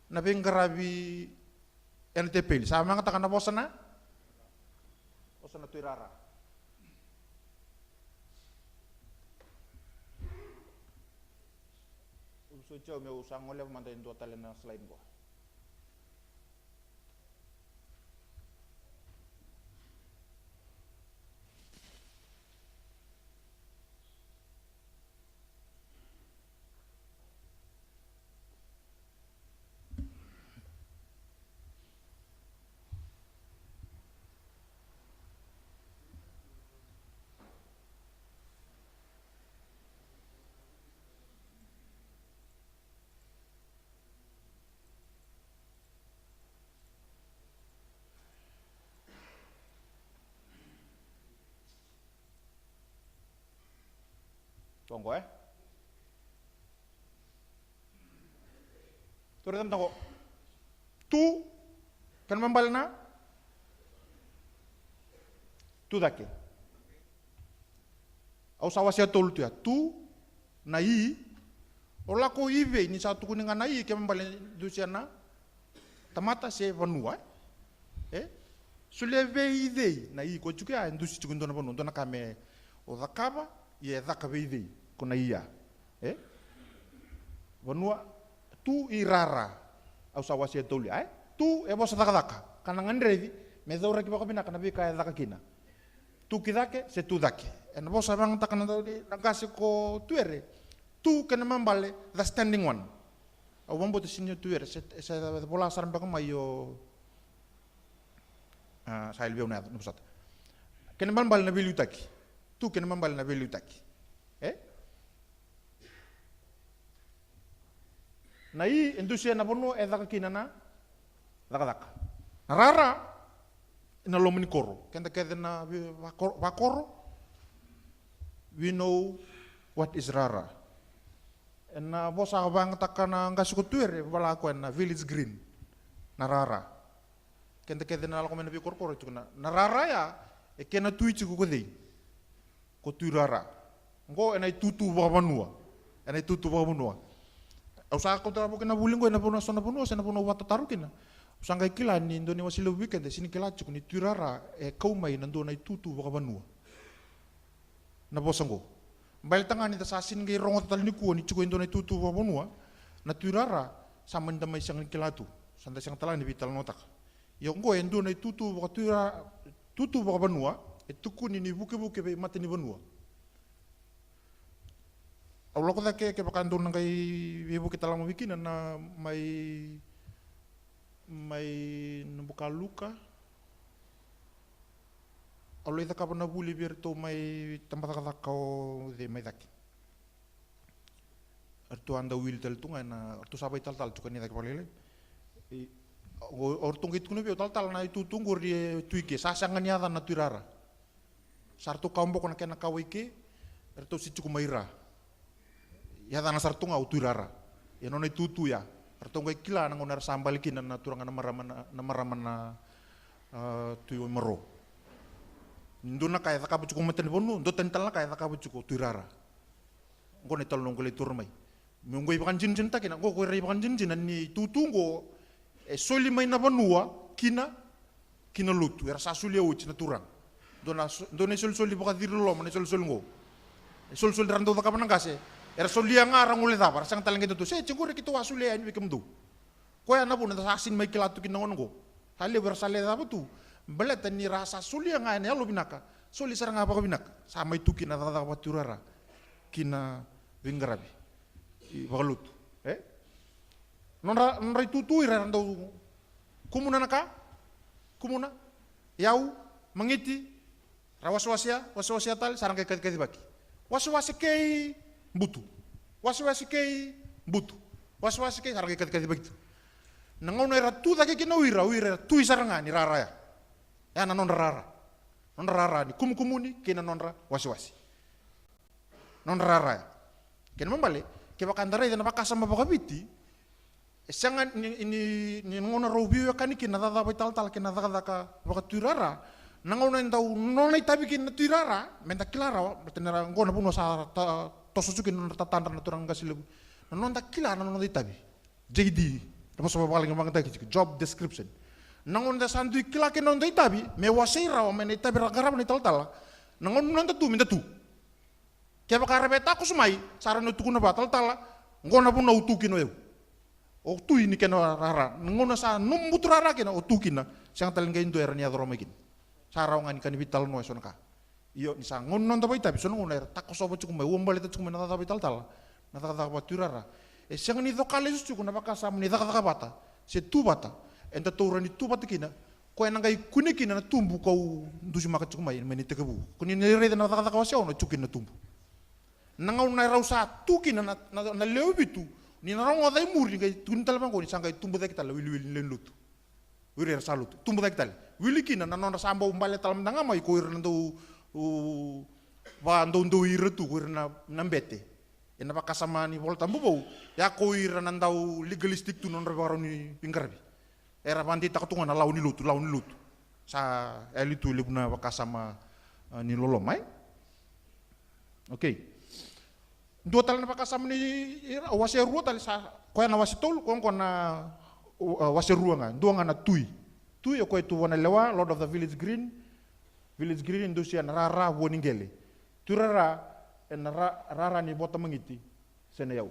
na veiqaravi ena tepeli. Sa vagataka na vosa na, vosa na Tui Rara. Au soti au meu sa goleva mada e dua tale na slide qo. Toqo, e? Tou raica mada qo. Tu, kena ibalebale na tu cake. Au sa wasea tolu tu ya. Tu, na i. O lako i vei ni sa tukuni ga na i, kena ibalebale dusia na tamata se vanua, e? E? Solia vei cei na i, ko tiko ya, e dusi tiko e dua na vanua, dua na ka me o cakava, ia e caka vei cei, ko na i ya. E? Vanua, tu i rara. Au sa wasea tolu ya, e? Tu e vosa cakacaka. Ka na gadreva me cauraki vakavinaka na veika e caka kina. Tu ki cake se tu cake. Ena vosa e vagataka na, na qase ko Tuere. Tu kena ibalebale, the standing one. Au vakabauta senior Tuere, se, se vola sara beka mai o, a, sa yali vei au na yaca, na vosota. Kena ibalebale na veiliutaki. Tu kena ibalebale na veiliutaki. E? Na i e dusia na vanua e caka kina na cakacaka. Na rara ena loma ni koro. Keda kece na vi-, vakoro, vakoro. We know what is rara. Ena vosa vakayagataka na qase ko Tuere, vala koya na village green. Na rara. Keda kece na lako mai na veikorokoro e tukuna, na rara ya, e kena tui tiko ko cei? Ko Tui Rara. Qo ena itutu vakavanua. Ena itutu vakavanua. Au sa kauta vou kina vuli qo ena vanua, so na vanua, se na vanua au vakatataru kina. Au sa qai kila ni dua na iwasewase levu vei keda, sega ni kila tiko ni Tui Rara e kau mai na dua na itutu vakavanua. Na vosa qo. Baleta ga ni da sa sega ni qai rogoca tale nikua ni tiko e dua na itutu vakavanua, na Tui Rara, sa mani da mai sega ni kila tu. Sa da sega tale ga ni veitalanoataka. Ia oqo e dua na itutu vakatuira, tutu vakavanua, e tukuni ni vukevuke vei mata ni vanua. Au lako cake, kevaka dou na qai veivuke tale ga mai kina na mai, mai Nabukaluka. Au lai cakava na vuli vei iratou mai Tabacakacaka o cei mai cake. Eratou a dau wili tale tu ga ena, eratou sa vakaitalatala tu ka ni cake vakalailai. I, o, o ratou qai tukuna vei au, talatala, na itutu qori e tu i ke, sa sega ni yacana na Tui Rara. Sa ratou kawa boko na kena kawa i ke, eratou se tiko mai ra. Yacana sara tu ga o Tui Rara. Ia nona itutu ya. Eratou qai kila na gauna era sa bale kina na turaga na marama na, na marama na, a, Tui Waimaro. Ni dua na ka e cakava tiko o mata ni vanua, dua tani tale na ka e cakava tiko o Tui Rara. Qo na italanoa qo lai taura mai. Meu qai vakadinadinataka kina, qo ko ira ivakadinadina ni tutu qo e soli mai na vanua kina, kina lotu, era sa solia oti na turaga. Dua na so-, dua na isolisoli vakaciri loloma na isolisoli qo. Isolisoli ra dau cakava na qase, era solia ga ra gole cava, ra sega tale qai dau tu. Se, se qori keitou a solia yani vei kemudou. Koya na vuna da sa sega ni mai kila tu kina na gauna qo. Sa levu era sa lai cava tu. Baleta ni ra sa solia ga ena yalo vinaka. Soli sara ga vakavinaka. Sa mai tu kina na cakacaka vakatuirara. Kina veiqaravi. I vakalotu. E? Nodra, nodra itutu ira era dau kumuna na ka. Kumuna. Yau, magiti, ra wasewasea, wasewasea tale, sa ra qai kacikacivaki. Wasewase kei butu. Wasewase kei butu. Wasewase kei, sa ra qai kacikacivaki tu. Na gauna era tu cake kina o ira, o ira era tui sara ga ni rara ya. Ya na nodra rara. Nodra rara ni kumukumuni kei na nodra wasewase. Nodra rara ya. Kena ibalebale, kevaka eda raica na vakasama vakaviti, e sega ni, ni, ni gauna rau veiwekani kina na cakacaka vakaitalatala kei na cakacaka vakatuirara. Na gauna e dau nona itavi kina na tuirara, meda kila rawa, baleta ni ra qo na vanua sa ta-, toso tiko kina na nodra tatadra na turaga qase levu. Na noda kila na noda itavi. J D, na vosa vavalagi vakayagataki tiko, job description. Na gauna da sa dui kila kina na noda itavi, me wasei rawa mai na itavi ra qarava na italatala. Na gauna noda tu, meda tu. Kevaka ra via takoso mai, sa ra na tukuna vua, talatala, qo na vanua au tu kina o yau. O tui ni kena rara. Na gauna sa nomu buturara kina, o tu kina. Sega tale qai dua era ni yaco rawa mai kina. Sa rawa ga ni ka ni veitalanoa eso na ka. Io, ni sa gauna noda vakaitavi, so na gauna era takosova tiko mai, ua baleta tiko mai na cakacaka vakaitalatala. Na cakacaka vakatuirara. E sega ni coka lesu tiko na vakasama ni cakacaka vata, se tu vata. Eda taura ni tu vata kina. Koya na qai kune kina na tubu kau dusimaka tiko mai, mai na itekivu. Ko ni na raica na cakacaka wase ono, e tu kina na tubu. Na gauna e rau sa tu kina na, na, na lewe vitu, ni na rogoca e muri, qai tukuni tale vaqo, ni sa qai tubu cake tale, wiliwili ni lewe ni lotu. O ira era sa lotu. Tubu cake tale. Wili kina, na nodra sa bau bale tale mada ga mai, ko ira na dau, u, vakadoudou ira tu, ko ira na, na bete. Ena vakasama ni Vola Tabu vou, ya ko ira na dau legalistic tu na nodra vakarau ni veiqaravi. Era vakadeitaka tu ga na lawa ni lotu, lawa ni lotu. Sa yali tu e levu na vakasama, a, ni loloma, e? Okay. Dua tale na vakasama ni, ira, wase rua tale sa, koya na wase tolu, koya qo na, u, a, wase rua ga, dua ga na tui. Tui, o koya tu vua na lewa, Lord of the Village Green. Village Green, dusia na rara vua ni qele. Tuirara, ena ra-, rara ni vota magiti, se na yau.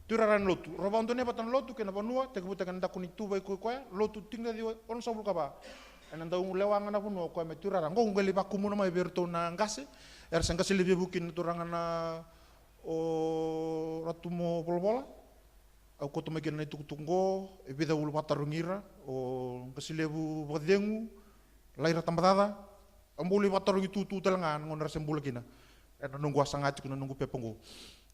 Tuirara ni lotu. Rau vakadonui vata na lotu kei na vanua, tekivutaki ena daku ni tuva i koya, lotu tinikaciwa onosagavulu ka va. Ena dau lewa ga na vanua o koya me tuirara. Qo qai lai vakumuna mai vei iratou na qase, era se qase levu vei vuki na turaga na o Ratu Mo Volavola. Au kauta mai kina na itukutuku qo, e vica ulu vakatarogi ira, o qase levu vakacegu, lai ra tabacaca, Au bau lai vakatarogi tutu tale ga na gauna era se bula kina. Ena noqu a saga tiko na noqu pepa qo.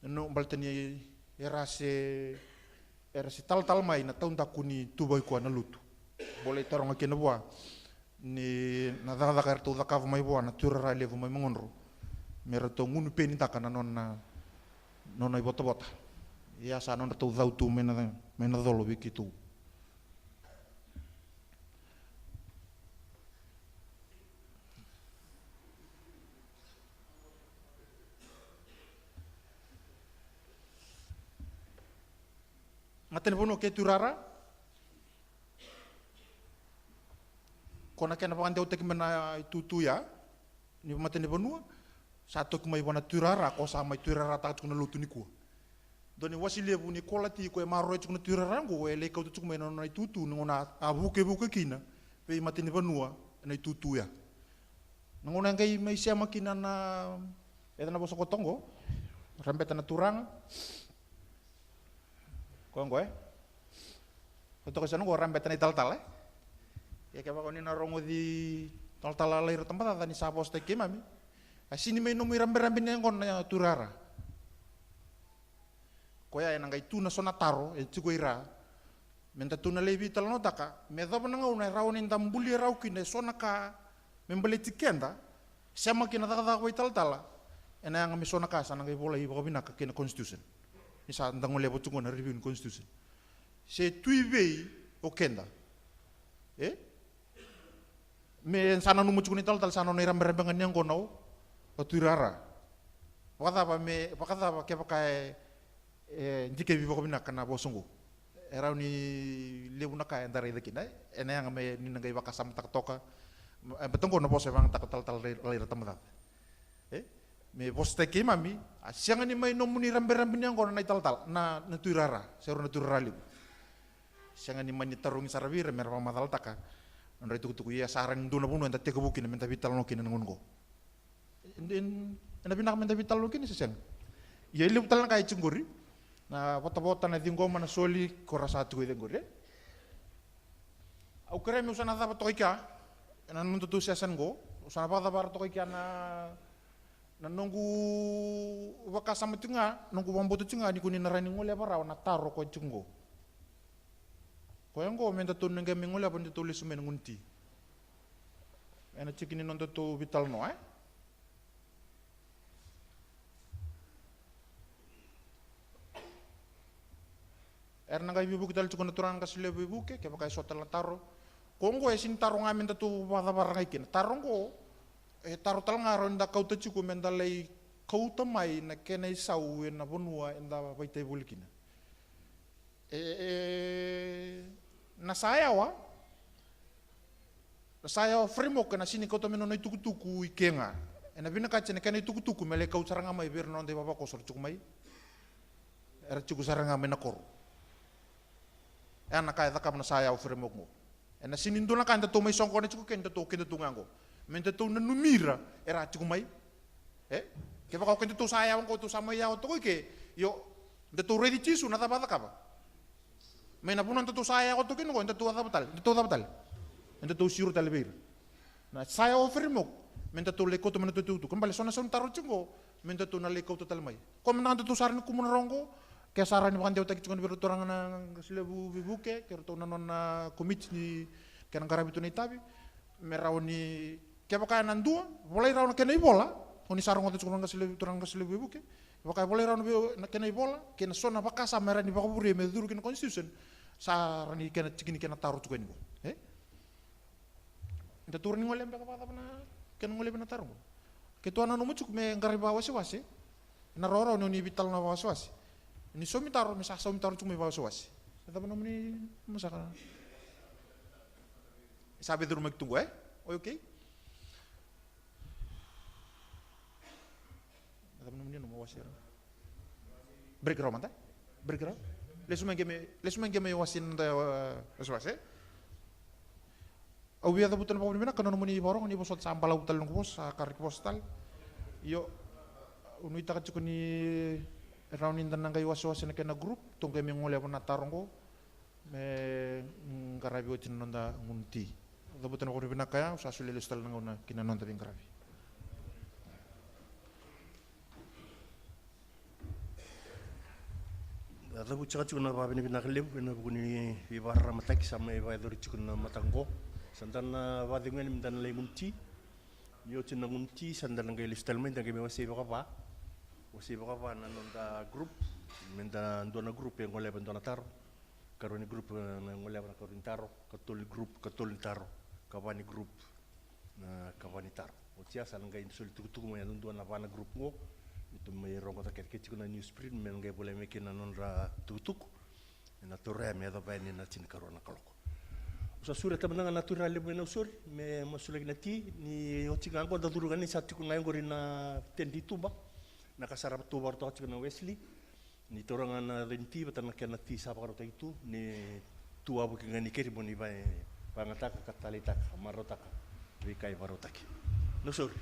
Ena baleta ni era se, era se talatala mai na taudaku ni tuva i koya na lotu. Bau lai taroga kina vua ni na cakacaka eratou cakava mai vua na tuirara levu mai Magodro. Me ratou gunu penitaka na nona nona ivotavota. Ia sa nodratou cau tu mai na, mai na colo vei keitou. Matanivanua kei Tui Rara. Ko na kena vakadeitaki mai na itutu ya ni matanivanua, sa toki mai vua na Tui Rara, ko sa mai Tui Rara taka tiko na lotu nikua. Dua ni wasi levu ni kolati ko e maroroya tiko na Tui Rara oqo, e lai kauta tiko mai na nona itutu ni gauna a vukevuke kina vei matanivanua na itutu ya. Na gauna e qai mai sema kina na, e na vosa ko toqo, rabeta na turaga. Ko oqo, e? Ko toka sa noqu rabeta na italatala, e? Ia kevaka ni na rogoci talatala Laira Tabacaca ni sa vosataki keimami, a sini mai nomu iraberabe ni yaqona na Tui Rara. Koya ena qai tu na so na taro e tiko i ra, me datou na lai veitalanoataka me yacova na gauna e rawa ni da bulia rawa kina e so na ka me baleti keda, sema kina cakacaka vakaitalatala, ena yaga me so na ka sa na qai volai vakavinaka kei na constitution. Ni sa da goleva tiko na review ni constitution. Se tu i vei o keda, e? Me sa nanuma tiko na italatala sa nona iraberabe ga ni yaqona o Tui Rara. Vakacava me, vakacava kevaka e, e dikevi vakavinaka na vosa oqo. E rawa ni levu na ka eda raica kina, e? Ena yaga me ni na qai vakasamataka toka. E beta oqo na vosa e vagataka talatala Laira Tabacaca. E? Me vosataki keimami, a sega ni mai nomuni raberabe ni yaqona na italatala, na, na Tui Rara, se rau na Tui Rara levu. Sega ni mani tarogi sara vei ira me ra vakamacalataka na nodra itukutuku, ia sa rawa ni dua na vanua eda tekivu kina me da veitalanoa kina na gauna oqo. E, e, ena vinaka me da veitalanoa kina se sega? Ia e levu tale na ka e tiko qori, na votavota, na ciqoma, na soli, ko ra sa tiko i cei qori, e? Au kerea meu sa na cava toka i kea ena nodatou session qo, au sa na vakacavara toka i kea na, na noqu vakasama tiko ga, noqu vakabauta tiko ga ni ko ni na rawa ni goleva rawa na taro ko e tiko qo. Koya qo me datou na qai mai goleva ni datou lesu mai na gunu ti. Ena tiki ni nodatou veitalanoa, e? Era na qai veivuke tale tiko na turaga na Qase Levu Veivuke, kevaka e so tale na taro. Ko oqo e sini taro ga me datou vakacavara ga i kina. Taro oqo, e taro tale ga rawa ni da kauta tiko me da lai kauta mai na kena isau ena vanua eda vakaitavi voli kina. E, e, na sa yawa, na sa yawa framework ena sini kauta mai na nona itukutuku i ke ga. Ena vinakati na kena itukutuku me lai kauta sara ga mai vei ira na noda ivavakoso era tiko mai, era tiko sara ga mai na koro. E na ka e cakava na sa yawa framework qo. Ena sini dua na ka datou mai soqona tiko kina datou, keda tu ga qo. Me datou nanumi ira era tiko mai. E? Kevaka o kedatou sa yawa qo, tou sa mai yawa toka i ke. Io, datou raici Jisu na cava a cakava? Mai na vanua datou sa yawa toka kina qo, datou a cava tale? Datou cava tale? Datou siro tale vei ira. Na sa yawa framework, me datou lai kauta mai na datou itukutuku. Kena ibalebale so na sau ni taro tiko qo, me datou na lai kauta tale mai. Koya me da datou sa rawa ni kumuna rawa qo, ke sa rawa ni vakadewataki tiko na vei iratou turaga na Qase Levu Veivuke kei iratou na nona komiti ni kena qaravi tu na itavi, me rawa ni, kevaka ena dua, volai rawa na kena ivola, o ni sa rogoca tiko na Qase Levu, turaga na Qase Levu Veivuke, kevaka e volai rawa na vei, na kena ivola kei na so na vakasama e rawa ni vakavuria me curu ki na constitution, sa rawa ni kena tiki ni kena taro tiko yani qo, e? Datou rawa ni gole beka vakacava na kena gole vei na taro qo? Keitou a nanuma tiko me qaravi vakawasewase. Ena rawarawa ni o ni veitalanoa vakawasewase. Ni saumi taro me sa saumi taro tiko mai vakawasewase. Sa cava nomuni, mo saka. Sa veicurumaki tu qo, e? Oi, okay. Cava nomuni nanuma, wasei rawa? Break rawa mada? Break rawa? Lesu mai qai mai, lesu mai qai mai wasei na noda, e, wasewase. Au via cavuta na vakavinavinaka na nomuni vakarogo, ni vosota sa balavu tale noqu vosa, sa karaki vosa tale. Io, au nuitaka tiko ni rawa ni da na qai wasewase na kena group, tou qai mai goleva na taro qo. Me, mm, qaravi oti na noda gunu ti. Cavuta na vakavinavinaka ya, au sa solia lesu tale na gauna ki na noda veiqaravi. Da cavuti saka tiko na vakavinavinaka levu ena vuku ni veivakararamataki sa mai vakayacori tiko na mataka qo. Sa da na vakacegu yani me da na lai gunu ti. Ni oti na gunu ti, sa da na qai lesu tale mai, da qai mai wasei vakava. Wasei vakava na noda group, me da dua na group e goleva e dua na taro, karua ni group e goleva na karua ni taro, katolu ni group katolu ni taro, kava ni group na kava ni taro. Oti ya sa na qai soli tukutuku mai yadudua na va na group qo, me tu mai rogoca kece, ke tiko na newsprint me na qai volai mai kina na nodra tukutuku. Ena taura ya me yacova yani na tinikarua na kaloko. Au sa sureta mada ga na turaga levu mai Nausori me masulaki na ti, ni oti ga qo da curu ga ni sa tiko ga qori na teni i tuba. Na ka sa ra tu vakarautaka tiko na Wesley, ni taura ga na yaca ni ti vata na kena ti sa vakarautaki tu, ni tu wavoki ga ni keri mo ni vakayagataka ka taleitaka, marautaka veika e vakarautaki. Nausori.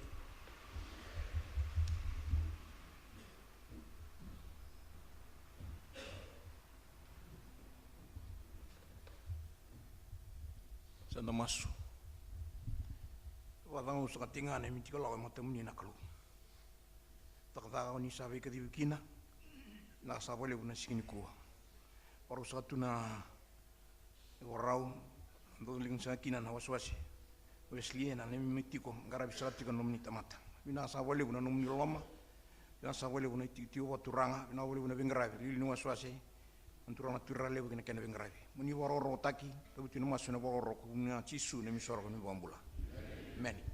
Sa da masu. Vakacagau saka tiko ga na neimami tiko lako e matamuni na Kalou. Cakacaka o ni sa veikacivi kina, na ka sa vakalevu na siga nikua. Vakarau saka tu na ivakarau, dau liga saka kina na wasewase. Wesley, ena neimami tiko qaravi saka tiko na nomuni tamata. Vinaka saka vakalevu na nomuni loloma. Vinaka saka vakalevu na itikotiko vakaturaga. Vinaka vakalevu na veiqaravi, liuliu ni wasewase. Na turaga na Tui Ralevu kei na kena veiqaravi. Mo ni vakarokorokotaki, tavuti na masu ena vakarokoroko, ena Jisu na neimami isoro ka neimami iVakabula. Emeni.